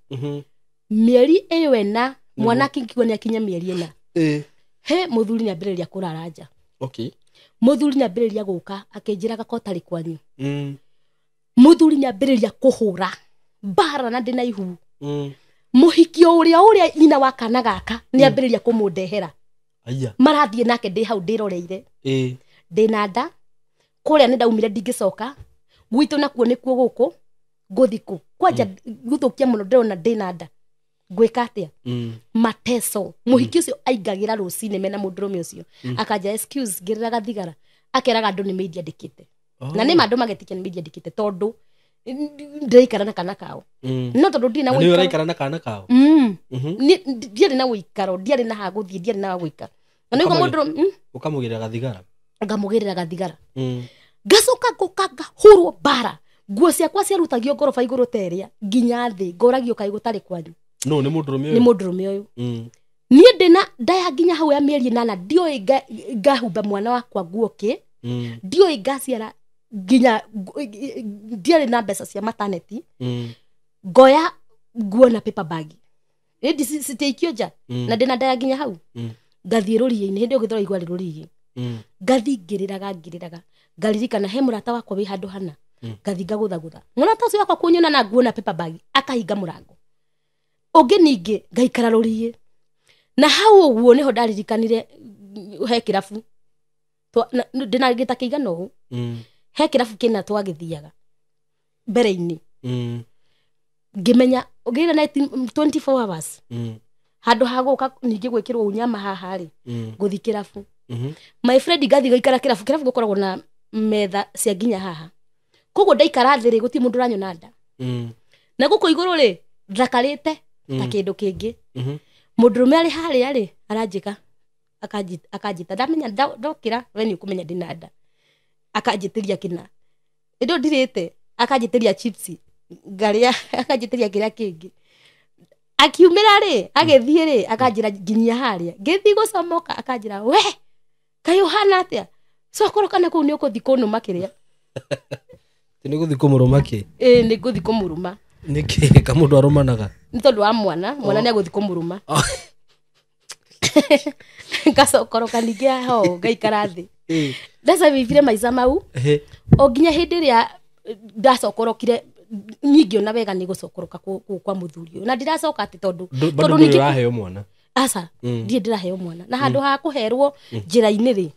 Mĩeri ĩyo ĩna mwana akiuga nĩ akinye mĩeri ĩna. He mũthuri nĩambĩrĩria kũrara nja. Okay. Mũthuri nĩambĩrĩria gũka akĩnjĩraga ko tarĩ kwanyu. Mũthuri nĩambĩrĩria kũhũra mbara na ndĩna ihu. Mũhiki ũrĩa nyina wa kana gaka nĩambĩrĩria kũmũndehera. Aya. Marathiĩ nake ndĩ hau ndĩroreire. Ndĩna nda kũrĩa nĩ ndaumire ndingĩcoka gwitũ nakuo nĩkuo gũkũ ngũthi kũ kwanja gũthũkia mũno ndĩrona ndĩna nda ngwĩka atĩa. Mateso mũhiki ũcio aingagĩra rũcinĩ mena mũndũrũme ũcio akanja excuse ngĩrĩraga thigara akeraga andũ nĩ media ndĩkĩte. Na nĩ ma andũ magetĩkia nĩ media ndĩkĩte tondũ ndĩraikara na kana kao. No tondũ ndirĩ na ũikaro. Nĩ ũraikara na kana kao? Ndiarĩ na ũikaro, ndiarĩ na ha gũthiĩ, ndiarĩ na ha gũikara. Na nĩguo mũndũ ũkamũgĩrĩra gathigara. Ngamũgĩrĩra gathigara. Ngacoka ngũka ngahũrwo mbara. Nguo ciakwa ciarutagio ngoroba igũrũ ta ĩrĩa nginya thĩ ngoragio kaĩ gũtarĩ kwanyu. No nĩ mũndũrũme ũyũ. Nĩ mũndũrũme ũyũ. Niĩ ndĩna ndaya nginya hau ya mĩeri ĩnana ndioĩ ngahumba mwana wakwa nguo kĩ. Ndioĩ ngaciara nginya ndiarĩ na mbeca cia maternity. Ngoya nguo na paper bag. Ĩndĩ citiikio nja na ndĩna ndaya nginya hau. Ngathiĩ rũriĩ-inĩ hĩndĩ ĩyo gĩthũra igwa rĩ rũriĩ. Ngathiĩ ngĩrĩraga ngaririkana he mũrata wakwa wĩ handũ hana. Ngathiĩ ngagũthagũtha. Mũrata ũcio wakwa kũnyona na nguo na paper bag akahinga mũrango. Ũngĩ ningĩ ngaikara rũriĩ. Na hau ũguo nĩho ndaririkanire he kĩrabu. Ndĩna gĩta kĩigana ũũ. He kĩrabu kĩna twagĩthiaga mbere-inĩ. Ngĩmenya ũngĩra 24 hours. Handũ ha gũka ningĩ gwĩkĩrwo unyama haha rĩ, ngũthi kĩrabu. My friend ngathiĩ ngaikara kĩrabu. Kĩrabu gũkoragwo na metha cia nginya haha. Koguo ndaikara thĩ rĩ gũtirĩ mũndũ ũranyona nda. Na gũkũ igũrũ rĩ thakarĩte ta kĩndũ kĩngĩ. Mũndũrũme arĩ harĩa rĩ aranjĩka akanjĩta ndamenya ndokĩra we nĩ ũkũmenya ndĩna nda. Akanjĩtĩria kĩna. Ĩndĩ ndirĩte akanjĩtĩria chips ngarĩa akanjĩtĩria kĩrĩa kĩngĩ. Akiumĩra rĩ agĩthiĩ rĩ akanjĩra nginya harĩa. Ngĩthiĩ gũcomoka akanjĩra we kaĩ ũhana atĩa? Cokoro kana kũu nĩ ũkũthiĩ kũnũma kĩrĩa. Nĩ gũthiĩ kũmũrũma kĩ? Ĩĩ nĩ ngũthiĩ kũmũrũma. Nĩkĩ ka mũndũ arũmanaga? Nĩ tondũ wa mwana, mwana nĩ agũthiĩ kũmũrũma. Ngacokoroka ningĩ haha ũũ ngaikara thĩ. Ndacabibire maica mau o nginya hĩndĩ ĩrĩa ndacokorokire ningĩona wega nĩ gũcokoroka kũu kwa mũthuri ũyũ. Na ndiracoka atĩ tondũ ningĩ ũraheo mwana. Aca, ndirĩ ndĩraheo mwana. Na handũ ha kũherwo njĩra-inĩ rĩ.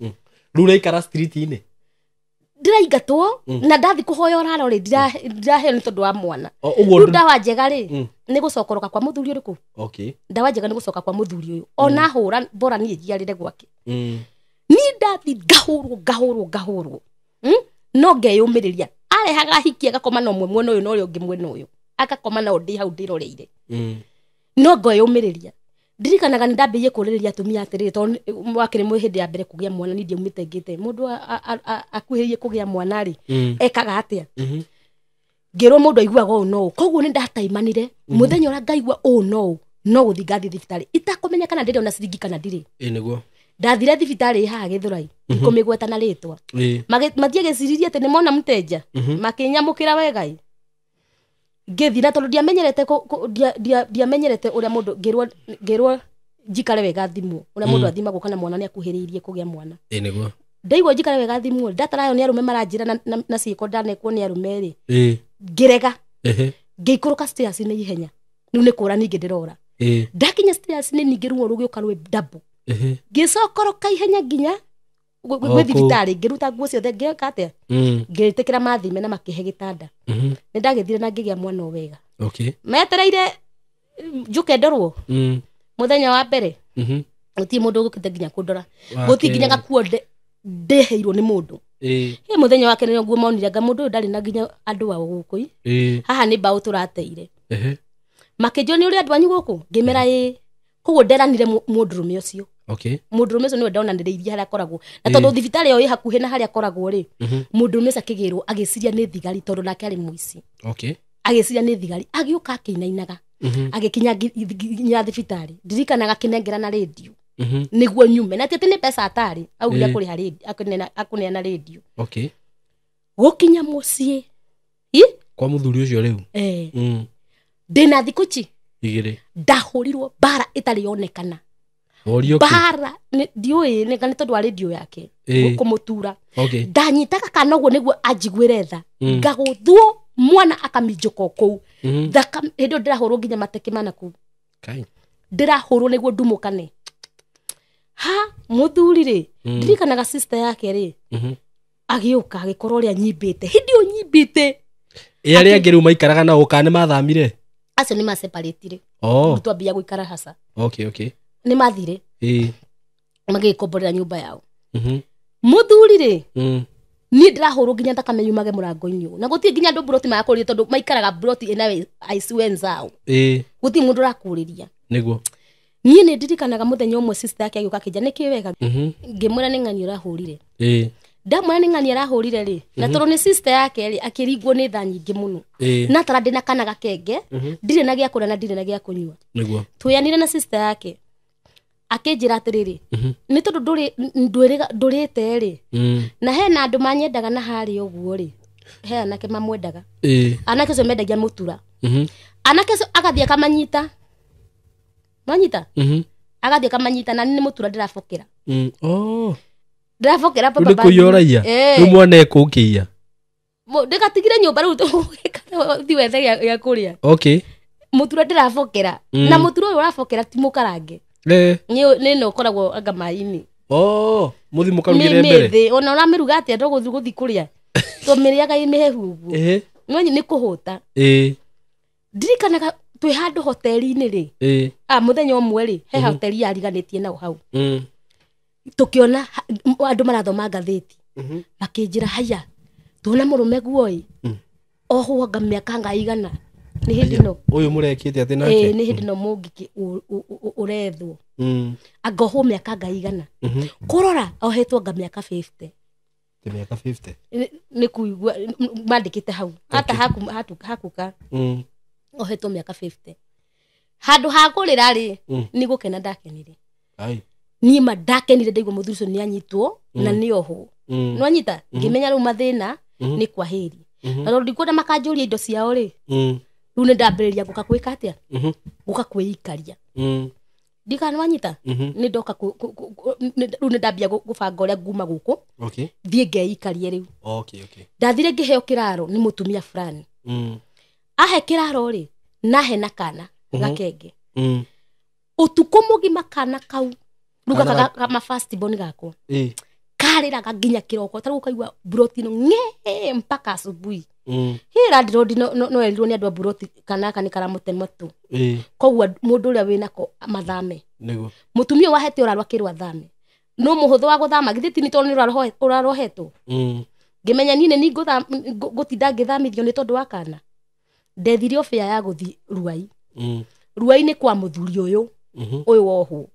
Rĩu ũraikara street-inĩ? Ndĩraingatwo na ndathi kũhoya ũraro rĩ ndiraheo nĩ tondũ wa mwana. Rĩu ndawa njega rĩ nĩ gũcokoroka kwa mũthuri ũrĩkũ? Okay. Ndawa njega nĩ gũcoka kwa mũthuri ũyũ. Ona hũra bora niĩ njiarĩre gwake. Niĩ ndathi ngahũrwo. No ngeyũmĩrĩria. Arehaga hiki agakoma na ũmwe mwena ũyũ na ũrĩa ũngĩ mwena ũyũ. Agakoma na ndĩ hau ndĩroreire. No ngeyũmĩrĩria. Ndirikanaga nĩ ndambĩrĩirie kũrĩrĩria atumia atĩrĩrĩ tondũ wakĩrĩ mwe hĩndĩ ya mbere kũgĩa mwana niĩ ndiaumĩte ngĩte. Mũndũ akuhĩrĩirie kũgĩa mwana rĩ ekaga atĩa? Ngĩrwo mũndũ aiguaga ũũ no ũũ. Koguo nĩ ndataimanire mũthenya ũrĩa ngaigua ũũ no ũũ no gũthiĩ ngathiĩ thibitarĩ itakũmenya kana ndĩrĩ ona ciringi kana ndirĩ. Nĩguo. Ndathire thibitarĩ haha Gĩthũrai ndikũmĩgweta na rĩtwa. Mathiĩ gĩciririe atĩ nĩmona mũtenja makĩnyamũkĩra wega ĩ. Ngĩthiĩ na tondũ ndiamenyerete ndiamenyerete ũrĩa mũndũ ngĩrwo njikare wega thimũ ũrĩa mũndũ athimagwo kana mwana nĩakuhĩrĩirie kũgĩa mwana. Nĩguo. Ndaigua njikare wega thimũ ndatarayo nĩ arũme maranjĩra na ciĩko ndanekwo nĩ arũme rĩ. Ngĩrega. Ngĩikũrũka stairs nĩ ihenya. Rĩu nĩ kũra ningĩ ndĩrora. Ndakinya stairs nĩ ningĩ ruo rũgĩũka rwĩ double. Ngĩcokoroka ihenya nginya gwĩ thibitarĩ ngĩruta nguo ciothe ngĩka atĩa? Ngĩtĩkĩra mathime na makĩhe gĩtanda. Nĩ ndagĩthire na ngĩgĩa mwana o wega. Okay. Metereire njũke ndorwo mũthenya wa mbere. Gũtirĩ mũndũ ũgũkĩte nginya kũndora. Gũtirĩ nginya gakuo ndeheirwo nĩ mũndũ. He mũthenya wake nĩ nguo monire nga mũndũ ũyũ ndarĩ na nginya andũ ao gũkũ. Haha nĩ mbaũ tũrateire. Makĩnjũria nĩ ũrĩ andũ anyu gũkũ? Ngĩmera ĩĩ. Koguo nderanire mũndũrũme ũcio. Okay. Mũndũrũme ũcio nĩwe ndonanĩrĩirie harĩa akoragwo. Na tondũ thibitarĩ ĩyo ĩ hakuhĩ na harĩa akoragwo rĩ, mũndũrũme ũcio akĩgĩrwo agĩciria nĩ thigari tondũ nake arĩ mũici. Okay. Agĩciria nĩ thigari, agĩũka akĩinainaga. Agĩkinya nginya thibitarĩ. Ndirikanaga akĩnengera na rĩndiũ. Nĩguo nyume. Na ti atĩ nĩ mbeca atarĩ, augire akũrĩha rĩndiũ, akũneana rĩndiũ. Okay. Gũkinya mũciĩ. Kwa mũthuri ũcio rĩu. Ndĩna thikũ ici igĩrĩ. Ndahũrirwo mbara ĩtarĩ yonekana. Mbara ndiũĩ nĩ tondũ wa rĩndiũ yake kũmũtura. Ndanyitaga kana ũguo nĩguo anjiguĩre tha. Ngagũthwo mwana akaminjũka o kũu. Hĩndĩ ĩyo ndĩrahũrwo nginya mateke mana kũu. Ndĩrahũrwo nĩguo ndumũkane. Ha mũthuri rĩ, ndirikanaga sister yake rĩ, agĩũka agĩkorwo ũrĩa nyimbĩte. Hĩndĩ ĩyo nyimbĩte. Arĩa angĩ rĩu maikaraga nao kana nĩ mathamire? Acio nĩ maseparatire. Twambia gũikara haca. Okay, okay. Nĩ mathire. Magĩkomborera nyũmba yao. Mũthuri rĩ, niĩ ndĩrahũrwo nginya thakame yumage mũrango-inĩ ũyũ. Na gũtirĩ nginya andũ mburoti marakũrĩria tondũ maikaraga mburoti ĩna aici wenzao. Gũtirĩ mũndũ ũrakũrĩria. Nĩguo. Niĩ nĩ ndirikanaga mũthenya ũmwe sister yake agĩũka akĩnjĩra nĩkĩ wega. Ngĩmwĩra nĩ ng'ani ũrahũrire. Ndamwĩra nĩ ng'ani arahũrire rĩ, na tondũ nĩ sister yake rĩ, akĩringwo nĩ tha nyingĩ mũno. Na tara ndĩ na kana gakenge, ndirĩ na gĩa kũrĩa na ndirĩ na gĩa kũnyua. Nĩguo. Twĩanire na sister yake. Akĩnjĩra atĩrĩrĩ, nĩ tondũ ndũrĩte rĩ, na hena andũ manyendaga na harĩa ũguo rĩ, he anake mamwendaga. Anake acio mendagia mũtura. Anake acio agathiĩ akamanyita. Manyita? Agathiĩ akamanyita na nĩ mũtura ndĩrabokera. Ndĩrabokera papa. Nĩ kũiyũraia. Rĩu mwana ekũkĩiya. Ndĩgatigire nyũmba rĩu ũthiĩ wethe gĩa kũrĩa. Okay. Mũtura ndĩrabokera. Na mũtura ũyũ ũrabokera ti mũkarange. Nĩ no ũkoragwo anga maĩ-inĩ. Mũthiĩ mũkarugĩre mbere. Mĩthĩ, ona ũramĩruga atĩa ndũgũthiĩ gũthiĩ kũrĩa. Tũmĩrĩaga ĩ mĩhehu ũguo. No nĩ kũhũta. Ndirikanaga twĩ handũ hoteli-inĩ rĩ. Mũthenya ũmwe rĩ, he hoteli yariganĩtie nao hau. Tũkĩona andũ marathoma ngathĩti. Makĩnjĩra haya, tuona mũrũme guo-ĩ. Ohwo anga mĩaka nga igana. Nĩ hĩndĩ ĩno. Ũyũ mũrekĩte atĩ nake? Nĩ hĩndĩ ĩno mũngĩkĩ ũrethwo. Anga ohwo mĩaka nga igana. Kũrora ohetwo anga mĩaka 50. Ti mĩaka 50? Nĩ kũigua mandĩkĩte hau. Hata hakuka. Ohetwo mĩaka 50. Handũ ha kũrĩra rĩ, nĩ gũkena ndakenire. Niĩ ma ndakenire ndaigua mũthuri ũcio nĩ anyitwo na nĩ ohwo. Nĩ wanyita? Ngĩmenya rĩu mathĩna nĩ kwahĩri. Na tondũ ndikwenda makanjũria indo ciao rĩ, rĩu nĩ ndambĩrĩria gũka gwĩka atĩa? Gũka kwĩikaria. Ndikana nĩ wanyita? Nĩ ndoka rĩu nĩ ndambia gũbanga ũrĩa nguma gũkũ. Thiĩ ngeikarie rĩu. Ndathire ngĩheo kĩraro nĩ mũtumia fulani. Ahe kĩraro rĩ, nahe na kana gakenge. Ũtukũ mũgima kana kau rĩu gaka kama first born gakwa. Karĩraga nginya kĩroko ta rĩu ũkaigua buroti ĩno ng'ee mpaka asubuhi. Hĩ landlord no erirwo nĩ andũ a buroti kana aka nĩ karamũtema tu. Koguo mũndũ ũrĩa wĩnako mathame. Nĩguo. Mũtumia wahete ũrarwa akĩrwo athame. No mũhũthũ wa gũthama githĩ ti nĩ tondũ nĩ ũrarohetwo. Ngĩmenya niĩ nĩ ngũtinda ngĩthamithio nĩ tondũ wa kana. Ndethirie obĩa ya gũthiĩ Ruai. Ruai nĩ kwa mũthuri ũyũ. Ũyũ wohwo.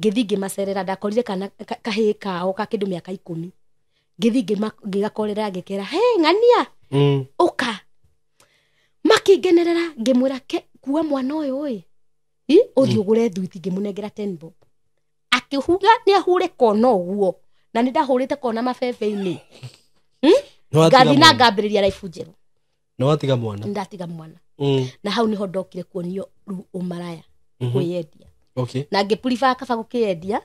Ngĩthiĩ ngĩmacerera ndakorire kana kahĩĩ kao ka kĩndũ mĩaka 10. Ngĩthiĩ ngĩgakorera ngĩkera, "Hey ng'ania." Ũka. Makĩngenerera ngĩmwĩra kuua mwana ũyũ ĩ. Ũthiĩ ũgũre thuiti ngĩmũnengera 10 bob. Akĩhuga nĩ ahũre kona ũguo. Na nĩ ndahũrĩte kona mabebe-inĩ. Ngathiĩ na ngambĩrĩria life njerũ. Na watiga mwana? Ndatiga mwana. Na hau nĩho ndokire kuonio rĩu ũmaraya. Kwĩyendia. Okay. Na ngĩpuriba kaba gũkĩendia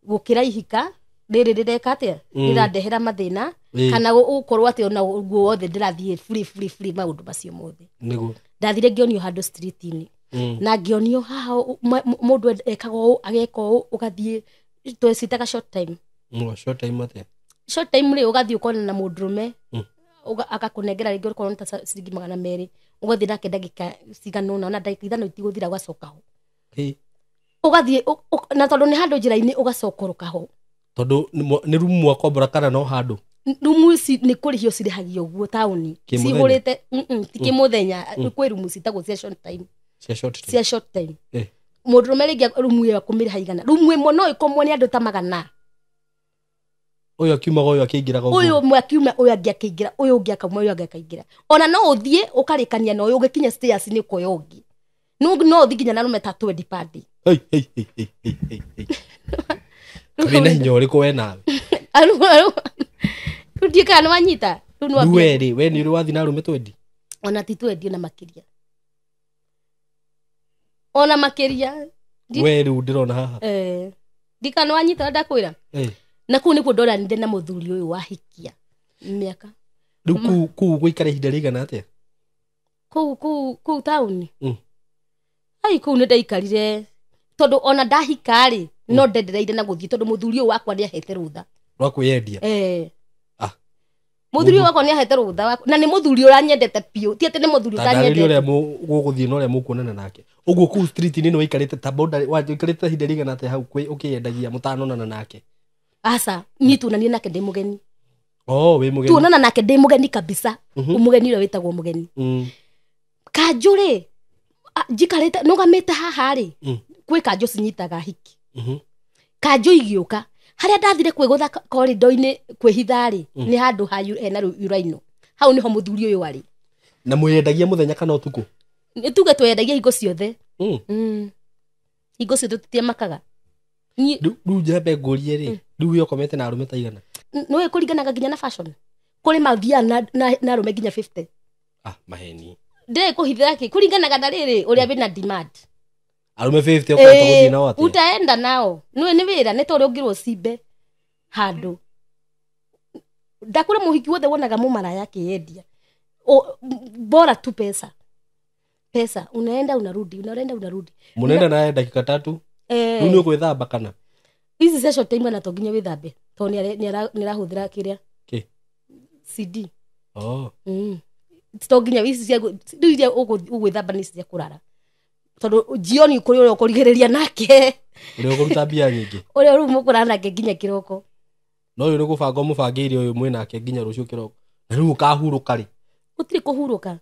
gũkĩra ihika rĩrĩ rĩreka atĩa rĩrandehera mathĩna kana gũkorwo atĩ ona nguo wothe ndĩrathiĩ free free free maũndũ macio mothe. Nĩguo. Ndathire ngĩonio handũ street-inĩ. Na ngĩonio haha mũndũ ekaga ũũ ageka ũũ ũgathiĩ twecitaga short time. Short time atĩa? Short time rĩ ũgathiĩ ũkona na mũndũrũme agakũnengera rĩngĩ ũkorwo nĩ ta ciringi 200 ũgathiĩ nake ndagĩka cigana ũna ona ndagĩka 5 itigũthira ũgacoka ho. Ũgathiĩ na tondũ nĩ handũ njĩra-inĩ ũgacokoroka ho. Tondũ nĩ rumu mwakombora kana no handũ? Rumu ici nĩ kũrĩhio cirĩhagio ũguo taũni. Cihũrĩte ti kĩmũthenya kwĩ rumu citagwo cia short time. Cia short time. Cia short time. Mũndũrũme rĩngĩ rumu ĩyo akũmĩrĩha igana. Rumu ĩmwe no ĩkomwo nĩ andũ ta 100. Ũyũ akiumaga ũyũ akĩingĩraga ũguo. Ũyũ ũmwe akiuma ũyũ angĩ akĩingĩra ũyũ ũngĩ akauma ũyũ angĩ akaingĩra. Ona no ũthiĩ ũkarĩkania na ũyũ ũgĩkinya stairs nĩ ũkoya ũngĩ. No ũthiĩ nginya na arũme ta 20 per day. Hey hey hey hey hey hey. Wĩna hinya ũrĩkũ we nawe? Rĩu ndiũĩ kana nĩ wanyita. Rĩu we rĩ, we nĩ ũrĩ wathiĩ na arũme 20? Ona ti 20 ona makĩria. Ona makĩria. We rĩu ndĩrona haha. Ndiũĩ kana nĩ wanyita ndakwĩra. Na kũu nĩkuo ndoranire na mũthuri ũyũ wahikia mĩaka. Rĩu kũu gũikara ihinda rĩigana atĩa? Kũu taũni. Ai kũu nĩ ndaikarire tondũ ona ndahika rĩ no ndendereire na gũthiĩ tondũ mũthuri ũyũ wakwa nĩ ahete rũtha. Rwa kwĩyendia? Mũthuri ũyũ wakwa nĩ ahete rũtha na nĩ mũthuri ũranyendete biũ ti atĩ nĩ mũthuri ũtanyendete. Ũrĩa mũgũthiĩ na ũrĩa mũkuonana nake. Ũguo kũu street-inĩ nĩ waikarĩte ta boundary waikarĩte ihinda rĩigana atĩa hau ũkĩyendagia mũtanonana nake? Aca, niĩ tuonanie nake ndĩ mũgeni. Oh, wĩ mũgeni. Tuonana nake ndĩ mũgeni kabisa. Mũgeni ũrĩa wĩtagwo mũgeni. Kanjũ rĩ njikarĩte nũgamĩte haha rĩ kwĩ kanjũ cinyitaga hiki. Kanjũ igĩũka harĩa ndathire kwĩgũtha korido-inĩ kwĩhitha rĩ nĩ handũ ha hena uraino. Hau nĩho mũthuri ũyũ arĩ. Na mwĩyendagia mũthenya kana ũtukũ? Nĩ tuge twendagia hingo ciothe. Hingo ciothe tũtiamakaga. Rĩu njambe ngũrie rĩ, rĩu we ũkomete na arũme ta igana? Nĩũĩ kũringanaga nginya na fashion. Kũrĩ mathiaga na arũme nginya 50. Ah, maheni. Ndĩrĩ kũhithĩra kĩ kũringanaga na rĩrĩ ũrĩa wĩna demand. Arũme 50 ũkũhota gũthiĩ nao atĩa? Utaenda nao. Nĩũĩ nĩ wĩra nĩ ta ũrĩa ũngĩrwo cimbe handũ. Ndakũrĩ mũhiki wothe wonaga mũmaraya akĩyendia. Bora tu pesa. Pesa unaenda unarudi, unaenda unarudi. Mũnenda naye ndagĩka 3. Rĩu nĩ ũgwĩthamba kana? Ici cia short time na to nginya wĩthambe tondũ nĩ arahũthĩra kĩrĩa? Kĩ? CD. Oh. To nginya ici cia rĩu iria ũgwĩthamba nĩ ici cia kũrara. Tondũ jioni kũrĩ ũrĩa ũkũrigĩrĩria nake. Ũrĩa ũkũruta mbia nyingĩ. Ũrĩa rĩu mũkũrara nake nginya kĩroko. No ũyũ nĩ gũbanga ũmũbangĩire ũyũ mwĩ nake nginya rũciũ kĩroko. Na rĩu ũkahurũka rĩ? Gũtirĩ kũhurũka.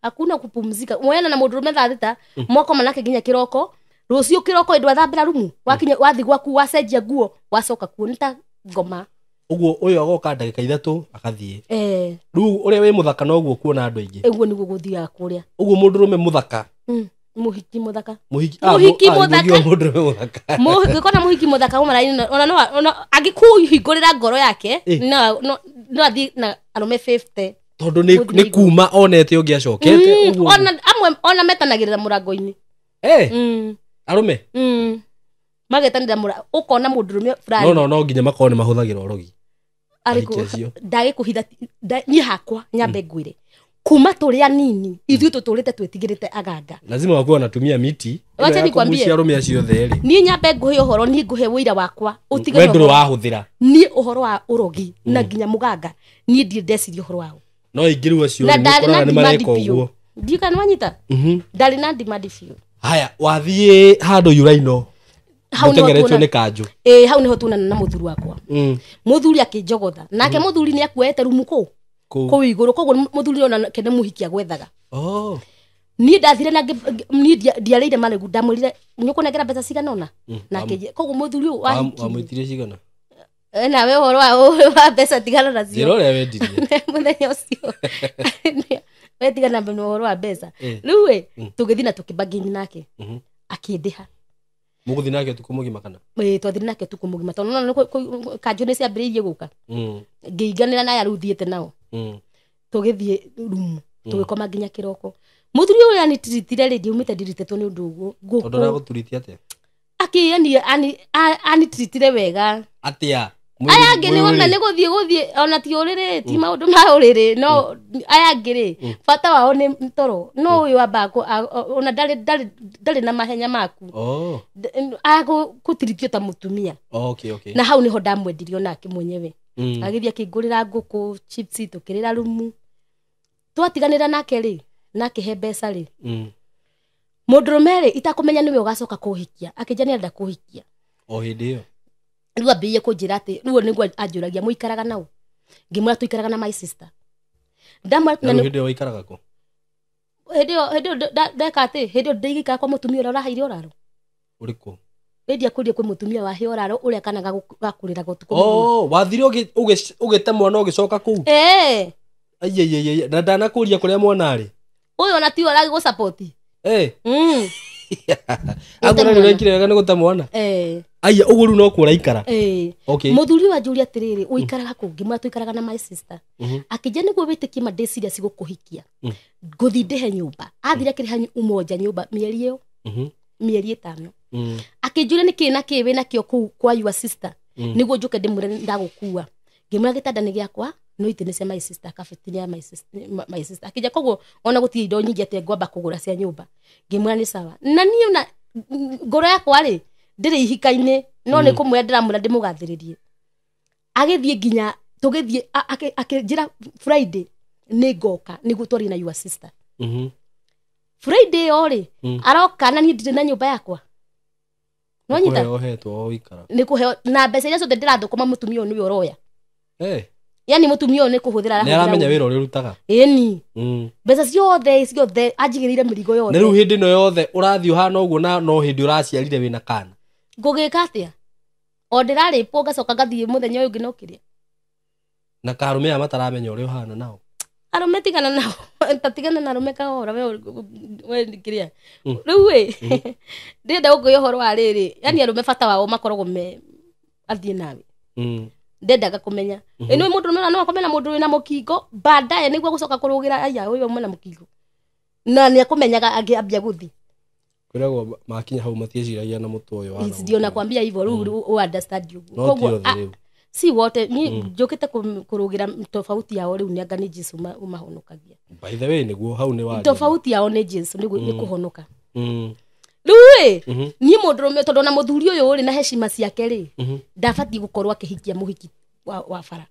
Hakuna kupumzika. Mwoyana na mũndũrũme thaa 6 mwakoma nake nginya kĩroko. Rũciũ kĩroko ĩndũ athambĩra rumu wakinya wathi gwaku wacenjia nguo wacoka kuo nĩ ta ngoma. Ũguo ũyũ agoka ndagĩka 3 akathiĩ. Rĩu ũrĩa wĩ mũthaka noguo kuona andũ aingĩ. Ũguo nĩguo gũthiaga kũrĩa. Ũguo mũndũrũme mũthaka. Mũhiki mũthaka. Mũhiki mũthaka. Mũndũrũme mũthaka. Ngĩkona mũhiki mũthaka ũmaraini ona no angĩkũhingũrĩra ngoro yake no athiĩ na arũme 50. Tondũ nĩ kuma onete ũngĩ acokete ũguo. Ona amwe ona metanagĩrĩra mũrango-inĩ. Arũme? Magetanĩra ũkona mũndũrũme fulani. No nginya makorwo nĩ mahũthagĩra ũrogi. Ndagĩkũhitha niĩ hakwa nyambe ngwĩre. Kuma tũrĩ anini ithuĩ tũtũrĩte twĩtigĩrĩte aganga. Lazima wakuwa wanatumia miti. Wacha nikwambie. Arũme acio othe rĩ. Niĩ nyambe ngũhe ũhoro, niĩ ngũhe ũira wakwa. Ũtige We ndũrĩ wahũthĩra. Niĩ ũhoro wa ũrogi na nginya mũganga niĩ ndirĩ ndeciria ũhoro wao. No aingĩ rĩu acio rĩ, nĩũkoraga nĩ mareka ũguo. Ndiũĩ kana nĩwanyita? Ndarĩ na demand biũ. Haya, wathiĩ handũ Uraino. Hau nĩho Mũtengeretio tuona- nĩ kanjũ. Ĩĩ, hau nĩho tuonana na mũthuri wakwa. Mũthuri akĩnjogotha. Nake mũthuri nĩ akuete rumu kũu. Kũu igũrũ. Koguo mũthuri ona nake nĩ mũhiki agwethaga. Oh. Niĩ ndathire na niĩ ndiarĩire marĩgu, ndamwĩrire nĩũkũnengera mbeca cigana ũna? Nake koguo mũthuri ũyũ wahikirie. Wamwĩtirie cigana? Nawe ũhoro wa mbeca tigana nacio. Njĩra ũrĩa wendirie. Mũthenya ũcio. We tigana na ũhoro wa mbeca. Rĩu ĩ, tũgĩthiĩ na tũkĩbargain nake. Akĩndĩha. Mũgũthiĩ nake ũtukũ mũgima kana? Ĩĩ, twathire nake ũtukũ mũgima. Tondũ nĩwona kanjũ nĩ ciambĩrĩirie gũka. Ngĩiganĩra na aya rĩu thiĩte nao. Tũgĩthiĩ rumu, tũgĩkoma nginya kĩroko. Mũthuri ũyũ anitiritire rĩ, ndiumĩte ndiritĩtwo nĩ ũndũ ũguo. Ngũkũ. Tondũ aragũturithia atĩa? Anitiritire wega. Atĩa? Aya angĩ nĩ wona nĩ gũthiĩ ona ti ũrĩrĩ, ti maũndũ ma ũrĩrĩ, no aya angĩ rĩ, bata wao nĩ toro. No ũyũ ambaga ona ndarĩ na mahenya maku. Oh. Agũtiritio ta mũtumia. Okay, okay. Na hau nĩho ndamwendirio nake mwenyewe. Agĩthiĩ akĩngũrĩra ngũkũ, chips, tũkĩrĩra rumu. Twatiganĩra nake rĩ, nake he mbeca rĩ. Mũndũrũme rĩ, itakũmenya nĩwe ũgacoka kũhikia. Akĩnjĩra nĩarenda kũhikia. O hĩndĩ ĩyo. Rĩu ambĩrĩirie kũnjĩra atĩ, rĩu nĩguo anjũragia, mũikaraga naũ? Ngĩmwĩra tũikaraga na my sister. Ndamwĩra Na rĩu hĩndĩ ĩyo waikaraga kũ? Hĩndĩ ĩyo ndeka atĩ, hĩndĩ ĩyo ndĩigĩkaga kwa mũtumia ũrĩa ũraheire ũraro. Ũrĩkũ? Hĩndĩ ĩyo kwĩ mũtumia wahe ũraro ũrĩa kana gakũrĩraga ũtukũ mũgima. Oh, wathire ũgĩte mwana ũgĩcoka kũu? Ĩĩ. Ai, na ndanakũria kũrĩa mwana arĩ? Ũyũ ona tiwe ũragĩgũsupport. Akũra nĩ ũrekire wega nĩ gũte mwana? Aya, ũguo rĩu no kuo ũraikara? Okay. Mũthuri ũyũ anjũria atĩrĩrĩ, ũikaraga kũ? Ngĩmwĩra tũikaraga na my sister. Akĩnjĩra nĩguo wĩtĩkie ma ndĩ serious gũkũhikia. Ngũthiĩ ndĩhe nyũmba. Athire akĩrĩha umoja nyũmba mĩeri ĩyo. Mĩeri 5. Akĩnjũria nĩkĩ na kĩ wĩna kĩo kũu kwa your sister. Nĩguo njũke ndĩmwĩre ndagũkua. Ngĩmwĩra gĩtanda nĩ gĩakwa, no itĩ nĩ cia my sister, kabeti nĩ ya my sister. Akĩnjĩra koguo ona gũtirĩ indo nyingĩ atĩ ngwamba kũgũra cia nyũmba. Ngĩmwĩra nĩ sawa. Na niĩ ona ngoro yakwa rĩ, ndĩrĩ ihika-inĩ, no nĩ kũmwĩra ndĩramwĩra ndĩmũgathĩrĩrie. Agĩthiĩ nginya tũgĩthiĩ, akĩnjĩra Friday nĩ ngoka nĩguo twarie na your sister. Friday ĩyo rĩ, aroka na niĩ ndirĩ na nyũmba yakwa. Nĩwanyita? Nĩkũheo ũhetwo ũikara. Nĩ kũheo, na mbeca iria ciothe ndĩrathũkũma mũtumia ũyũ nĩwe ũroya. Yaani mũtumia ũyũ nĩ kũhũthĩra Nĩ aramenya arahũthĩra wĩra ũrĩa ũrutaga. Ĩni. Mbeca ciothe anjigĩrĩire mĩrigo yothe. Na rĩu hĩndĩ ĩno yothe ũrathiĩ ũhana ũguo na no hĩndĩ ũraciarire wĩna kana. Ngũgĩka atĩa? O ndĩrarĩpwo ngacoka ngathiĩ mũthenya ũyũ ũngĩ no kĩrĩa. Na karũme aya mataramenya ũrĩa ũhana nao. Arũme tigana nao. Ta tigana na arũme kahora, we kĩrĩa. Rĩu ĩ, ndĩrenda gũkũhe ũhoro wa rĩrĩ. Yaani arũme bata wao makoragwo me athiĩ nawe. Ndendaga kũmenya. Ĩ nĩ mũndũ ũrũme no akome na mũndũ wĩna mũkingo, baadaye nĩguo gũcoka kũrũgĩra, aya, ũyũ auma na mũkingo. Na nĩ akũmenyaga angĩambia gũthiĩ. Kwĩragwo makinya hau matieciragia na mũtwe ũyũ wa Ndio nakwambia hivyo, rĩu ũ understand you. No ti Koguo, othe rĩu. si wote, ni njũkĩte kũrũgĩra tofauti yao rĩu nĩ anga nĩ Jesu ũmahonokagia. By the way, nĩguo hau nĩ waria. Tofauti yao nĩ Jesu, nĩ kũhonoka. Rĩu ĩ, niĩ mũndũrũme, tondũ ona mũthuri ũyũ ũrĩ na heshima ciake rĩ, ndabatiĩ gũkorwo akĩhikia mũhiki wa bara.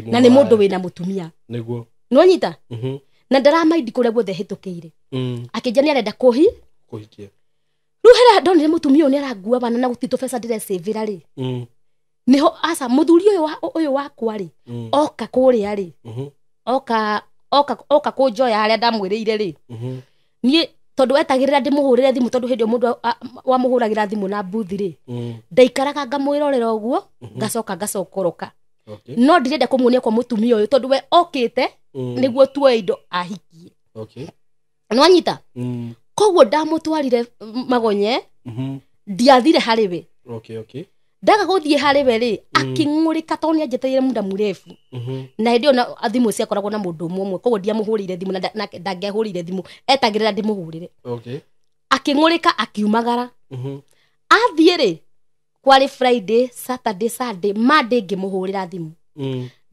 Na nĩ mũndũ wĩna mũtumia. Nĩguo. Nĩwanyita? Na ndaramaindi kũrĩa guothe hĩtũkĩire. Akĩnjĩra nĩ arenda kũhikia. Rĩu harĩa ndonire mũtumia ũyũ nĩ arangua bana na gũtirĩ tũbeca ndĩrecĩvĩra rĩ. Nĩho aca mũthuri ũyũ wakwa rĩ, oka kũrĩa rĩ. Oka kũnjoya harĩa ndamwĩrĩire rĩ. Niĩ tondũ etagĩrĩra ndĩmũhũrĩre thimũ, tondũ hĩndĩ ĩyo mũndũ wamũhũragĩra thimũ na mbuthi rĩ, ndaikaraga ngamwĩrorera ũguo, ngacoka ngacokoroka. No ndirenda kũmuonia kwa mũtumia ũyũ tondũ we okĩte nĩguo tuoe indo ahikie. Nĩwanyita? Koguo ndamũtwarire Magonye, ndiathire harĩ we. Ndaga gũthiĩ harĩ we rĩ, akĩng'ũrĩka tondũ nĩanjetereire muda mrefu. Na hĩndĩ ĩyo na thimũ ciakoragwo na mũndũ ũmwe ũmwe, koguo ndiamũhũrĩire thimũ na nake ndangĩahũrĩire thimũ, etagĩrĩra ndĩmũhũrĩre. Akĩng'ũrĩka akiumagara. Athiĩ rĩ, kwarĩ Friday, Saturday, Sunday, Monday ngĩmũhũrĩra thimũ.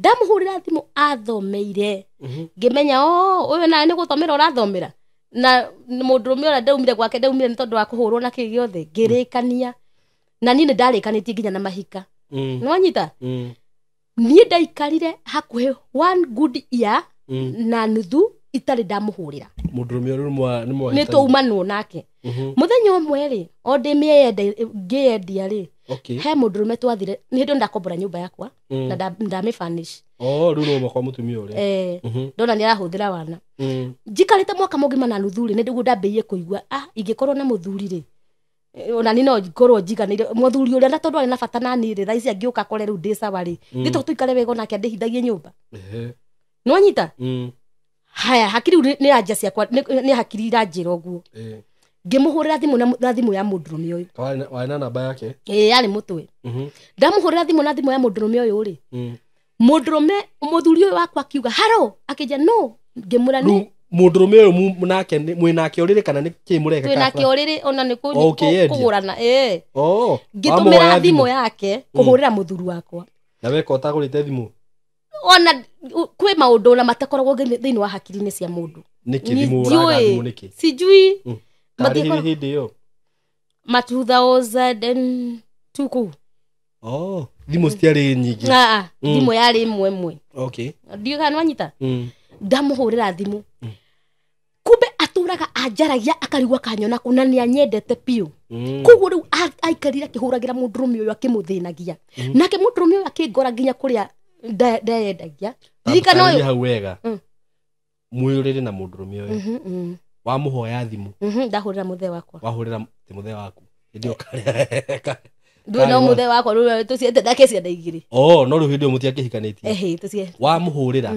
Ndamuhurira thimu athomeire. Ngimenya uyu nawe ni guthomera urathomera. Na mundurume uria ndaumire gwake ndaumire ni tondu wa kuhurwo na ki giothe ngirikania. Na ni ndarikanitie nginya na mahika. Nwanyita? Ni ndaikarire hakuhi 1 good year na nuthu itari ndamuhurira. Mundurume uriu ni mwa ni tuumanwo nake. Muthenya umwe ri o ndimienda ngiendia ri. He mundurume twathire ni hindi ndakombora nyumba yakwa na ndamifanish. Riu no kwa mutumia uria. Ndona ni arahuthira wana. Njikarite mwaka mugima na nuthu ri ni ndiguo ndambirie kuigua ingikorwo na muthuri ri ona ni no ngorwo njiganire muthuri uria na tondu ari na bata na ni ri thaa ici angiuka kore riu ndi sawa ri ndi tuikare wega nake andihithagie nyumba. Nwanyita? Haya hakiri ni anja ciakwa ni hakiri iranjira uguo. Ngimuhurira thimu na thimu ya mundurume uyu. Warĩ na namba yake? Yarĩ mutwe. Ndamuhurira thimu na thimu ya mundurume uyu ri. Mundurume muthuri uyu wakwa akiuga haro akija no ngimura ni mundurume uyu nake mwi nake uriri kana ni ki mureka twi nake uriri ona ni kugurana. Ngitumira thimu yake kuhurira muthuri wakwa. Na weka utagurite thimu? Ona kwi maundu na matakoragwo thiini wa hakiri-ini cia mundu. Niki thimu uraga thimu niki? Sijui. Matiko hindi yo ma 2002 kuu. Thimu citiarĩ nyingĩ. Thimu yarĩ imwe. Okay. Ndiũ kana nwanyita? Ndamuhurira thimu. Kumbe aturaga anjaragia akarigwa kanyona kuna ni anyendete piu. Koguo riu aikarire akihuragira mundurume uyu akimuthinagia. Nake mundurume uyu akingora nginya kuria ndeyendagia. Ririkana uyu hau wega. Mwirurire na mundurume uyu. Wamuhoya thimu. Ndahurira muthe wakwa. Wahurira muthe waku. Hindi ukaria. Ndu no muthe wakwa riu tuciete ndake ciana igiri. No riu hindi mutiakihikanitie. Ehe tucie. Wamuhurira.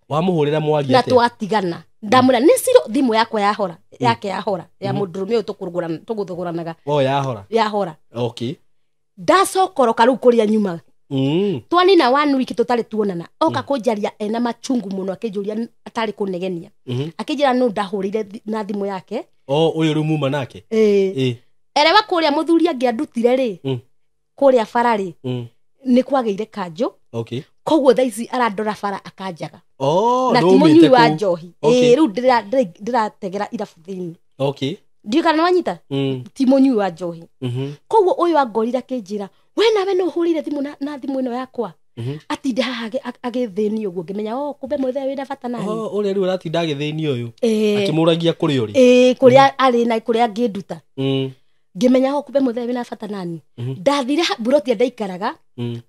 Wamuhurira mwaria na twatigana. Ndamura ni ciro thimu yakwa yahora. Yake yahora ya mundurume uyu tukurugurana tuguthuguranaga. Yahora. Yahora. Okay. Ndacokoroka riu kuria nyuma. Twanina 1 week tutari tuonana. Oka kunjaria ena machungu muno akinjuria atari kunegenia. Akinjira no ndahurire na thimu yake. Uyu riu muma nake. Erewa kuria muthuri angiandutire ri. Kuria bara ri. Ni kwageire kanjo. Okay. Koguo thaa ici arandora bara akanjaga. Na ti munyui wa njohi. Riu ndirategera irabu thiini. Okay. Ndiũ kana nwanyita? Ti munyui wa njohi. Koguo uyu angorire akinjira we nawe no hurire thimu na thimu ino yakwa. Atinde haha agithinio uguo ngimenya kumbe mwethe wina bata nani. Uria riu aratinda agithinio uyu. Akimuragia kuria uri. Kuria ari na kuria nginduta. Ngimenya kumbe mwethe wina bata nani. Ndathire burotia ndaikaraga.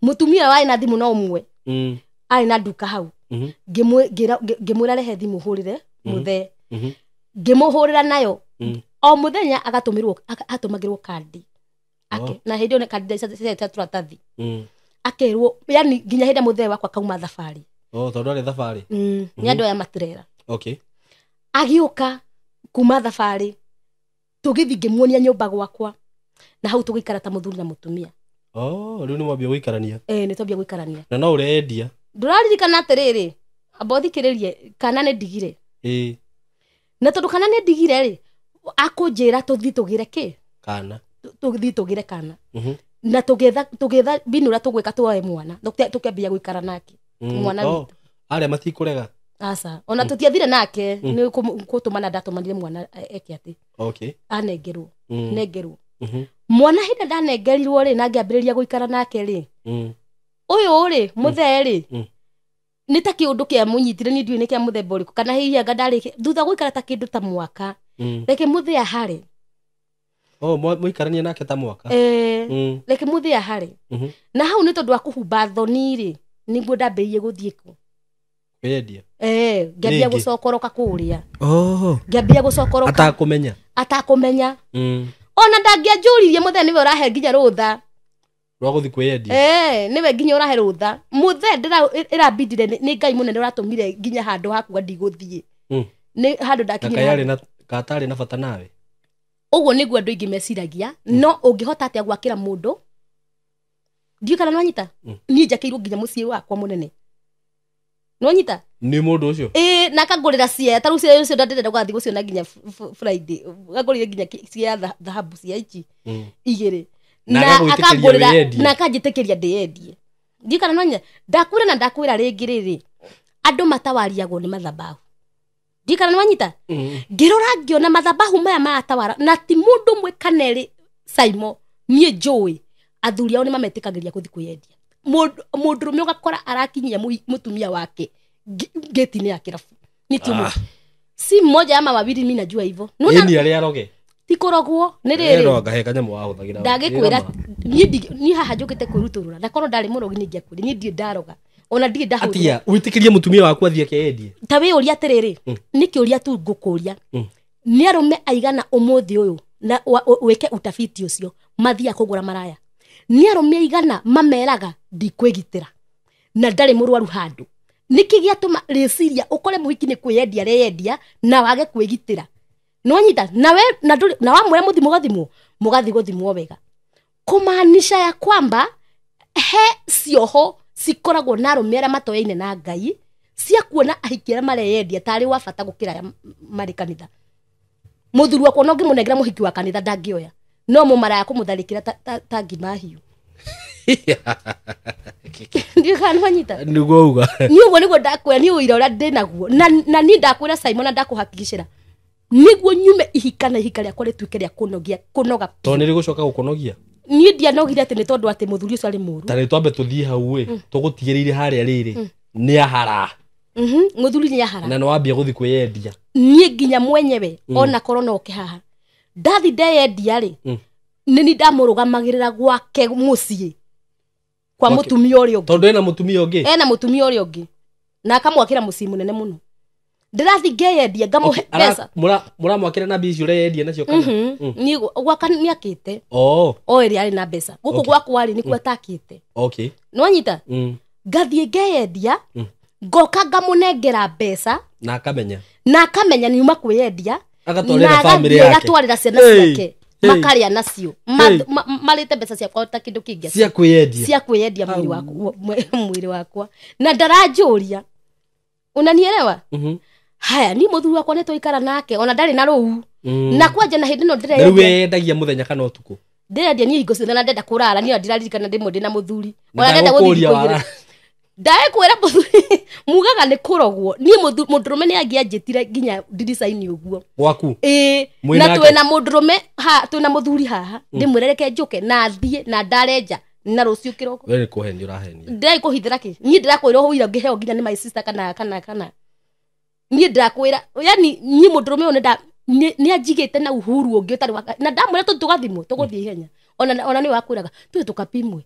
Mutumia wai na thimu no umwe. Ari na nduka hau. Ngimwira rehe thimu hurire muthe. Ngimuhurira nayo. O muthenya agatumirwo atumagirwo kandi. Ake na hindi one kandi cia turatathi. Akerwo yani nginya hindi muthe wakwa kauma thabari. Tondu ari thabari. Ni andu aya matirera. Okay. Agiuka kuma thabari tugithi ngimuonia nyumba gwakwa na hau tugikara ta muthuri na mutumia. Riu ni mwambia guikarania. Ni twambia guikarania. Na no urendia. Nduraririkana atiriri amba uthikiririe kana ni ndigire. Na tondu kana ni ndigire ri akunjira tuthi tugire ki? Kana. Tuthi tugire kana. Na tugetha mbinu uria tugwika tuoe mwana tukiambia guikara nake. Mwana witu. Aria matikurega. Aca ona tutiathire nake ni kutumana ndatumanire mwana eke ati. Okay. Anengerwo. Nengerwo. Mwana hindi ndanengerirwo ri na ngiambiriria guikara nake ri. Uyu ri muthe ri. Ni ta kiundu kia munyitire ni ndiui ni kia muthemba uriku kana hihi anga ndari thutha guikara ta kindu ta mwaka. Reke muthe ahare. Muikarania nake ta mwaka. Reke muthe ahare. Na hau ni tondu wa kuhumba thoni ri niguo ndambĩrĩirie gũthiĩ ku. Kwendia. Ngĩambia gũcokoroka kũrĩa. Ngĩambia gũcokoroka. Atakumenya. Ona ndangĩanjũririe muthe niwe ũrahe nginya rũtha. Rwa gũthiĩ kwĩyendia. Niwe nginya ũrahe rũtha. Muthe ĩrambindire ni Ngai mũnene ũratũmire nginya handũ hakuga ndigũthiĩ. Ni handũ ndakinyire. Na katarĩ na bata nawe. Ũguo nĩguo andũ aingĩ meciragia no ũngĩhota atĩa gwakĩra mũndũ. Ndiũĩ kana nĩwanyita? Niĩ njakĩirwo nginya mũciĩ wakwa mũnene. Nĩwanyita? Ni mũndũ ũcio? Na akangũrĩra cia ta rĩu cia ũcio ndĩrenda gũgathiĩ gũciona nginya Friday. Angũrĩire nginya cia thahabu cia ici igĩrĩ. Na akangũrĩra na akanjĩtĩkĩria ndĩyendie. Ndikana nonya ndakwĩra na ndakwĩra rĩngĩ rĩrĩ andũ matawariagwo nĩ mathabahu. Ndikana nwanyita ngĩrora ngĩona mathabahu maya maratawara na ti mũndũ ũmwe kana erĩ Saimo niĩ njũĩ athuri ao nĩ mametĩkagĩria gũthiĩ kwĩyendia. Mũndũrũme ũgakora arakinyia mũtumia wake gate-inĩ ya kĩrabu. Nĩ ti ũmwe. Si mmoja ama wawili, mimi najua hivyo. Nĩ arĩa aroge. Ti kũrogwo nĩ rĩrĩ. No ngahe kanyamũ wahũthagĩra. Ndagĩkwĩra niĩ haha njũkĩte kwĩrutũrũra na korwo ndarĩ mũrogi nĩ ingĩakwĩra niĩ ndirĩ ndaroga. Ona ndirĩ ndahũthĩra. Atia wĩtĩkĩrie mũtumia waku athiĩ akeyendie. Ta wĩyũrie atĩrĩrĩ, nĩ kĩũria tu ngũkũria. Nĩ arũme aigana ũmũthĩ ũyũ na wĩke utafiti ũcio mathiaga kũgũra maraya. Nĩ arũme aigana mameraga ndikwĩgitĩra na ndarĩ mũrwaru handũ. Nĩkĩ gĩatũma rĩciria ũkore mũhiki nĩ kwĩyendia areyendia na wage kwĩgitĩra. Nĩwanyita nawe na wamwĩra mũthi mũgathimwo mũgathi gũthimwo wega. Kumaanisha ya kwamba he cioho cikoragwo na arũme arĩa matoyaine na Ngai cia kuona ahiki arĩa mareyendia tarĩ wa bata gũkĩra arĩa marĩ kanitha. Mũthuri wakwa no ngĩmũnengera mũhiki wa kanitha ndangĩoya no mũmaraya kũmũtharĩkĩra ta ngima hiũ. Ndiũĩ nwanyita. Nĩguo uga. Niĩ ũguo nĩguo ndakwĩra, niĩ ũira ũrĩa ndĩnaguo na niĩ ndakwĩra Simon na ndakũhakikicĩra nĩguo nyume ihika na ihika rĩakwa rĩtuĩke rĩa kũnogia kũnoga. Tondũ nĩ rĩgũcoka gũkũnogia. Niĩ ndianogire atĩ nĩ tondũ atĩ mũthuri ũcio arĩ mũũru. Ta rĩ twambe tũthiĩ hau ĩ tũgũtigĩrĩire harĩa rĩrĩ nĩ ahara. Mũthuri nĩ ahara. Na nĩ wambia gũthiĩ kwĩyendia. Niĩ nginya mwenyewe ona korwo no oke haha ndathi ndeyendia rĩ nĩ ni ndamũrũgamagĩrĩra gwake mũciĩ kwa mũtumia ũrĩa ũngĩ. Tondũ ena mũtumia ũngĩ. Ena mũtumia ũrĩa ũngĩ na akamwakĩra mũciĩ mũnene mũno. Ndĩrathi ngeyendia ngamũhe mbeca. Mũramwakĩra na mbia icio ũreyendia nacio kana? Niĩ gwaka nĩakĩte. O ĩrĩa arĩ na mbeca. Gũkũ gwakwa rĩ nĩkuo atakĩte. Nĩwanyita? Ngathiĩ ngeyendia ngoka ngamũnengera mbeca na akamenya. Na akamenya niuma kwĩyendia agatwarĩra family yake. Agatwarĩra ciana ciake makarĩa nacio marĩte mbeca ciakwa ta kĩndũ kĩngĩ cia kwĩyendia. Cia kwĩyendia mwĩrĩ wakwa na ndaranjũria. Unanielewa? Haya ni mũthuri wakwa nĩ twaikara nake ona ndarĩ na rũu. Na kwanja na hĩndĩ ĩno ndĩreyendia. Rĩu wendagia mũthenya kana ũtukũ? Ndĩrendia niĩ hingo ciothe na ndenda kũrara niĩ ndiraririkana ndĩmwe ndĩna mũthuri. Ona ndenda gũthiĩ kũigĩra. Ndakwĩra mũthuri mugaga nĩ kũrogwo. Niĩ mũndũrũme nĩ angĩanjĩtire nginya ndirica-inĩ ũguo. Gwaku? Ĩĩ. Na twĩna mũndũrũme ha twĩna mũthuri haha ndĩmwĩre reke njũke na thiĩ na ndarenja na rũciũ kĩroko. We nĩ kũhenia ũrahenia. Ndĩrakũhithĩra kĩ? Niĩ ndĩrakwĩra ũira ngĩheo nginya nĩ my sister kana niĩ ndĩrakwĩra yani niĩ mũndũrũme ũyũ nĩ anjigĩte na uhuru ũngĩ ũtarĩ wa na ndamwĩra tũthiĩ tũgathimwo tũgũthiĩ ihenya. Ona nĩ wakwĩraga tũthiĩ tũkapimwe.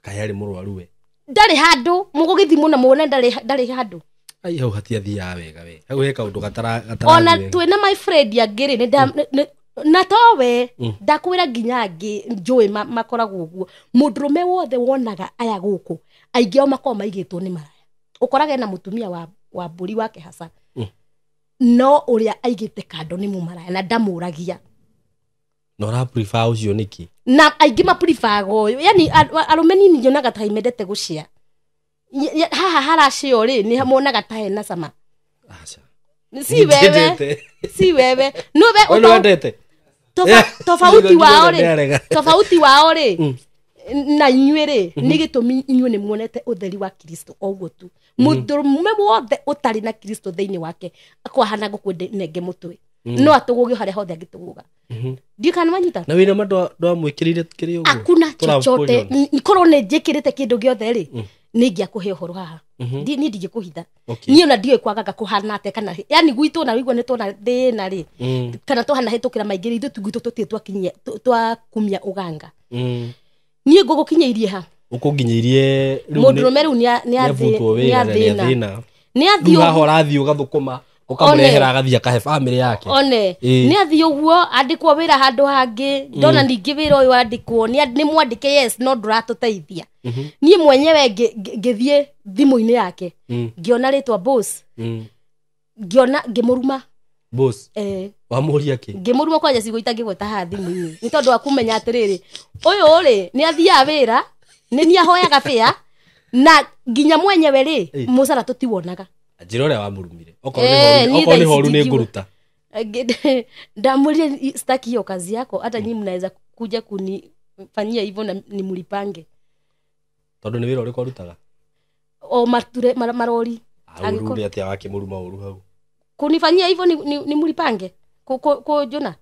Kaĩ arĩ mũrwaru we. Ndarĩ handũ mũgũgĩthimwo na muone ndarĩ handũ. Ai hau hatiathiaga wega we. Hau he kaũndũ gatara. Ona twĩna my friend angĩ rĩ na towe ndakwĩra nginya angĩ njũĩ makoragwo ũguo. Mũndũrũme wothe wonaga aya gũkũ aingĩ ao makoragwo maigĩtwo nĩ maraya. Ũkoraga ena mũtumia wa mbũri wake hasa. No ũrĩa aigĩte kando nĩ mũmaraya na ndamũragia. Na ũra prefer ũcio nĩkĩ? Na aingĩ ma prefer ũyũ. Yani arũme nini nyonaga ta imendete gũcia. Haha haracio rĩ nĩ monaga ta hena cama. Aca. Si wewe. Si wewe. No we wendete. Tofauti wao rĩ. Tofauti wao rĩ. Na inyuĩ rĩ nĩ gĩtũmi inyuĩ nĩ muonete ũtheri wa Kristo oguo tu. Mũndũrũme wothe ũtarĩ na Kristo thĩinĩ wake akwahana gũkũnenge mũtwe. No atũgũgio harĩa hothe angĩtũgũga. Ndiũĩ kana nĩwanyita? Na wĩna ma ndwamwĩkĩrĩire kĩrĩ ũguo? Hakuna chochote. Korwo nĩ njĩkĩrĩte kĩndũ gĩothe rĩ nĩ ingĩakũhe ũhoro haha. Niĩ ndingĩkũhitha. Niĩ ona ndiũĩ kwagaga kũhana atĩa kana yani gwitũ na wĩigua nĩ tuona thĩna rĩ kana tũhanahĩtũkĩra maingĩ ithuĩ gwitũ tũtirĩ twakinyia twakumia ũganga. Niĩ ngũgũkinyĩirie ha? Ũkũnginyĩirie rĩu mũndũrũme rĩu nĩ athĩna. Nĩ athiĩ ũguo. Haha ũrathiĩ ũgathũkũma ũkamũrehera agathiĩ akahe family yake. One nĩ athiĩ ũguo andĩkwo wĩra handũ hangĩ ndona ningĩ wĩra ũyũ andĩkwo nĩ mwandĩke yes no ndũratũteithia. Niĩ mwenyewe ngĩthiĩ thimũ-inĩ yake ngĩona rĩtwa boss ngĩona ngĩmũruma boss. Wamũria kĩ? Ngĩmũruma kwanja ciugo itangĩgweta haha thimũ-inĩ nĩ tondũ wa kũmenya atĩrĩrĩ ũyũ rĩ nĩ athiaga wĩra nĩ nĩahoyaga bĩa na nginya mwenyewe rĩ mũcara tũtiwonaga. Njĩra ũrĩa wamũrumire. Okorwo nĩ horu nĩ ngũruta. Ndamũrire sitaki hiyo kazi yako hata nyinyi mnaweza kuja kunifanyia hivyo na nimlipange. Tondu ni wira uriku arutaga? O mature marori. Agĩkorwo atia wakimuruma uru hau? Kunifanyia hivyo ni mulipange ko jona.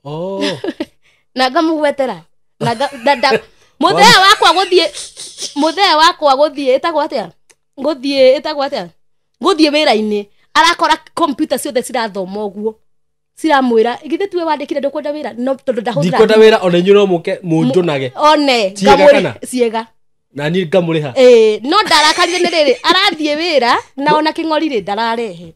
Oh. Na ngamugwetera. Na muthee wakwa guthie etagwo atia? Guthie etagwo atia? Guthie wira-ini. Arakora computer ciothe cirathoma uguo. Ciramwira githe tuwe wandikire ndukwenda wira no tondu ndahuthira. Ndikwenda wira ona inyuĩ no muke munjunage. One ngamuri ciega. Na ni ngamuriha. No ndarakarire ni riri arathie wira na ona king'ori ri ndararehe.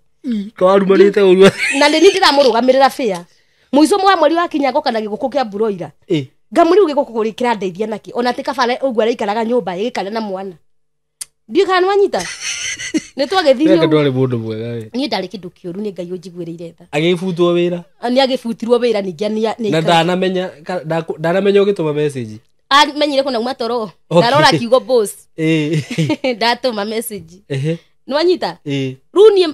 Kawarumanite ũru. Na ni ndiramurugamirira bia. Muico wa mweri wakinya ngoka na giguku kia buroira. Ngamuri giguku kuri kirandeithia naki ona ti kabare uguo araikaraga nyumba igikara na mwana. Ndiũ kana nĩwanyita? Nĩ twagĩthirio. Reke ndwarĩ mũndũ mwega we. Niĩ ndarĩ kĩndũ kĩũru nĩ Ngai ũnjiguĩrĩire tha. Agĩbutwo wĩra? Nĩ agĩbutirwo wĩra ningĩ nĩ Na ndanamenya ũgĩtũma message. Amenyire kũna uma toro. Ndarora kiugo boss. Ndatũma message. Nĩwanyita? Rĩu niĩ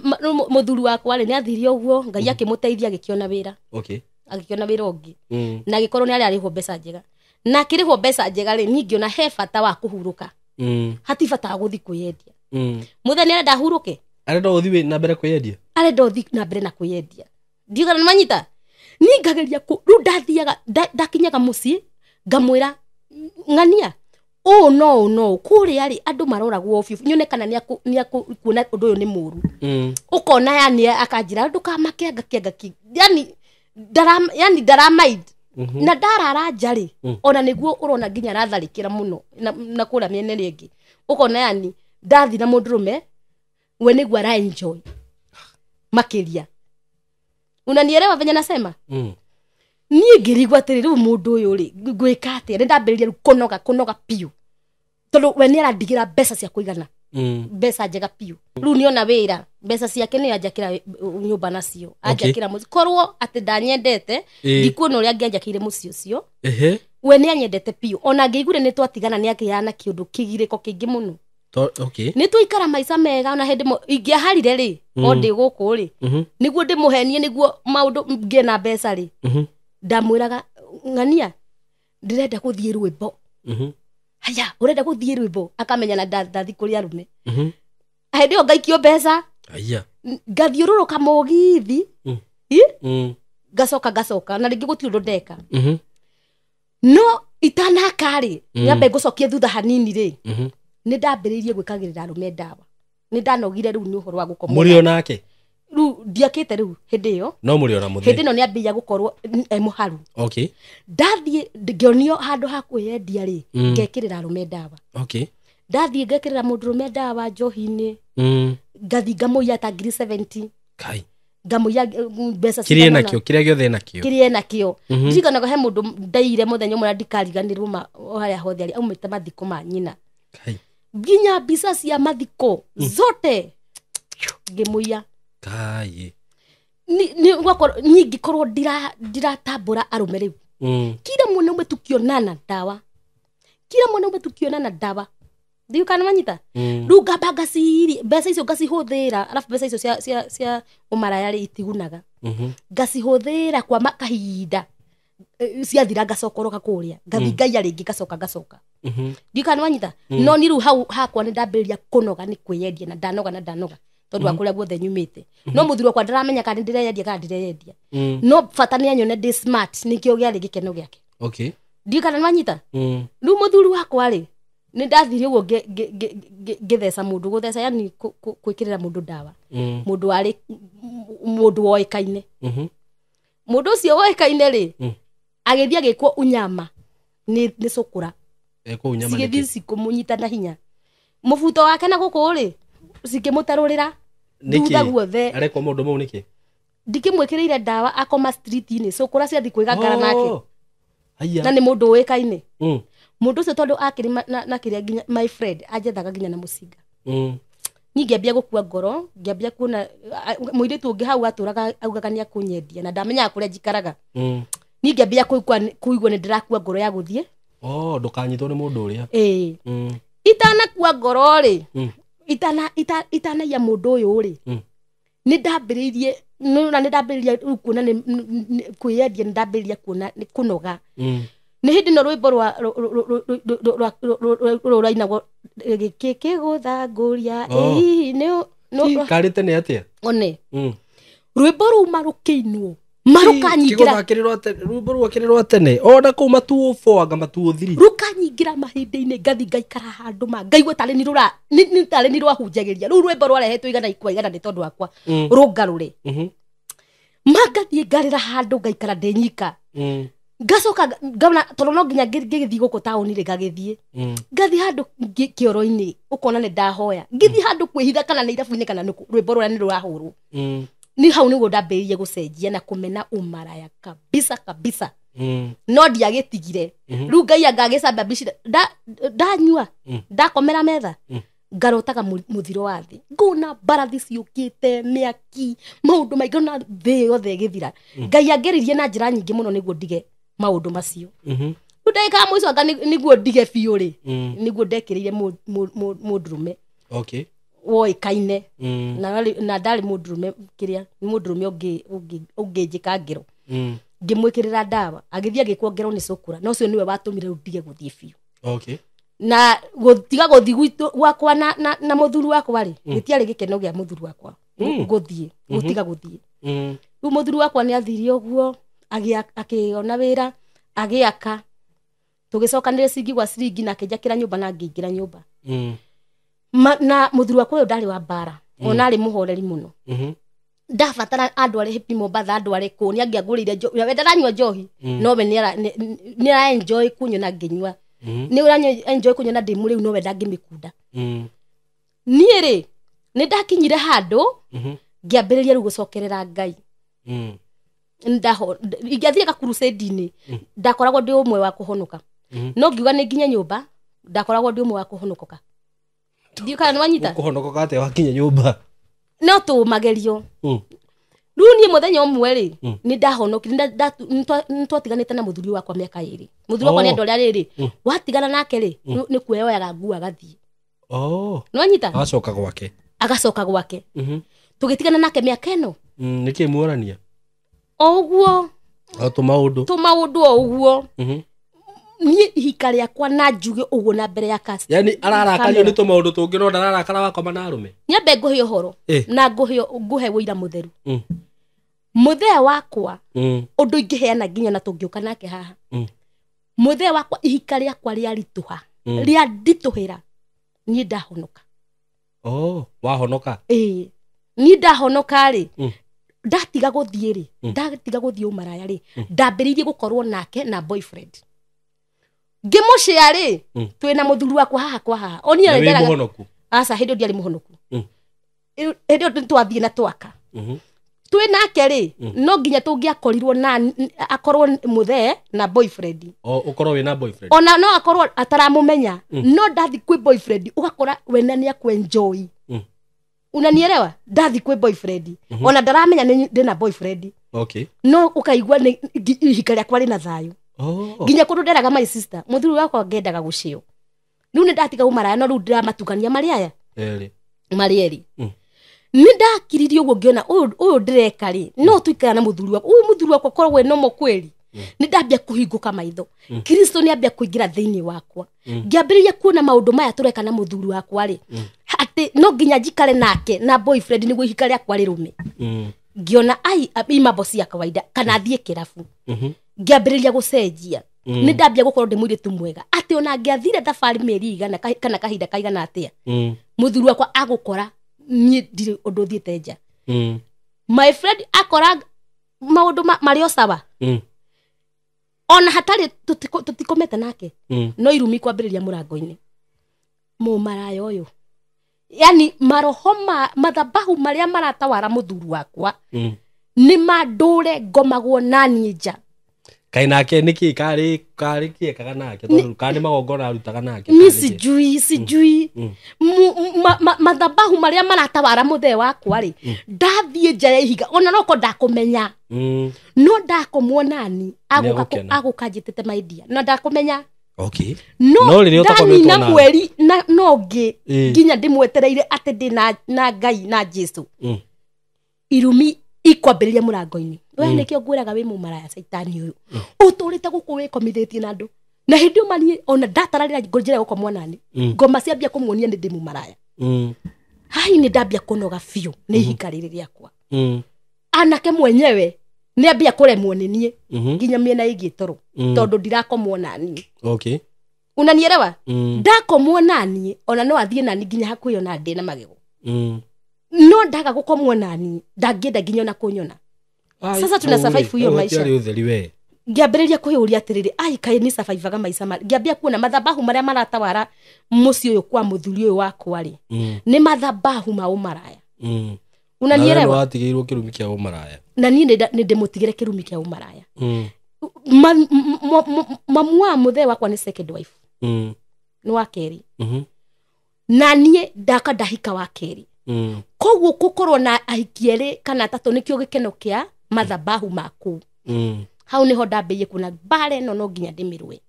mũthuri wakwa rĩ nĩ athire ũguo Ngai akĩmũteithia agĩkĩona wĩra. Okay. Agĩkĩona wĩra ũngĩ. Na agĩkorwo nĩ ararĩhwo mbeca njega. Na akĩrĩhwo mbeca njega rĩ niĩ ngĩona he bata wa kũhurũka. Hati bata wa guthi kwiyendia. Muthenya arenda huruke. Arenda uthi na mbere kwiyendia. Arenda uthi na mbere na kwiyendia. Ndiuga na manyita. Ni ngageria ku ru ndathiaga ndakinyaga mucii ngamwira ng'ania oh no no kuria ri andu maroragwo biũ nyone kana ni kuona undu uyu ni muru. Ukona yani akanjira ndukamake ngakianga yani yani ndaramaid. Na ndarara nja ona niguo urona nginya ratharikira muno na kura miene ringi ukona yani ndathi na mundurume we niguo ara enjoy makiria. Unanielewa venye nasema? Niĩ ngĩrigwo atĩrĩ rĩu mũndũ ũyũ rĩ ngwĩka atĩa nĩ ndambĩrĩria rĩu kũnoga piũ tondũ we nĩ arandigĩra mbeca cia kũigana mbeca njega piũ rĩu nĩona wĩra mbeca ciake nĩ anjakĩra nyũmba nacio anjakĩra mũciĩ korwo atĩ ndanyendete ndikuona ũrĩa angĩanjakĩire mũciĩ ũcio we nĩ anyendete piũ ona angĩiguire nĩ twatigana nĩ akĩheana kĩũndũ kĩgirĩko kĩingĩ mũno. Nĩ twaikara maica mega ona hĩndĩ ingĩaharire rĩ o ndĩ gũkũ rĩ nĩguo ndĩmũhenie nĩguo maũndũ ngĩe na mbeca rĩ ndamwĩraga ng'ania ndĩrenda gũthiĩ rwĩmbo. Haya ũrenda gũthiĩ rwĩmbo akamenya na ndathi kũrĩ arũme. Hĩndĩ ĩyo ngaikio mbeca ngathiũrũrũka mũgithi ngacoka na rĩngĩ gũtirĩ ũndũ ndeka. No itanaka rĩ nyambe ngũcokie thutha hanini rĩ nĩ ndambĩrĩirie gwĩkagĩrĩra arũme ndawa nĩ ndanogire rĩu nĩ ũhoro wa gũkoma. Mũrĩ onake? Rĩu ndiakĩte rĩu hĩndĩ ĩyo. No mũrĩ ona mũthee. Hĩndĩ ĩno nĩambĩrĩria gũkorwo e mũharu. Okay. Ndathiĩ ngĩonio handũ ha kwĩyendia rĩ ngekĩrĩra arũme ndawa. Okay. Ndathiĩ ngekĩrĩra mũndũrũme ndawa njohi-inĩ. Ngathiĩ ngamũiya ta 70,000. Kai. Ngamũiya mbeca kĩrĩa enakĩo kĩrĩa gĩothe enakĩo. Kĩrĩa enakĩo. Ndirikanaga he mũndũ ndaiyire mũthenya ũmwe na ndikariganĩrwo harĩa hothe arĩ aumĩte mathiko ma nyina. Kai. Nginya mbica cia mathiko zote ngĩmũiya. Kai. Ni gwakorwo niĩ ngĩkorwo ndiratambũra arũme rĩu. Kila mwanaume tukionana ndawa. Kila mwanaume tukionana ndawa. Ndiũ kana manyita? Rĩu ngamba ngaciri mbeca icio ngacihũthĩra arabu mbeca icio cia ũmaraya rĩ itigunaga. Ngacihũthĩra kwa kahinda ciathira ngacokoroka kũrĩa ngathi ngaiya rĩngĩ ngacoka. Ndiũ kana manyita? No niĩ rĩu hau hakwa nĩ ndambĩrĩria kũnoga nĩ kwĩyendia na ndanoga tondũ wa kũrĩa guothe nyumĩte. No mũthuri wakwa ndaramenya kana ndĩreyendia kana ndireyendia. No bata nĩ anyone ndĩ smart nĩkĩo gĩarĩ gĩkeno gĩake. Okay. Ndiũ kana nĩwanyita? Rĩu mũthuri wakwa rĩ nĩ ndathire ũguo ngĩtheca mũndũ gũtheca yani gwĩkĩrĩra mũndũ ndawa. Mũndũ warĩ mũndũ woĩkaine. Mũndũ ũcio woĩkaine rĩ agĩthiĩ agĩkwo unyama nĩ cũkũra. Cigĩthiĩ cikũmũnyita na hinya. Mũbuto wake na gũkũ rĩ cikĩmũtarũrĩra thutha guothe. Arekwo maũndũ mau nĩkĩ? Ndikĩmwĩkĩrĩire ndawa akoma street-inĩ cũkũra ciathiĩ kwĩgangara nake. Haya. Na nĩ mũndũ ũĩkaine. Mũndũ ũcio tondũ akĩrĩ na kĩrĩa nginya my friend anjethaga nginya na mũcinga. Niĩ ngĩambia gũkua ngoro ngĩambia kuona mũirĩtu ũngĩ hau atũraga augaga nĩ akũnyendia na ndamenyaga kũrĩa njikaraga. Niĩ ngĩambia kũigua nĩ ndĩrakua ngoro ya gũthiĩ. Oh, ndũkanyitwo nĩ mũndũ ũrĩa. Ĩĩ. Itanakua ngoro rĩ itanaiya mũndũ ũyũ rĩ nĩ ndambĩrĩirie na nĩ ndambĩrĩria rĩu kuona kwĩyendia nĩ ndambĩrĩria kuona nĩ kũnoga. Nĩ hĩndĩ ĩno rwĩmbo rwa rũrainagwo gĩkĩ kĩgũthangũria ĩ nĩ karĩ tene atĩa one rwĩmbo rũu marũkĩinwo marũkanyingĩra rwĩmbo rũu akĩrĩ rwa tene ona kũu matuo 4 anga matuo 3 rũkanyingĩra mahĩndĩ-inĩ ngathi ngaikara handũ ma ngaigua tarĩ ni rũra ni tarĩ ni rwahunjagĩria rũu rwĩmbo rwarehetwo igana ikwa igana nĩ tondũ wakwa rũngarũre mangathiĩ ngarĩra handũ ngaikara ndĩ nyika ngacoka ngona tondũ no nginya ngĩgĩthiĩ gũkũ taũni rĩ ngagĩthiĩ ngathiĩ handũ kĩoro-inĩ ũkona nĩ ndahoya ngĩthiĩ handũ kwĩhitha kana nĩ irabu-inĩ kana nĩkũ rwĩmbo rũrĩa nĩ rũrahũrwo ni hau nĩguo ndambĩrĩirie gũcenjia na kũmena ũmaraya kabisa kabisa no ndiagĩtigire rĩu Ngai anga agĩcambabicire ndanyua ndakomera metha ngarotaga mũthiro wa thĩ ngona mbarathi ciũkĩte mĩaki maũndũ maingĩ na thĩ yothe ĩgĩthira Ngai angeririe na njĩra nyingĩ mũno nĩguo ndige maũndũ macio rĩu ndagĩka ya mũico anga nĩguo ndige biũ rĩ nĩguo ndekĩrĩire mũndũrũme okay woĩkaine na ndarĩ mũndũrũme kĩrĩa nĩ mũndũrũme ũngĩnjĩka ngero ngĩmwĩkĩrĩra ndawa agĩthiĩ agĩkwo ngero nĩ cũkũra na ũcio nĩwe watũmire rĩu ndige gũthiĩ biũ okay na gũtiga gũthiĩ gwakwa na mũthuri wakwa rĩ gĩtiarĩ gĩkeno gĩa mũthuri wakwa gũthiĩ gũtiga gũthiĩ rĩu mũthuri wakwa nĩ athire ũguo akĩona wĩra agĩaka tũgĩcokanĩrĩria ciringi gwa ciringi na akĩnjakĩra nyũmba na ngĩingĩra nyũmba na mũthuri wakwa ũyũ ndarĩ wa mbara ona arĩ mũhoreri mũno ndabatara andware Happy Mombatha andware kũ nĩ angĩangũrĩire njohi we ndaranyua njohi nowe nĩ ara enjoy kunyona ngĩnyua nĩ ũranyua enjoy kunyona ndĩ mũrĩu nowe ndangĩmĩkunda niĩ rĩ nĩ ndakinyire handũ ngĩambĩrĩria rĩu gũcokerera Ngai ingĩathire gakurusedi-inĩ ndakoragwo ndĩ ũmwe wa kũhonoka no ngiuga nĩ nginye nyũmba ndakoragwo ndĩ ũmwe wa kũhonokoka ndiũ kana nĩwanyita kũhonokoka atĩa wakinya nyũmba no tũmagerio rĩu niĩ mũthenya ũmwe rĩ nĩ ndahonokire nĩ twatiganĩte na mũthuri wakwa mĩaka ĩrĩ mũthuri wakwa nĩ andũ arĩa rĩrĩ watigana nake rĩ nĩ kuoyaga nguo agathiĩ nĩwanyita agacoka gwake tũgĩtigana nake mĩaka ĩno nĩkĩ muorania o ũguo o tũmaũndũ o ũguo niĩ ihika rĩakwa na njuge ũguo na mbere ya cast yani ararakario nĩ tũmaũndũ tũngĩ no ndararakara wakoma na arũme nyambe ngũhe ũhoro na ngũhe wũira mũtheru mũthee wakwa ũndũ ingĩheana nginya na tũngĩũka nake haha mũthee wakwa ihika rĩakwa rĩaritũha rĩanditũhĩra niĩ ndahonoka wahonoka ĩĩ niĩ ndahonoka rĩ ndatiga gũthiĩ rĩ ndatiga gũthiĩ ũmaraya rĩ ndambĩrĩirie gũkorwo nake na boyfriend ngĩmũcĩa rĩ twĩna mũthuri wakwa haha kwa haha oni na wĩ mũhonoku aca hĩndĩ ĩyo ndiarĩ mũhonoku hĩndĩ ĩyo twathiĩ na twaka twĩ nake rĩ no nginya tũngĩakorirwo na akorwo mũthee na boyfriend ũkorwo wĩna boyfriend ona no akorwo ataramũmenya no ndathi kwĩ boyfriend ũgakora wena nĩ akwenjoy unanielewa ndathi kwĩ boyfriend ona ndaramenya ndĩna boyfriend okay no ũkaigua nĩ ihika rĩakwa rĩna thayũ nginya kũndũ nderaga my sister mũthuri wakwa ngendaga gũcĩo rĩu nĩ ndatiga ũmaraya no rĩu ndĩramatukania marĩ aya marĩ erĩ nĩ ndakiririe ũguo ngĩona ũyũ ndĩreka rĩ no tũikara na mũthuri wakwa ũyũ mũthuri wakwa koragwo e nomo kweli nĩ ndambia kũhingũka maitho Kristo nĩ ambia kũingĩra thĩinĩ wakwa ngĩambĩrĩria kuona maũndũ maya tũreka na mũthuri wakwa rĩ atĩ no nginya njikare nake na boyfriend nĩguo ihika rĩakwa rĩrũme ngĩona ai mambo si ya kawaida kana thiĩ kĩrabu ngĩambĩrĩria gũcenjia nĩ ndambia gũkorwo ndĩ mũirĩtu mwega atĩ ona ngĩathire thabarĩ mĩeri igana kana kahinda kaigana atĩa mũthuri wakwa agũkora niĩ ndirĩ ũndũ thiĩte nja my friend akora maũndũ marĩ o sawa ona hatarĩ tũtikomete nake no irumi kwambĩrĩria mũrango-inĩ mũmaraya ũyũ yani maroho mathabahu marĩa maratawara mũthuri wakwa nĩ mandũre ngomagwo naniĩ nja Kai nake niki kari kiekaga nake tondu kani magongona arutaga nake ni sijui mathabahu maria maratawara muthee wakwa ri ndathie nja ya ihiga ona noko ndakumenya no ndakomwo nani aguka njitite maidia no ndakumenya okay no riria na mweri na no ngi nginya ndimwetereire ati ndi na Ngai na Jesu irumi Ikwambĩrĩria mũrango-inĩ. We nĩkĩo ngwĩraga wĩ mũmaraya caitani ũyũ. Ũtũrĩte gũkũ wĩkomithĩtie na andũ. Na hĩndĩ ĩyo mani ona ndatararĩra njĩra gũkomwo nani. Ngoma ciambia kũmuonia nĩ ndĩ mũmaraya. Hai nĩ ndambia kũnoga biũ nĩ ihinga rĩrĩ rĩakwa. Anake mwenyewe nĩ ambia kũremwo nĩ niĩ nginya mĩena ĩngĩ toro tondũ ndirakomwo nani. Okay. Unanielewa? Ndakomwo nani ona no athiĩ nani nginya hakuhĩ ona ndĩ na magego. No ndaga gũkomwo nani ndangĩenda nginya ona kũnyona. Sasa tuna survive hiyo maisha. Ngĩambĩrĩria kwĩyũria atĩrĩrĩ, ai kaĩ nĩ survivaga maica ma ngĩambia kuona mathabahu marĩa maratawara mũciĩ ũyũ kwa mũthuri ũyũ wakwa rĩ nĩ mathabahu ma ũmaraya. Unanielewa? Watigĩirwo kĩrumi kĩa ũmaraya. Na niĩ nĩ ndĩmũtigĩre kĩrumi kĩa ũmaraya. Mamu wa mũthee wakwa nĩ second wife. Nĩ wa kerĩ. Na niĩ ndaka ndahika wa kerĩ. Koguo gũkorwo na ahiki erĩ kana atatũ nĩkĩo gĩkeno kĩa mathabahu maku. Hau niho ndambĩrĩirie kuona mbara ĩno no nginya ndĩmĩrũe.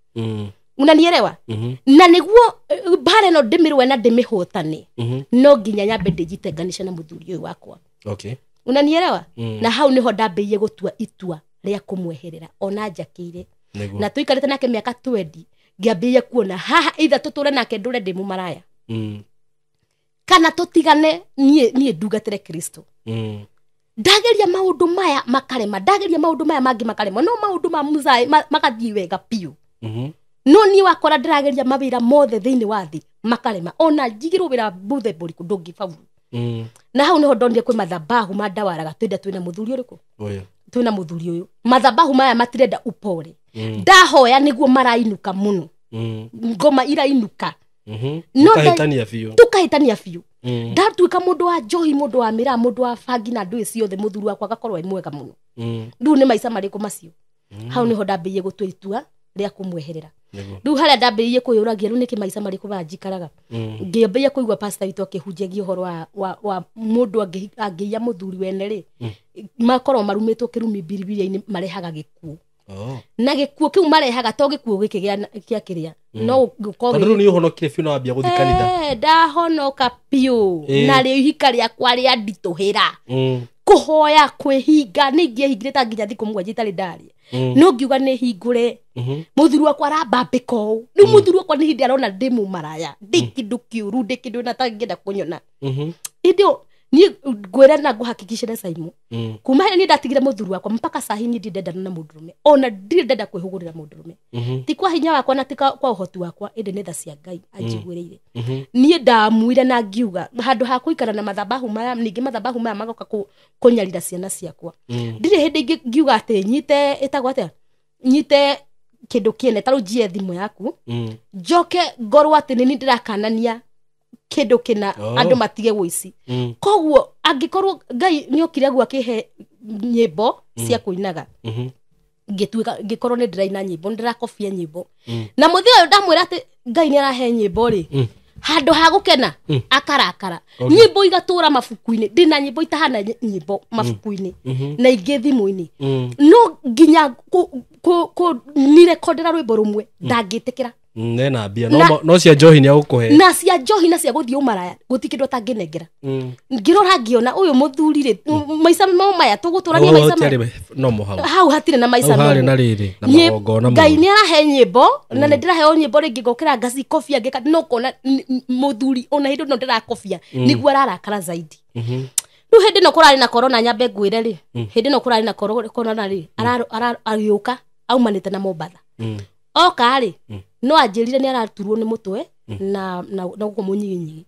Unanielewa? Na nĩguo mbara ĩno ndĩmĩrũe na ndĩmĩhotane no nginya nyambe ndĩjitenganishe na mũthuri ũyũ wakwa. Okay. Unanielewa? Na hau niho ndambĩrĩirie gũtua itua rĩa kũmweherera ona njakĩire. Na tũikarĩte nake mĩaka 20 ngĩambĩrĩria kuona haha either tũtũre nake ndũre ndĩ mũmaraya kana tũtigane niĩ ndungatĩre Kristo. Ndageria maũndũ maya makarema, ndageria maũndũ maya mangĩ makarema, no maũndũ ma muzae magathiĩ wega biũ. No niĩ wakora ndĩrageria mawĩra mothe thĩinĩ wa thĩ makarema, ona njigĩrwo wĩra mũthemba ũrĩkũ ndũngĩbauru. Na hau niho ndonire kwĩ mathabahu ma ndawaraga twenda twĩna mũthuri ũrĩkũ? Twĩna mũthuri ũyũ. Mathabahu maya matirenda upore. Ndahoya nĩguo marainuka mũno. Ngoma irainuka. No tukahĩtania biũ. Tukahĩtania biũ. Ndatuĩka mũndũ wa njohi, mũndũ wa mĩraa, mũndũ wa bangi na ndũĩ ciothe, mũthuri wakwa agakorwo e mwega mũno. Rĩu nĩ maica marĩkũ macio? Hau niho ndambĩrĩirie gũtua itua rĩa kũmweherera. Rĩu harĩa ndambĩrĩirie kwĩyũragia rĩu nĩkĩ maica marĩkũ maya njikaraga. Ngĩambĩrĩria kũigua pastor witũ akĩhunjagia ũhoro wa mũndũ angĩiya mũthuri wene rĩ, makorwo marumĩtwo kĩrumi Bibilia-inĩ marehaga gĩkuũ. Na gĩkuũ kĩu marehaga to gĩkuũ gĩkĩ gĩa kĩrĩa no gũkorwo tondũ rĩu nĩ ũhonokire biũ na wambia gũthiĩ kanitha. Ndahonoka biũ na rĩu ihika rĩakwa rĩa nditũhĩra. Kũhoya kwĩhinga nĩ ingĩehingire ta nginya thikũ mũgwanja itarĩ ndarĩa. No ngiuga nĩ hingũre. Mũthuri wakwa arambambĩka ũũ. Rĩu mũthuri wakwa nĩ hĩndĩ arona ndĩ mũmaraya, ndĩ kĩndũ kĩũru, ndĩ kĩndũ na atangĩenda kũnyona. Hĩndĩ ĩyo niĩ ngwĩra na ngũhakikicĩre Saimu. Kuma hĩndĩ niĩ ndatigire mũthuri wakwa mpaka sahi niĩ ndendana na mũndũrũme. Ona ndirĩ ndenda kwĩhũgũrĩra mũndũrũme. Ti kwa hinya wakwa na ti kwa ũhoti wakwa, ĩndĩ nĩ tha cia Ngai anjiguĩrĩire. Niĩ ndamuire na ngiuga handũ ha kũikara na mathabahu maya, ningĩ mathabahu maya magoka kũnyarira ciana ciakwa. Ndirĩ hĩndĩ ingĩ ngiuga atĩ nyite ĩtagwo atĩa? Nyite kĩndũ kĩene ta rĩu njiye thimũ yaku. Njoke ngorwo atĩ nĩ niĩ ndĩrakanania kĩndũ kĩna andũ matige wũici. Koguo angĩkorwo Ngai nĩokire guo akĩhe nyĩmbo cia kũinaga, ngĩtuĩka ngĩkorwo nĩ ndĩraina nyĩmbo, nĩ ndĩrakobia nyĩmbo. Na mũthenya ũyũ ndamwĩra atĩ Ngai nĩ arahe nyĩmbo rĩ, handũ ha gũkena akarakara. Nyĩmbo igatũra mabuku-inĩ, ndĩna nyĩmbo itahana nyĩmbo mabuku-inĩ na ingĩ thimũ-inĩ. No nginya nirekondera rwĩmbo rũmwe ndangĩtĩkĩra. Nena mbia no cia njohi nĩ agũkũhe. Na cia njohi na cia gũthiĩ ũmaraya gũtirĩ kĩndũ atangĩnengera. Ngĩrora ngĩona ũyũ mũthuri rĩ, maica mo maya tũgũtũrania maica maya. No mo hau. Hau hatirĩ na maica mo. Hau harĩ na rĩrĩ na magongona. Ngai nĩ arahe nyĩmbo na nĩ ndĩraheo nyĩmbo rĩngĩ ngokĩra ngacikobia ngĩka no kona mũthuri ona hĩndĩ ĩno ndĩrakobia nĩguo ararakara zaidi. Rĩu hĩndĩ ĩno kũrarĩ na corona nyambe ngwĩre rĩ, hĩndĩ ĩno kũrarĩ na corona rĩ, agĩũka aumanĩte na Mombatha. Oka rĩ, no anjĩrire nĩ araturwo nĩ mũtwe na gũkũ mũnyiginyigi.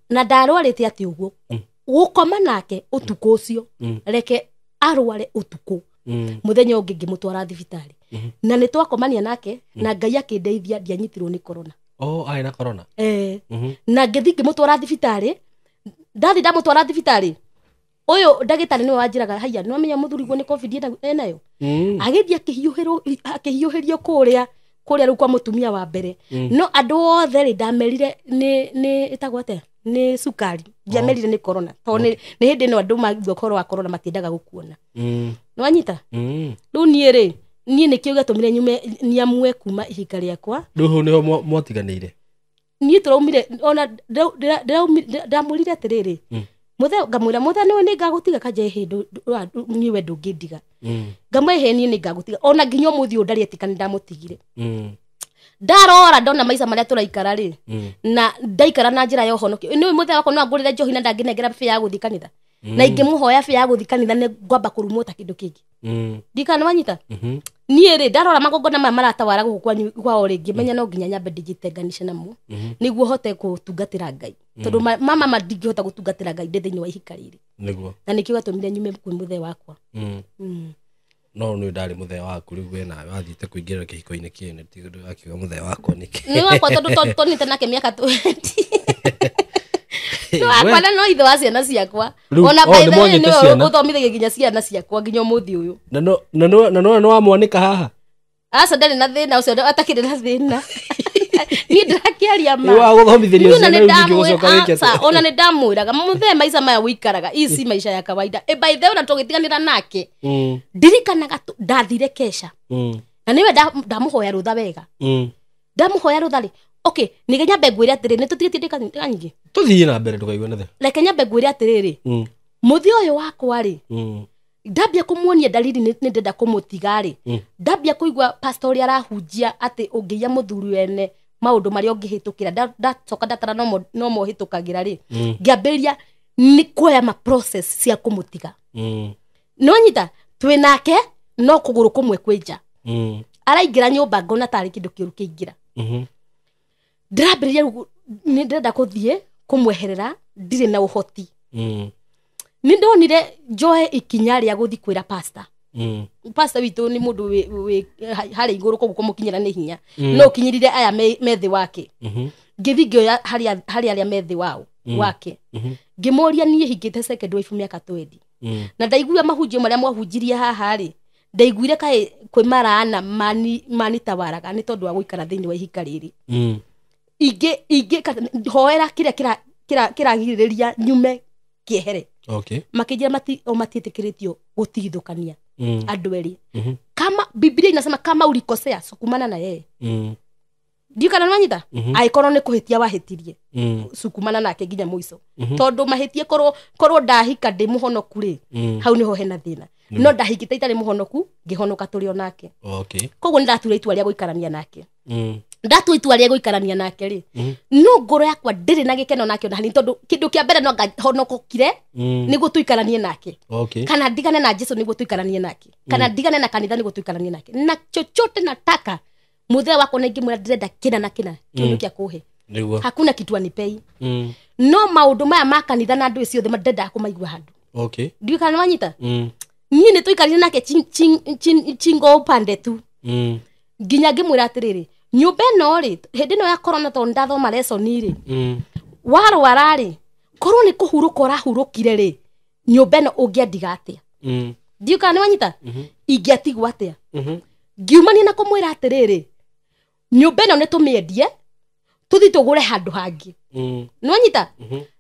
Na ndarwarĩte atĩ ũguo gũkoma nake ũtukũ ũcio, reke arware ũtukũ. Mũthenya ũngĩ ngĩmũtwara thibitarĩ. Na nĩ twakomania nake na Ngai akĩndeithia ndianyitirwo nĩ corona. Arĩ na corona? Na ngĩthiĩ ngĩmũtwara thibitarĩ, ndathi ndamũtwara thibitarĩ, ũyũ ndagĩtarĩ nĩwe wanjĩraga haiya nĩ wamenya mũthuri guo nĩ covid enayo. Agĩthiĩ akĩhiũhĩrio kũrĩa kũrĩa rĩu kwa mũtumia wa mbere. No andũ othe rĩ ndamerire nĩ ĩtagwo atĩa? Nĩ cukari. Ndiamerire nĩ corona. Tondũ nĩ hĩndĩ ĩno andũ maigua ũhoro wa corona matiendaga gũkuona. Nĩ wanyita? Rĩu niĩ rĩ, niĩ nĩkĩo gĩatũmire nyume niamue kuma ihinga rĩakwa. Rĩu hau nĩho mwatiganĩire? Niĩ tũraumire ona ndamwĩrire atĩrĩrĩ, Muthe ngamwira muthe niwe ningagutiga kanje hindu niwe ndungindiga. Ngamwe he ni ningagutiga ona nginya umuthi ndari etika ndamutigire. Ndarora ndona maica maria turaikara ri na ndaikara na njira ya uhonokio niwe muthe wakwa no ngurire njohi na ndanginengera bia ya guthi kanitha. Na ingimuhoya bia ya guthi kanitha ni ngwamba kurumwo ta kindu kingi. Ndikana wanyita. Niĩ rĩ ndarora magongona maya maratawara gũkũ kwanyu kwao rĩ ngĩmenya no nginya nyambe ndĩjitenganishe namo nĩguo hote gũtungatĩra Ngai tondũ mama ndingĩhota gũtungatĩra Ngai ndĩ thĩinĩ wa ihika rĩrĩ nĩguo na nĩkĩo gatũmire nyume kwĩ mũthee wakwa. No nĩ ndarĩ mũthee waku rĩu we nawe wathiĩte kũingĩra kĩhiko-inĩ kĩene tiga akiuga mũthee wakwa nĩkĩ nĩ wakwa tondũ tũnite nake mĩaka 20. No akwa no ithe wa ciana ciakwa ona by the way nĩ ũthomithagia nginya ciana ciakwa nginya ũmũthĩ ũyũ na no no wamwanĩka haha aca ndarĩ na thĩna ũcio atakĩrĩ na thĩna niĩ ndĩrakĩaria ma wagũthomithĩria ciana rĩu ningĩ gũcoka wĩke atĩa ona nĩ ndamwĩraga mũthee maica maya wĩikaraga ici maica ya kawaida by the way na tũgĩtiganĩra nake ndirikanaga ndathire kesha na nĩwe ndamũhoya rũtha wega ndamũhoya rũtha rĩ. Okay, nige nyambe ngwire atiriri ni tutigitie ndika nyingi tuthie na mbere ndukaigue na thĩ reke nyambe ngwire atiriri muthi uyu wakwa ri ndambia kumuonia dalili ni ndenda kumutiga ri ndambia kuigua pastor uria arahunjia ati ungiiya muthuri wene maundu maria ungihitukira ndacoka ndatara no mohitukagira ri ngiambiriria ni kuoya ma process cia kumutiga. No nyita twi nake no kuguru kumwe kwinja araingira nyumba ngona tari kindu kiuru kiingira. Ndĩrambĩrĩria nĩ ndĩrenda kũthiĩ kũmweherera ndirĩ na ũhoti. Nĩ ndonire njoe ikinya rĩa gũthiĩ kwĩra pastor. Pastor witũ nĩ mũndũ wĩ harĩa igũrũ koguo kũmũkinyĩra nĩ hinya no ũkinyĩrire aya me thĩ wake. Ngĩthiĩ ngĩoya harĩa arĩa me thĩ wao wake ngĩmũria niĩ hingĩte second wife mĩaka 20 na ndaigua mahunjio marĩa mwahunjirie haha rĩ ndaiguire kaĩ kwĩ marana manitawaraga nĩ tondũ wa gũikara thĩinĩ wa ihika rĩrĩ. Ingĩ hoera kĩrĩa kĩragirĩrĩria nyume kĩehere. Okay. Makĩnjĩra matiĩtĩkĩrĩtio gũtigithũkania andũ erĩ. Kama Biblia inasema kama ulikosea sukumana na yeye. Ndiũ kana nĩwanyita angĩkorwo nĩ kũhĩtia wahĩtirie sukumana nake nginya mũico tondũ mahĩtie korwo ndahika ndĩ mũhonoku rĩ hau nĩho hena thĩna no ndahikĩte itarĩ mũhonoku ngĩhonoka tũrĩ o nake. Okay. Koguo nĩ ndature itua rĩa gũikarania nake. Ndatua itua rĩa gũikarania nake rĩ no ngoro yakwa ndĩrĩ na gĩkeno nake ona hanini tondũ kĩndũ kĩa mbere no ngahonokokire nĩguo tũikaranie nake. Okay. Kana ndigane na Jesu nĩguo tũikaranie nake kana ndigane na kanitha nĩguo tũikaranie nake na chochote nataka muthee wakwa na ingĩmwĩra ndĩrenda kĩna na kĩna kĩu kĩa kũhe nĩguo hakuna kitu anipei. No maũndũ maya ma kanitha na andũ ciothe ndendaga kũmaigua handũ. Okay. Ndiũĩ kana nĩwanyita niĩ nĩ tũikarire nake chingo upande tu nginya ngĩmwĩra atĩrĩrĩ nyũmba ĩno rĩ hĩndĩ ĩno ya corona tondũ ndathoma lesson rĩ warwara rĩ korwo nĩ kũhurũka ũrahurũkire rĩ nyũmba ĩno ũngĩandiga atĩa. Ndiũĩ kana nĩwanyita ingĩatigwo atĩa. Ngiumania na kũmwĩra atĩrĩrĩ nyũmba ĩno nĩ tũmĩendie tũthiĩ tũgũre handũ hangĩ. Nĩwanyita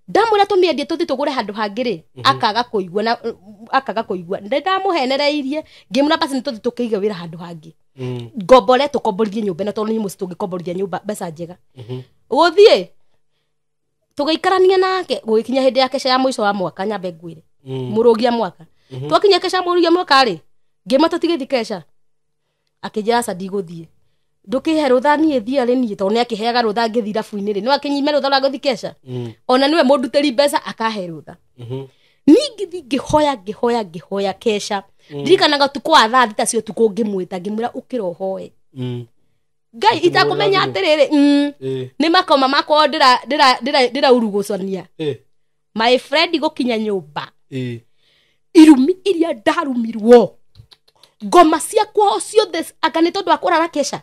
ndamwĩra tũmĩendie tũthiĩ tũgũre handũ hangĩ rĩ akaga kũigua na akaga kũigua ndamũhenereirie ngĩmwĩra basi nĩ tũthiĩ tũkĩige wĩra handũ hangĩ ngombore tũkomborithie nyũmba ĩno tondũ nĩ mũciĩ tũngĩkomborithia nyũmba mbeca njega. Gũthiĩ tũgĩikarania nake gũgĩkinya hĩndĩ ya kesha ya mũico wa mwaka nyambe ngwĩre mũrũgia mwaka twakinya kesha mũrũgia mwaka rĩ ngĩmwĩra tũtigĩthiĩ kesha akĩnjĩra aca ndigũthiĩ ndũkĩhe rũtha niĩ thiĩ arĩ niĩ tondũ nĩakĩheaga rũtha ngĩthiĩ irabu-inĩ rĩ no akĩnyime rũtha rwa gũthiĩ kesha ona nĩwe mũndutĩri mbeca akahe rũtha. Niĩ ngĩthiĩ ngĩhoya ngĩhoya ngĩhoya kesha ndirikanaga ũtukũ wa thaa thita cia ũtukũ ngĩmwĩta ngĩmwĩra ũkĩra ũhoe Ngai itakũmenya atĩrĩrĩ nĩ makoma makwa ndĩraurugũcania my friend gũkinya nyũmba irumi iria ndarumirwo ngoma ciakwa ciothe anga nĩ tondũ wa kũrara kesha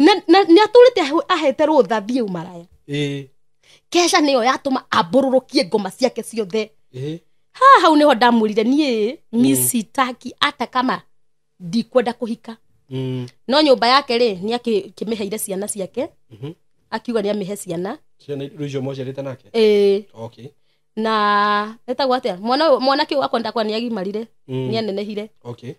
nĩ atũrĩte ahete rũtha thiĩ umaraya kesha nĩyo yatũma ambũrũrũkie ngoma ciake ciothe. Ha hau nĩho ndamwĩrire niĩ mi sitaki hata kama ndikwenda kũhika. No nyũmba yake rĩ nĩ akĩmĩheire ciana ciake akiuga nĩ amĩhe ciana ciana rĩu icio mwaciarĩte nake. Okay. Na etagwo atĩa mwanake ũyũ wakwa ndakwa nĩ agimarire nĩ anenehire. Okay.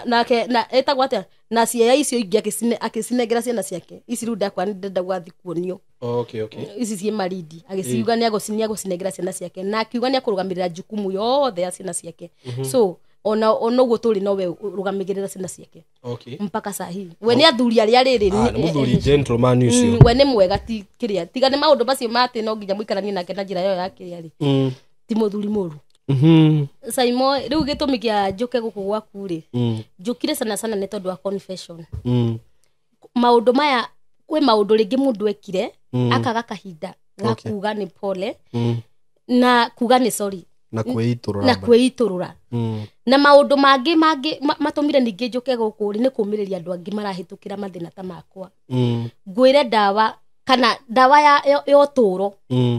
Nake na etagwo atĩa na ciaya icio ingĩ akĩcinengera ciana ciake ici rĩu ndakwa nĩ ndenda gwathi kuonio. Okay. Ici ciĩ Marindi agĩciuga nĩ agũcinengera ciana ciake na akiuga nĩ akũrũgamĩrĩra jukumu yothe ya ciana ciake. So ona ũguo tũrĩ nowe ũrũgamagĩrĩra ciana ciake. Okay. Mpaka sahi we nĩ athuri arĩa rĩrĩ nĩ mũthuri gentleman ũcio. We nĩ mwega ti kĩrĩa tiga nĩ maũndũ macio ma atĩ no nginya mũikaranie nake na njĩra ĩyo ya kĩrĩa rĩ. Ti mũthuri mũru. Saimo rĩu gĩtũmi kĩa njũke gũkũ gwaku rĩ, njũkire sana sana nĩ tondũ wa confession. Maũndũ maya kwĩ maũndũ rĩngĩ mũndũ ekire akaga kahinda ga kuga nĩ pole na kuga nĩ sorry na kwĩitũrũra. Na maũndũ mangĩ matũmire ningĩ njũke gũkũ rĩ nĩ kũmĩrĩria andũ angĩ marahĩtũkĩra mathĩna ta makwa. Ngwĩre ndawa kana ndawa ya ũtũũro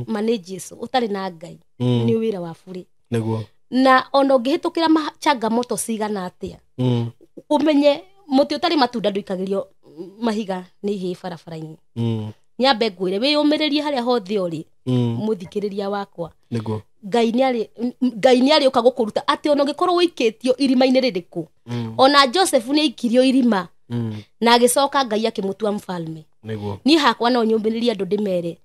ma nĩ Jesũ ũtarĩ na Ngai nĩ wĩra wa bure. Nĩguo. Na ona ũngĩhĩtũkĩra changamoto cigana atĩa, ũmenye mũtĩ ũtarĩ matunda ndũikagĩrio mahiga nĩ ihĩĩ barabara-inĩ. Nyambe ngwĩre wĩyũmĩrĩrie harĩa hothe ũrĩ mũthikĩrĩria wakwa. Nĩguo. Ngai nĩ arĩũka gũkũruta atĩ ona ũngĩkorwo ũikĩtio irima-inĩ rĩrĩkũ. Ona Joseph nĩ aikirio irima na agĩcoka Ngai akĩmũtua mfalme. Nĩguo. Niĩ hakwa no nyũmbĩrĩrie andũ ndĩmere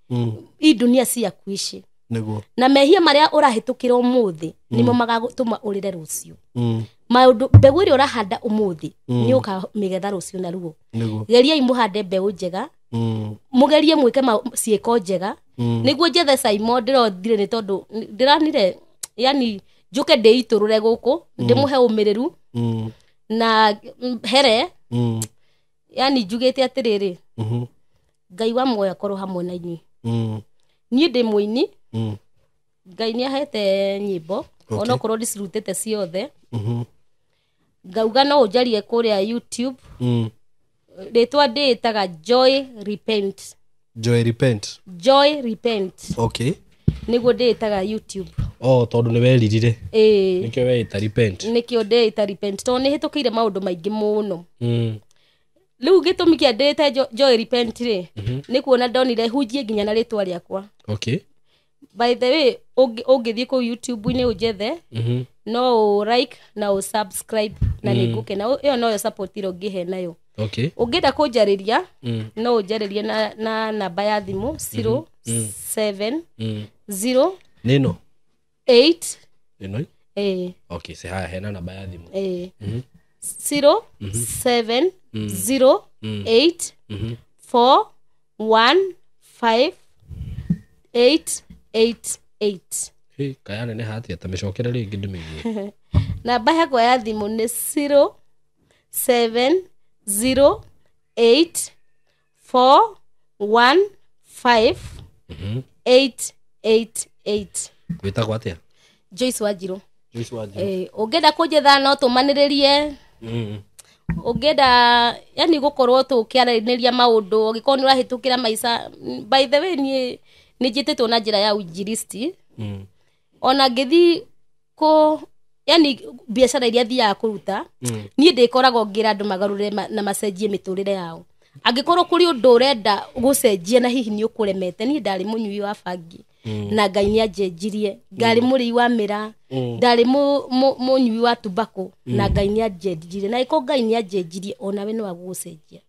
hii dunia si ya kuishi. Nĩguo. Na mehia marĩa ũrahĩtũkĩra ũmũthĩ nĩmo magatũma ũrĩre rũciũ. Maũndũ mbegũ ĩrĩa ũrahanda ũmũthĩ nĩ ũkamĩgetha rũciũ naruo. Nĩguo. Geriai mũhande mbeũ njega, mũgerie mwĩke ciĩko njega nĩguo njethe Saimo ndĩrothire nĩ tondũ ndĩranire yani njũke ndĩitũrũre gũkũ ndĩmũhe ũmĩrĩru na here yani njugĩte atĩrĩrĩ, Ngai wa muoyo akorwo hamwe na inyuĩ. Niĩ ndĩ mũini, Ngai nĩ ahete nyĩmbo onokorwo ndicirutĩte ciothe. Ngauga no ũnjarie kũrĩa YouTube. Rĩtwa ndĩĩtaga Joy Repent. Joy Repent. Joy Repent. Okay. Nĩguo ndĩĩtaga YouTube. Oh, tondũ nĩ weririre. Ĩĩ. Nĩkĩo weĩta Repent. Nĩkĩo ndĩĩta Repent tondũ nĩ hĩtũkĩire maũndũ maingĩ mũno. Rĩu gĩtũmi kĩa ndĩĩte Joy Repent rĩ, nĩ kuona ndonire hunjie nginya na rĩtwa rĩakwa. Okay. By the way, ũngĩthiĩ kũu YouTube-inĩ ũnjethe, no ũ like na ũ subscribe na nĩ ngũkena. Ĩyo noyo support ĩrĩa ũngĩhe nayo. Okay. Ũngĩenda kũnjarĩria, no ũnjarĩrie na namba ya thimũ 0 7 0 Nĩno 8 Nĩno? Eh. Okay, se haya hena namba ya thimũ. 0 7 0 8 4 1 5 8 8 8. Hey, kaya nene hatia ta mĩcokere rĩngĩ ndĩmĩigue. Namba yakwa ya thimũ nĩ 0 7 0 8 4 1 5 8 8 8. Wĩtagwo atĩa? Joyce Wanjiru. Joyce Wanjiru. Ũngĩenda kũnjetha no tũmanĩrĩrie. Ũngĩenda yani gũkorwo tũkĩaranĩria maũndũ ũngĩkorwo nĩ ũrahĩtũkĩra maica. By the way niĩ nĩ njĩtĩtwo na njĩra ya uinjilisti. Ona ngĩthiĩ kũ yani biacara iria thiaga kũruta, niĩ ndĩkoragwo ngĩra andũ magarũre na macenjie mĩtũrĩre yao. Angĩkorwo kũrĩ ũndũ ũrenda gũcenjia na hihi nĩ ũkũremete, niĩ ndarĩ mũnyui wa bangi na Ngai nĩ anjenjirie, ngarĩ mũrĩi wa mĩraa, ndarĩ mũnyui wa tobacco na Ngai nĩ anjenjirie, na ĩko Ngai nĩ anjenjirie onawe no agũgũcenjia.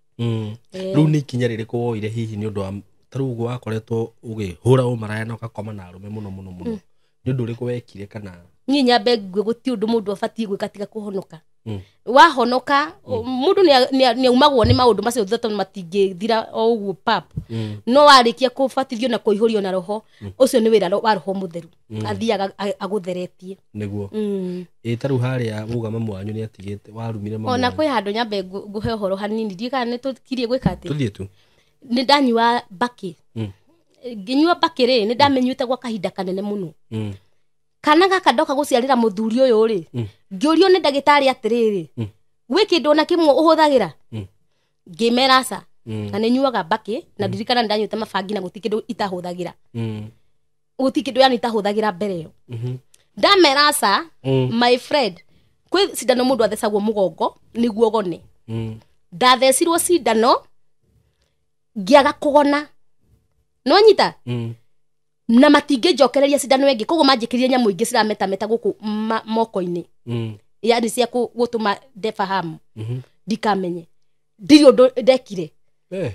Rĩu nĩ ikinya rĩrĩkũ woire hihi nĩ ũndũ wa ta rĩu ũguo wakoretwo ũgĩhũra ũmaraya na ũgakoma na arũme mũno mũno mũno, nĩ ũndũ ũrĩkũ wekire? Kana niĩ nyambe ngue gũtirĩ ũndũ mũndũ abatiĩ gwĩka tiga kũhonoka. Wahonoka mũndũ nĩ aumagwo nĩ maũndũ macio tondũ matingĩthira o ũguo pap. No warĩkia kũbatithio na kũihũrio na roho, ũcio nĩ wĩra wa roho mũtheru, athiaga agũtheretie. Nĩguo. Ĩ ta rĩu harĩa uga mamu wanyu nĩ atigĩte warumire mamu. Ona kwĩ handũ nyambe ngũhe ũhoro hanini, ndiũĩ kana nĩ tũkirie gwĩka atĩa. Tũthiĩ tu. Nĩ ndanyua mbakĩ. Ngĩnyua mbakĩ rĩ, nĩ ndamĩnyuĩte gwa kahinda kanene mũno. Kana gaka ndoka gũciarĩra mũthuri ũyũ rĩ, ngĩũrio nĩ ndagĩtarĩ atĩrĩrĩ, gwĩ kĩndũ ona kĩmwe ũhũthagĩra? Ngĩmera aca. Na nĩ nyuaga mbakĩ na ndirikana nĩ ndanyuĩte mabangi na gũtirĩ kĩndũ itahũthagĩra. Gũtirĩ kĩndũ yani itahũthagĩra mbere ĩyo. Ndamera aca, my friend, kwĩ cindano mũndũ athecagwo mũgongo nĩguo ũgone. Ndathecirwo cindano ngĩaga kũgona. No nyita? Na matingĩnjokereria cindano ĩngĩ, koguo manjĩkĩrire nyamũ ingĩ cirametameta gũkũ moko-inĩ. Yani cia gũtũma ndefahamu. Ndikamenye. Ndirĩ ũndũ ndekire.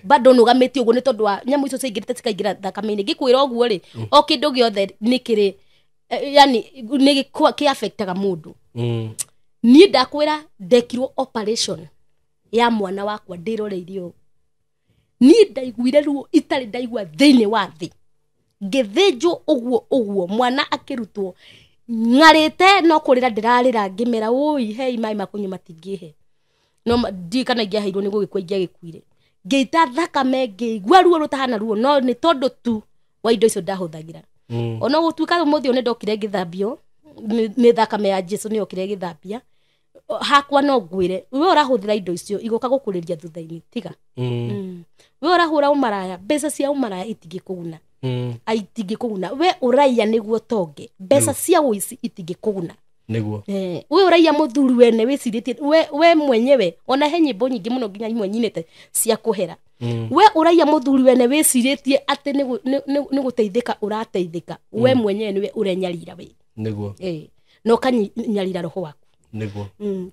Bado nũgamĩtie ũguo nĩ tondũ wa nyamũ icio ciaingĩrĩte cikaingĩra thakame-inĩ. Ngĩkwĩra ũguo rĩ, o kĩndũ gĩothe nĩ kĩrĩ yani nĩ kĩ affectaga mũndũ. Niĩ ndakwĩra ndekirwo operation ya mwana wakwa ndĩroreirie ũũ. Niĩ ndaiguire ruo itarĩ ndaigua thĩinĩ wa thĩ. Ngĩthĩnjwo ũguo ũguo mwana akĩrutwo ng'arĩte no kũrĩra ndĩrarĩra ngĩmera ũi hei maĩ makũnyua matingĩhe. No ndiũĩ kana ingĩaheirwo nĩ gũgĩkua ingĩagĩkuire. Ngĩita thakame ngĩigua ruo rũtahana ruo no nĩ tondũ tu wa indo icio ndahũthagĩra. Ona gũtuĩka ũmũthĩ ũyũ nĩ ndokire ngĩthambio nĩ thakame ya Jesu nĩ yokire ĩgĩthambia hakwa no ngwĩre we ũrahũthĩra indo icio igoka gũkũrĩria thutha-inĩ tiga. We ũrahũra ũmaraya mbeca cia ũmaraya itingĩkũguna. Itingĩkũguna. We ũraiya nĩguo tonge mbeca cia ũici itingĩkũguna. Nĩguo. We ũraiya mũthuri wene wĩcirĩtie we mwenyewe ona he nyĩmbo nyingĩ mũno nginya imwe nyinĩte cia kũhera. We ũraiya mũthuri wene wĩcirĩtie atĩ nĩ gũteithĩka ũrateithĩka we mwenyewe nĩwe ũrenyarira we. Nĩguo. Na ũkanyarira roho waku. Nĩguo.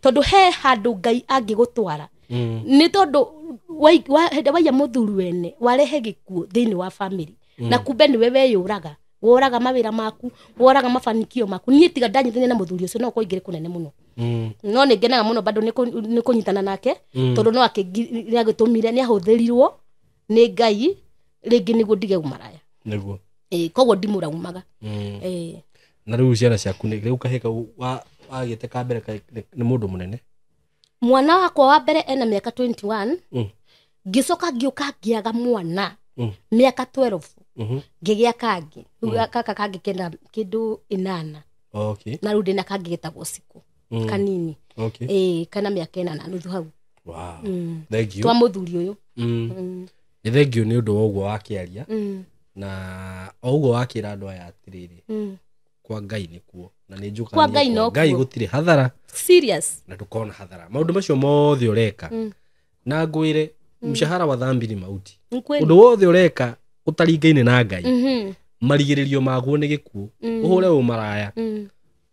Tondũ he handũ Ngai angĩgũtwara. Nĩ tondũ waiya mũthuri wene warehe gĩkuũ thĩinĩ wa family. Na kumbe nĩwe weyũraga woraga mawĩra maku woraga mafanikio maku. Niĩ tiga ndanyitania na mũthuri ũcio no ũkorwo ingĩrĩ kũnene mũno. No nĩ ngenaga mũno bado nĩ kũnyitana nake tondũ no nĩagĩtũmire nĩ ahũthĩrirwo nĩ Ngai rĩngĩ nĩguo ndige ũmaraya. Nĩguo. Koguo ndimũraumaga. Na rĩu ciana ciaku nĩ rĩu kahĩka wagĩte ka mbere nĩ mũndũ mũnene. Mwana wakwa wa mbere ena mĩaka 21. Ngĩcoka ngĩũka ngĩaga mwana mĩaka 12. Ngĩgĩa kangĩ kaka kangĩ kena kĩndũ 8. Okay. Na rĩu ndĩna kangĩ getagwo Siku kanini. Okay. Kana mĩaka 4.5 hau. Wow. Thank you. Twa mũthuri ũyũ. Nĩ thank you nĩ ũndũ wa ũguo wakĩaria. Na o ũguo wakĩra andũ aya atĩrĩrĩ. Kwa Ngai nĩkuo na nĩ njũkaga Kwa Ngai no Ngai gũtirĩ hathara. Serious. Na ndũkona hathara. Maũndũ macio mothe ũreka. Na ngwĩre mshahara wa dhambi ni mauti. Ũndũ wothe ũreka ũtaringaine na Ngai. Marigĩrĩrio maguo nĩ gĩkuũ. Ũhũre ũmaraya.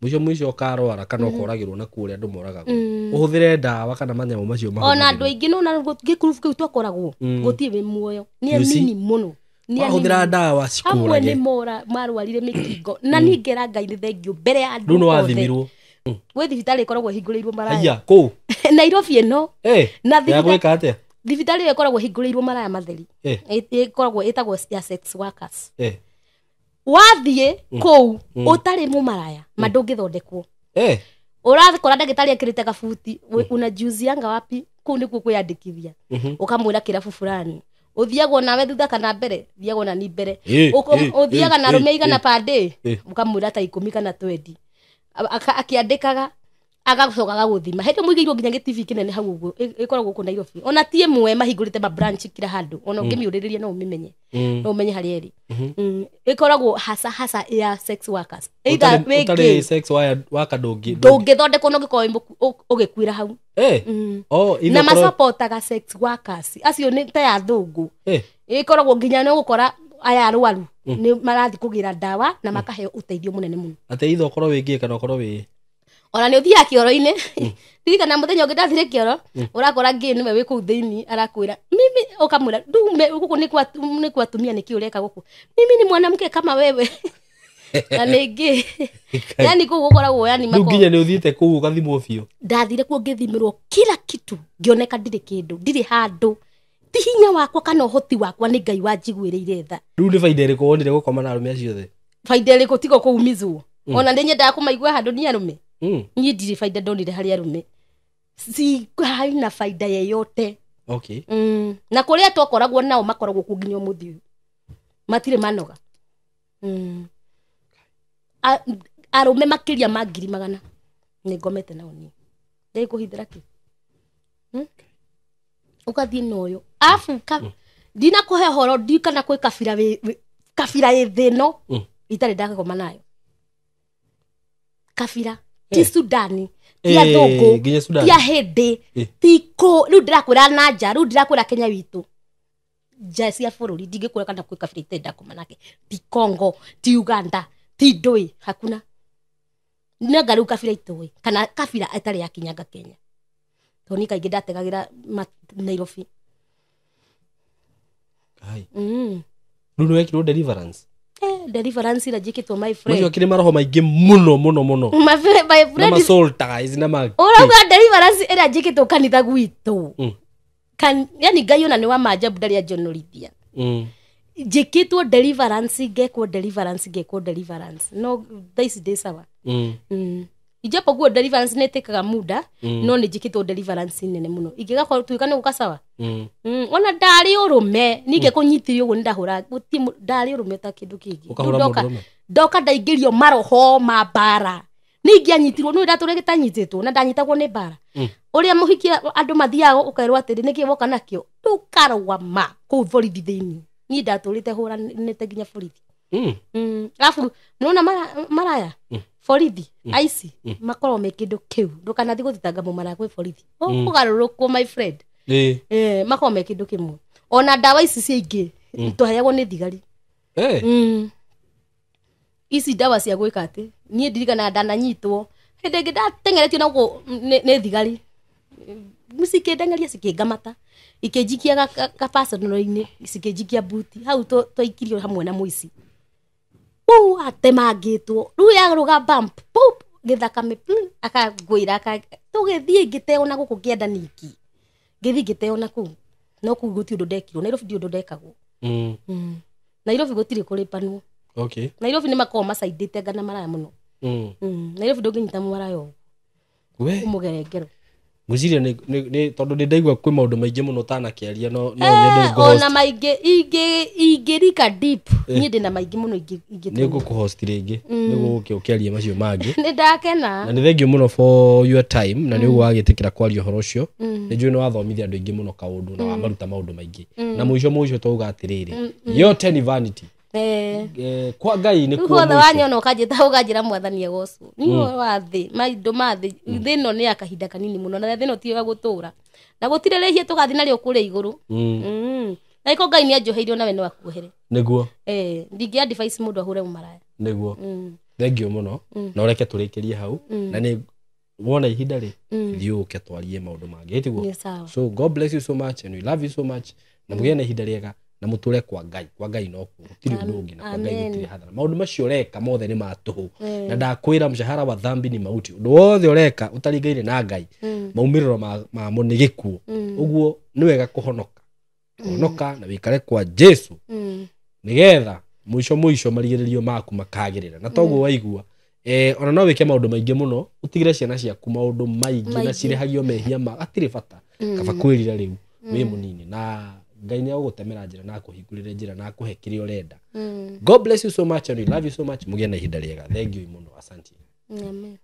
Mũico mũico ũkarwara kana ũkoragĩrwo na kũrĩa andũ moragagwo. Ũhũthĩre ndawa kana manyamũ macio mahũthĩrwo. Ona andũ aingĩ no na gĩkurubu kĩu twakoragwo gũtirĩ wĩ muoyo. Nĩ anini mũno. Wahũthĩra ndawa cikũrage. Amwe nĩ mora marwarire mĩkingo. Na niĩ ngera Ngai nĩ thengio mbere ya andũ. Rĩu nĩ wathimirwo. Gwĩ thibitarĩ ĩkoragwo ĩhingũrĩirwo maraya. Haiya, kũu? Nairobi ĩno. Na Ya gwĩka atĩa? Thibitarĩ ĩyo ĩkoragwo ĩhingũrĩirwo maraya matheri. Ĩkoragwo ĩtagwo ya sex workers. Wathiĩ kũu ũtarĩ mũmaraya ma ndũngĩthondekwo. Ũrakora ndagĩtarĩ ekĩrĩte gabuti unajiuzianga wapi kũu nĩkuo kwĩyandĩkithia. Ũkamwĩra kĩrabu fulani. Ũthiagwo nawe thutha kana mbere thiagwo na ni mbere. Ũthiaga na arũme igana per day ũkamwĩra ta 10 kana 20. Akĩandĩkaga agacoka agagũthima. Hĩndĩ mũigĩirwo nginya gĩtibi kĩnene hau ũguo ĩkoragwo gũkũ Nairobi. Ona ti ĩmwe mahingũrĩte ma branch kila handũ. Ona ũngĩmĩũrĩrĩria no ũmĩmenye. No ũmenye harĩa ĩrĩ. Ĩkoragwo hasa hasa ya sex workers. Either wĩ gay sex worker ndũngĩthondekwo no ũngĩkorwo ũgĩkuĩra hau. Na masapotaga sex workers acio nĩ ta ya thũngũ. Ĩkoragwo nginya nĩ ũgũkora aya arwaru nĩ marathiĩ kũgĩra ndawa na makaheo ũteithio mũnene mũno. Atĩ either ũkorwo wĩ gay kana ũkorwo wĩ ona nĩ ũthiaga kĩoro-inĩ. Ririkana mũthenya ũngĩ ndathire kĩoro ũrakora ngĩ nĩwe wĩ kũu thĩinĩ arakwĩra mimi ũkamwĩra ndume gũkũ nĩ kwa atumia nĩkĩ ũreka gũkũ mimi ni mwanamke kama wewe. Na nĩ ngĩ yani kũu gũkoragwo yani mako. Rĩu nginya nĩ ũthiĩte kũu ũgathimwo biũ. Ndathire kuo ngĩthimĩrwo kila kitu ngĩoneka ndirĩ kĩndũ ndirĩ handũ. Ti hinya wakwa kana ũhoti wakwa nĩ Ngai wanjiguĩrĩire tha. Rĩu nĩ baida ĩrĩkũ wonire gũkoma na arũme acio othe? Baida ĩrĩkũ tiga kũumizwo. Ona nĩ nyendaga kũmaigua handũ nĩ arũme. Niĩ ndirĩ baida ndonire harĩ arũme. Si haina faida yeyote. Okay. Na kũrĩa twakoragwo nao makoragwo kuo nginya ũmũthĩ ũyũ. Matirĩ manoga. Arũme makĩria ma 100,000 nĩ ngomete nao niĩ. Ndĩkũhithĩra kĩ? Ũgathiĩ na ũyũ. Arabu ndinakũhe ũhoro ndiũĩ kana kwĩ kabira kabira ĩ thĩ ĩno itarĩ ndagoma nayo. Kabira ti Sudani ti athũngũ ti ahĩndĩ ti kũ rĩu ndĩrakwĩra na nja rĩu ndĩrakwĩra Kenya witũ nja cia bũrũri ndingĩkwĩra kana kwĩ kabira itarĩ ndakoma nake. Ti Congo ti Uganda ti ndũĩ hakuna. Nanga rĩu kabira itũĩ kana kabira ĩtarĩ yakinyanga Kenya. Tondũ niĩ kaingĩ ndategagĩra Nairobi. Rĩu nĩ wekirwo deliverance? Deliverance ira njĩkĩtwo my friend. Macio akĩrĩ maroho maingĩ mũno mũno mũno. My friend. Na ma soul ties na ma. Ũrauga deliverance ĩrĩa njĩkĩtwo kanitha gwitũ. Yani Ngai ona nĩ wa maajabu ndarĩ anjonorithia. Njĩkĩtwo deliverance, ngekwo deliverance, ngekwo deliverance. No thaa ici ndĩ sawa. Ijapokuwa deliverance nĩ ĩtĩkaga muda, no nĩ njĩkĩtwo deliverance nene mũno. Ingĩgakorwo tuĩka nĩ gũka sawa. Ona ndarĩ ũrũme, ningĩ kũnyitĩrio ũguo nĩndahũra, ndarĩ ũrũme ta kĩndũ kĩngĩ. Ndoka ndaingĩrio maroho ma mbara. Ningĩ anyitirwo, nĩ ndatũre gĩtanyitĩtwo na ndanyitagwo nĩ mbara. Ũrĩa mũhiki andũ mathiaga ũkerwo atĩrĩ nĩkĩ woka nakĩo, ndũkarũgama kũu borithi thĩinĩ. Niĩ ndatũrĩte hũranĩte nginya borithi. Alafu nĩwona maraya borithi aici makorwo me kĩndũ kĩu, ndũkanathiĩ gũthitanga mũmaraya kwĩ borithi, ũkũgarũrũkwo my friend. Makorwo me kĩndũ kĩmwe. Ona ndawa ici cia ingĩ twaheagwo nĩ thigari. Ici ndawa cia gwĩka atĩ niĩ ndirikanaga ndananyitwo hĩndĩ ĩngĩ ndateng'eretio na gũkũ nĩ thigari, cikĩndeng'eria cikĩngamata, ikĩnjikia kabacono-inĩ, cikĩnjikia buti hau twaikirio hamwe na mũici. Rĩu atemangĩtwo, rĩu yarũga bump pop gĩthakame akangwĩra, tũgĩthiĩ ngĩteo na gũkũ kĩanda ningĩ, ngĩthiĩ ngĩteo na kũu, no kũu gũtirĩ ũndũ ndekirwo. Nairobi ndirĩ ũndũ ndekagwo. Nairobi gũtirĩ kũrĩpanwo. Nairobi nĩ makoragwo macaindĩte ngana maraya mũno. Nairobi ndũngĩnyita mũmaraya ũguo ũmũgere ngero. Ngwĩciria nĩ tondũ nĩ ndaigua kwĩ maũndũ maingĩ mũno ũtanakĩaria, no nyende ngũhost. Ona maingĩ ingĩrika deep, niĩ ndĩna maingĩ mũno ingĩ. Nĩ ngũkũhost rĩngĩ nĩguo ũke ũkĩarie macio mangĩ. Nĩ ndakena. Na nĩ thengiũ mũno for your time, na nĩ ũguo wagĩtĩkĩra kwaria ũhoro ũcio. Nĩ njũĩ nĩ wathomithia andũ aingĩ mũno kaũndũ na wamaruta maũndũ maingĩ. Na mũico mũico twauga atĩrĩrĩ, yote ni vanity. Kwa Ngai nĩ kuo mũico. Wanyona ũkanjĩta ũkanjĩra mwathani agocwo. Niĩ wa thĩ, maũndũ ma thĩ, thĩ ĩno nĩ ya kahinda kanini mũno, na thĩ ĩno ti ya gũtũra. Na gũtirĩ rĩhia tũgathiĩ narĩo kũrĩa igũrũ. Na iko Ngai nĩ anjoheirie nawe no akuohere. Nĩguo. Ndingĩ advice mũndũ ahũre mũmaraya. Nĩguo. Thengiũ mũno. Na ũreke tũrĩkĩrie hau. Na nĩ wona ihinda rĩ, thiĩ ũke twarie maũndũ mangĩ, tiguo? So God bless you so much and we love you so much. Na mũgĩe na ihinda rĩega. Na mũtũre kwa Ngai, kwa Ngai no kuo gũtirĩ ũndũ ũngĩ, na kwa Ngai gũtirĩ hathara. Maũndũ macio ũreka mothe nĩ ma tũhũ. Na ndakwĩra mshahara wa dhambi ni mauti. Ũndũ wothe ũreka ũtaringaine na Ngai, maumĩrĩro mamo nĩ gĩkuũ. Ũguo nĩ wega kũhonoka. Honoka na wĩikare kwa Jesu. Nĩgetha mũico mũico marigĩrĩrio maku makagĩrĩra. Na toguo waigua, ona no wĩke maũndũ maingĩ mũno, ũtigĩre ciana ciaku maũndũ maingĩ na cirĩhagio mehia ma hatirĩ bata. Kaba kwĩrira rĩu wĩ mũnini, na Ngai nĩ agũgũtemera njĩra na akũhingũrĩre njĩra na akũhe kĩrĩa ũrenda. God bless you so much and we love you so much. Mũgĩe na ihinda rĩega. Thank you mũno. Asante. Amen.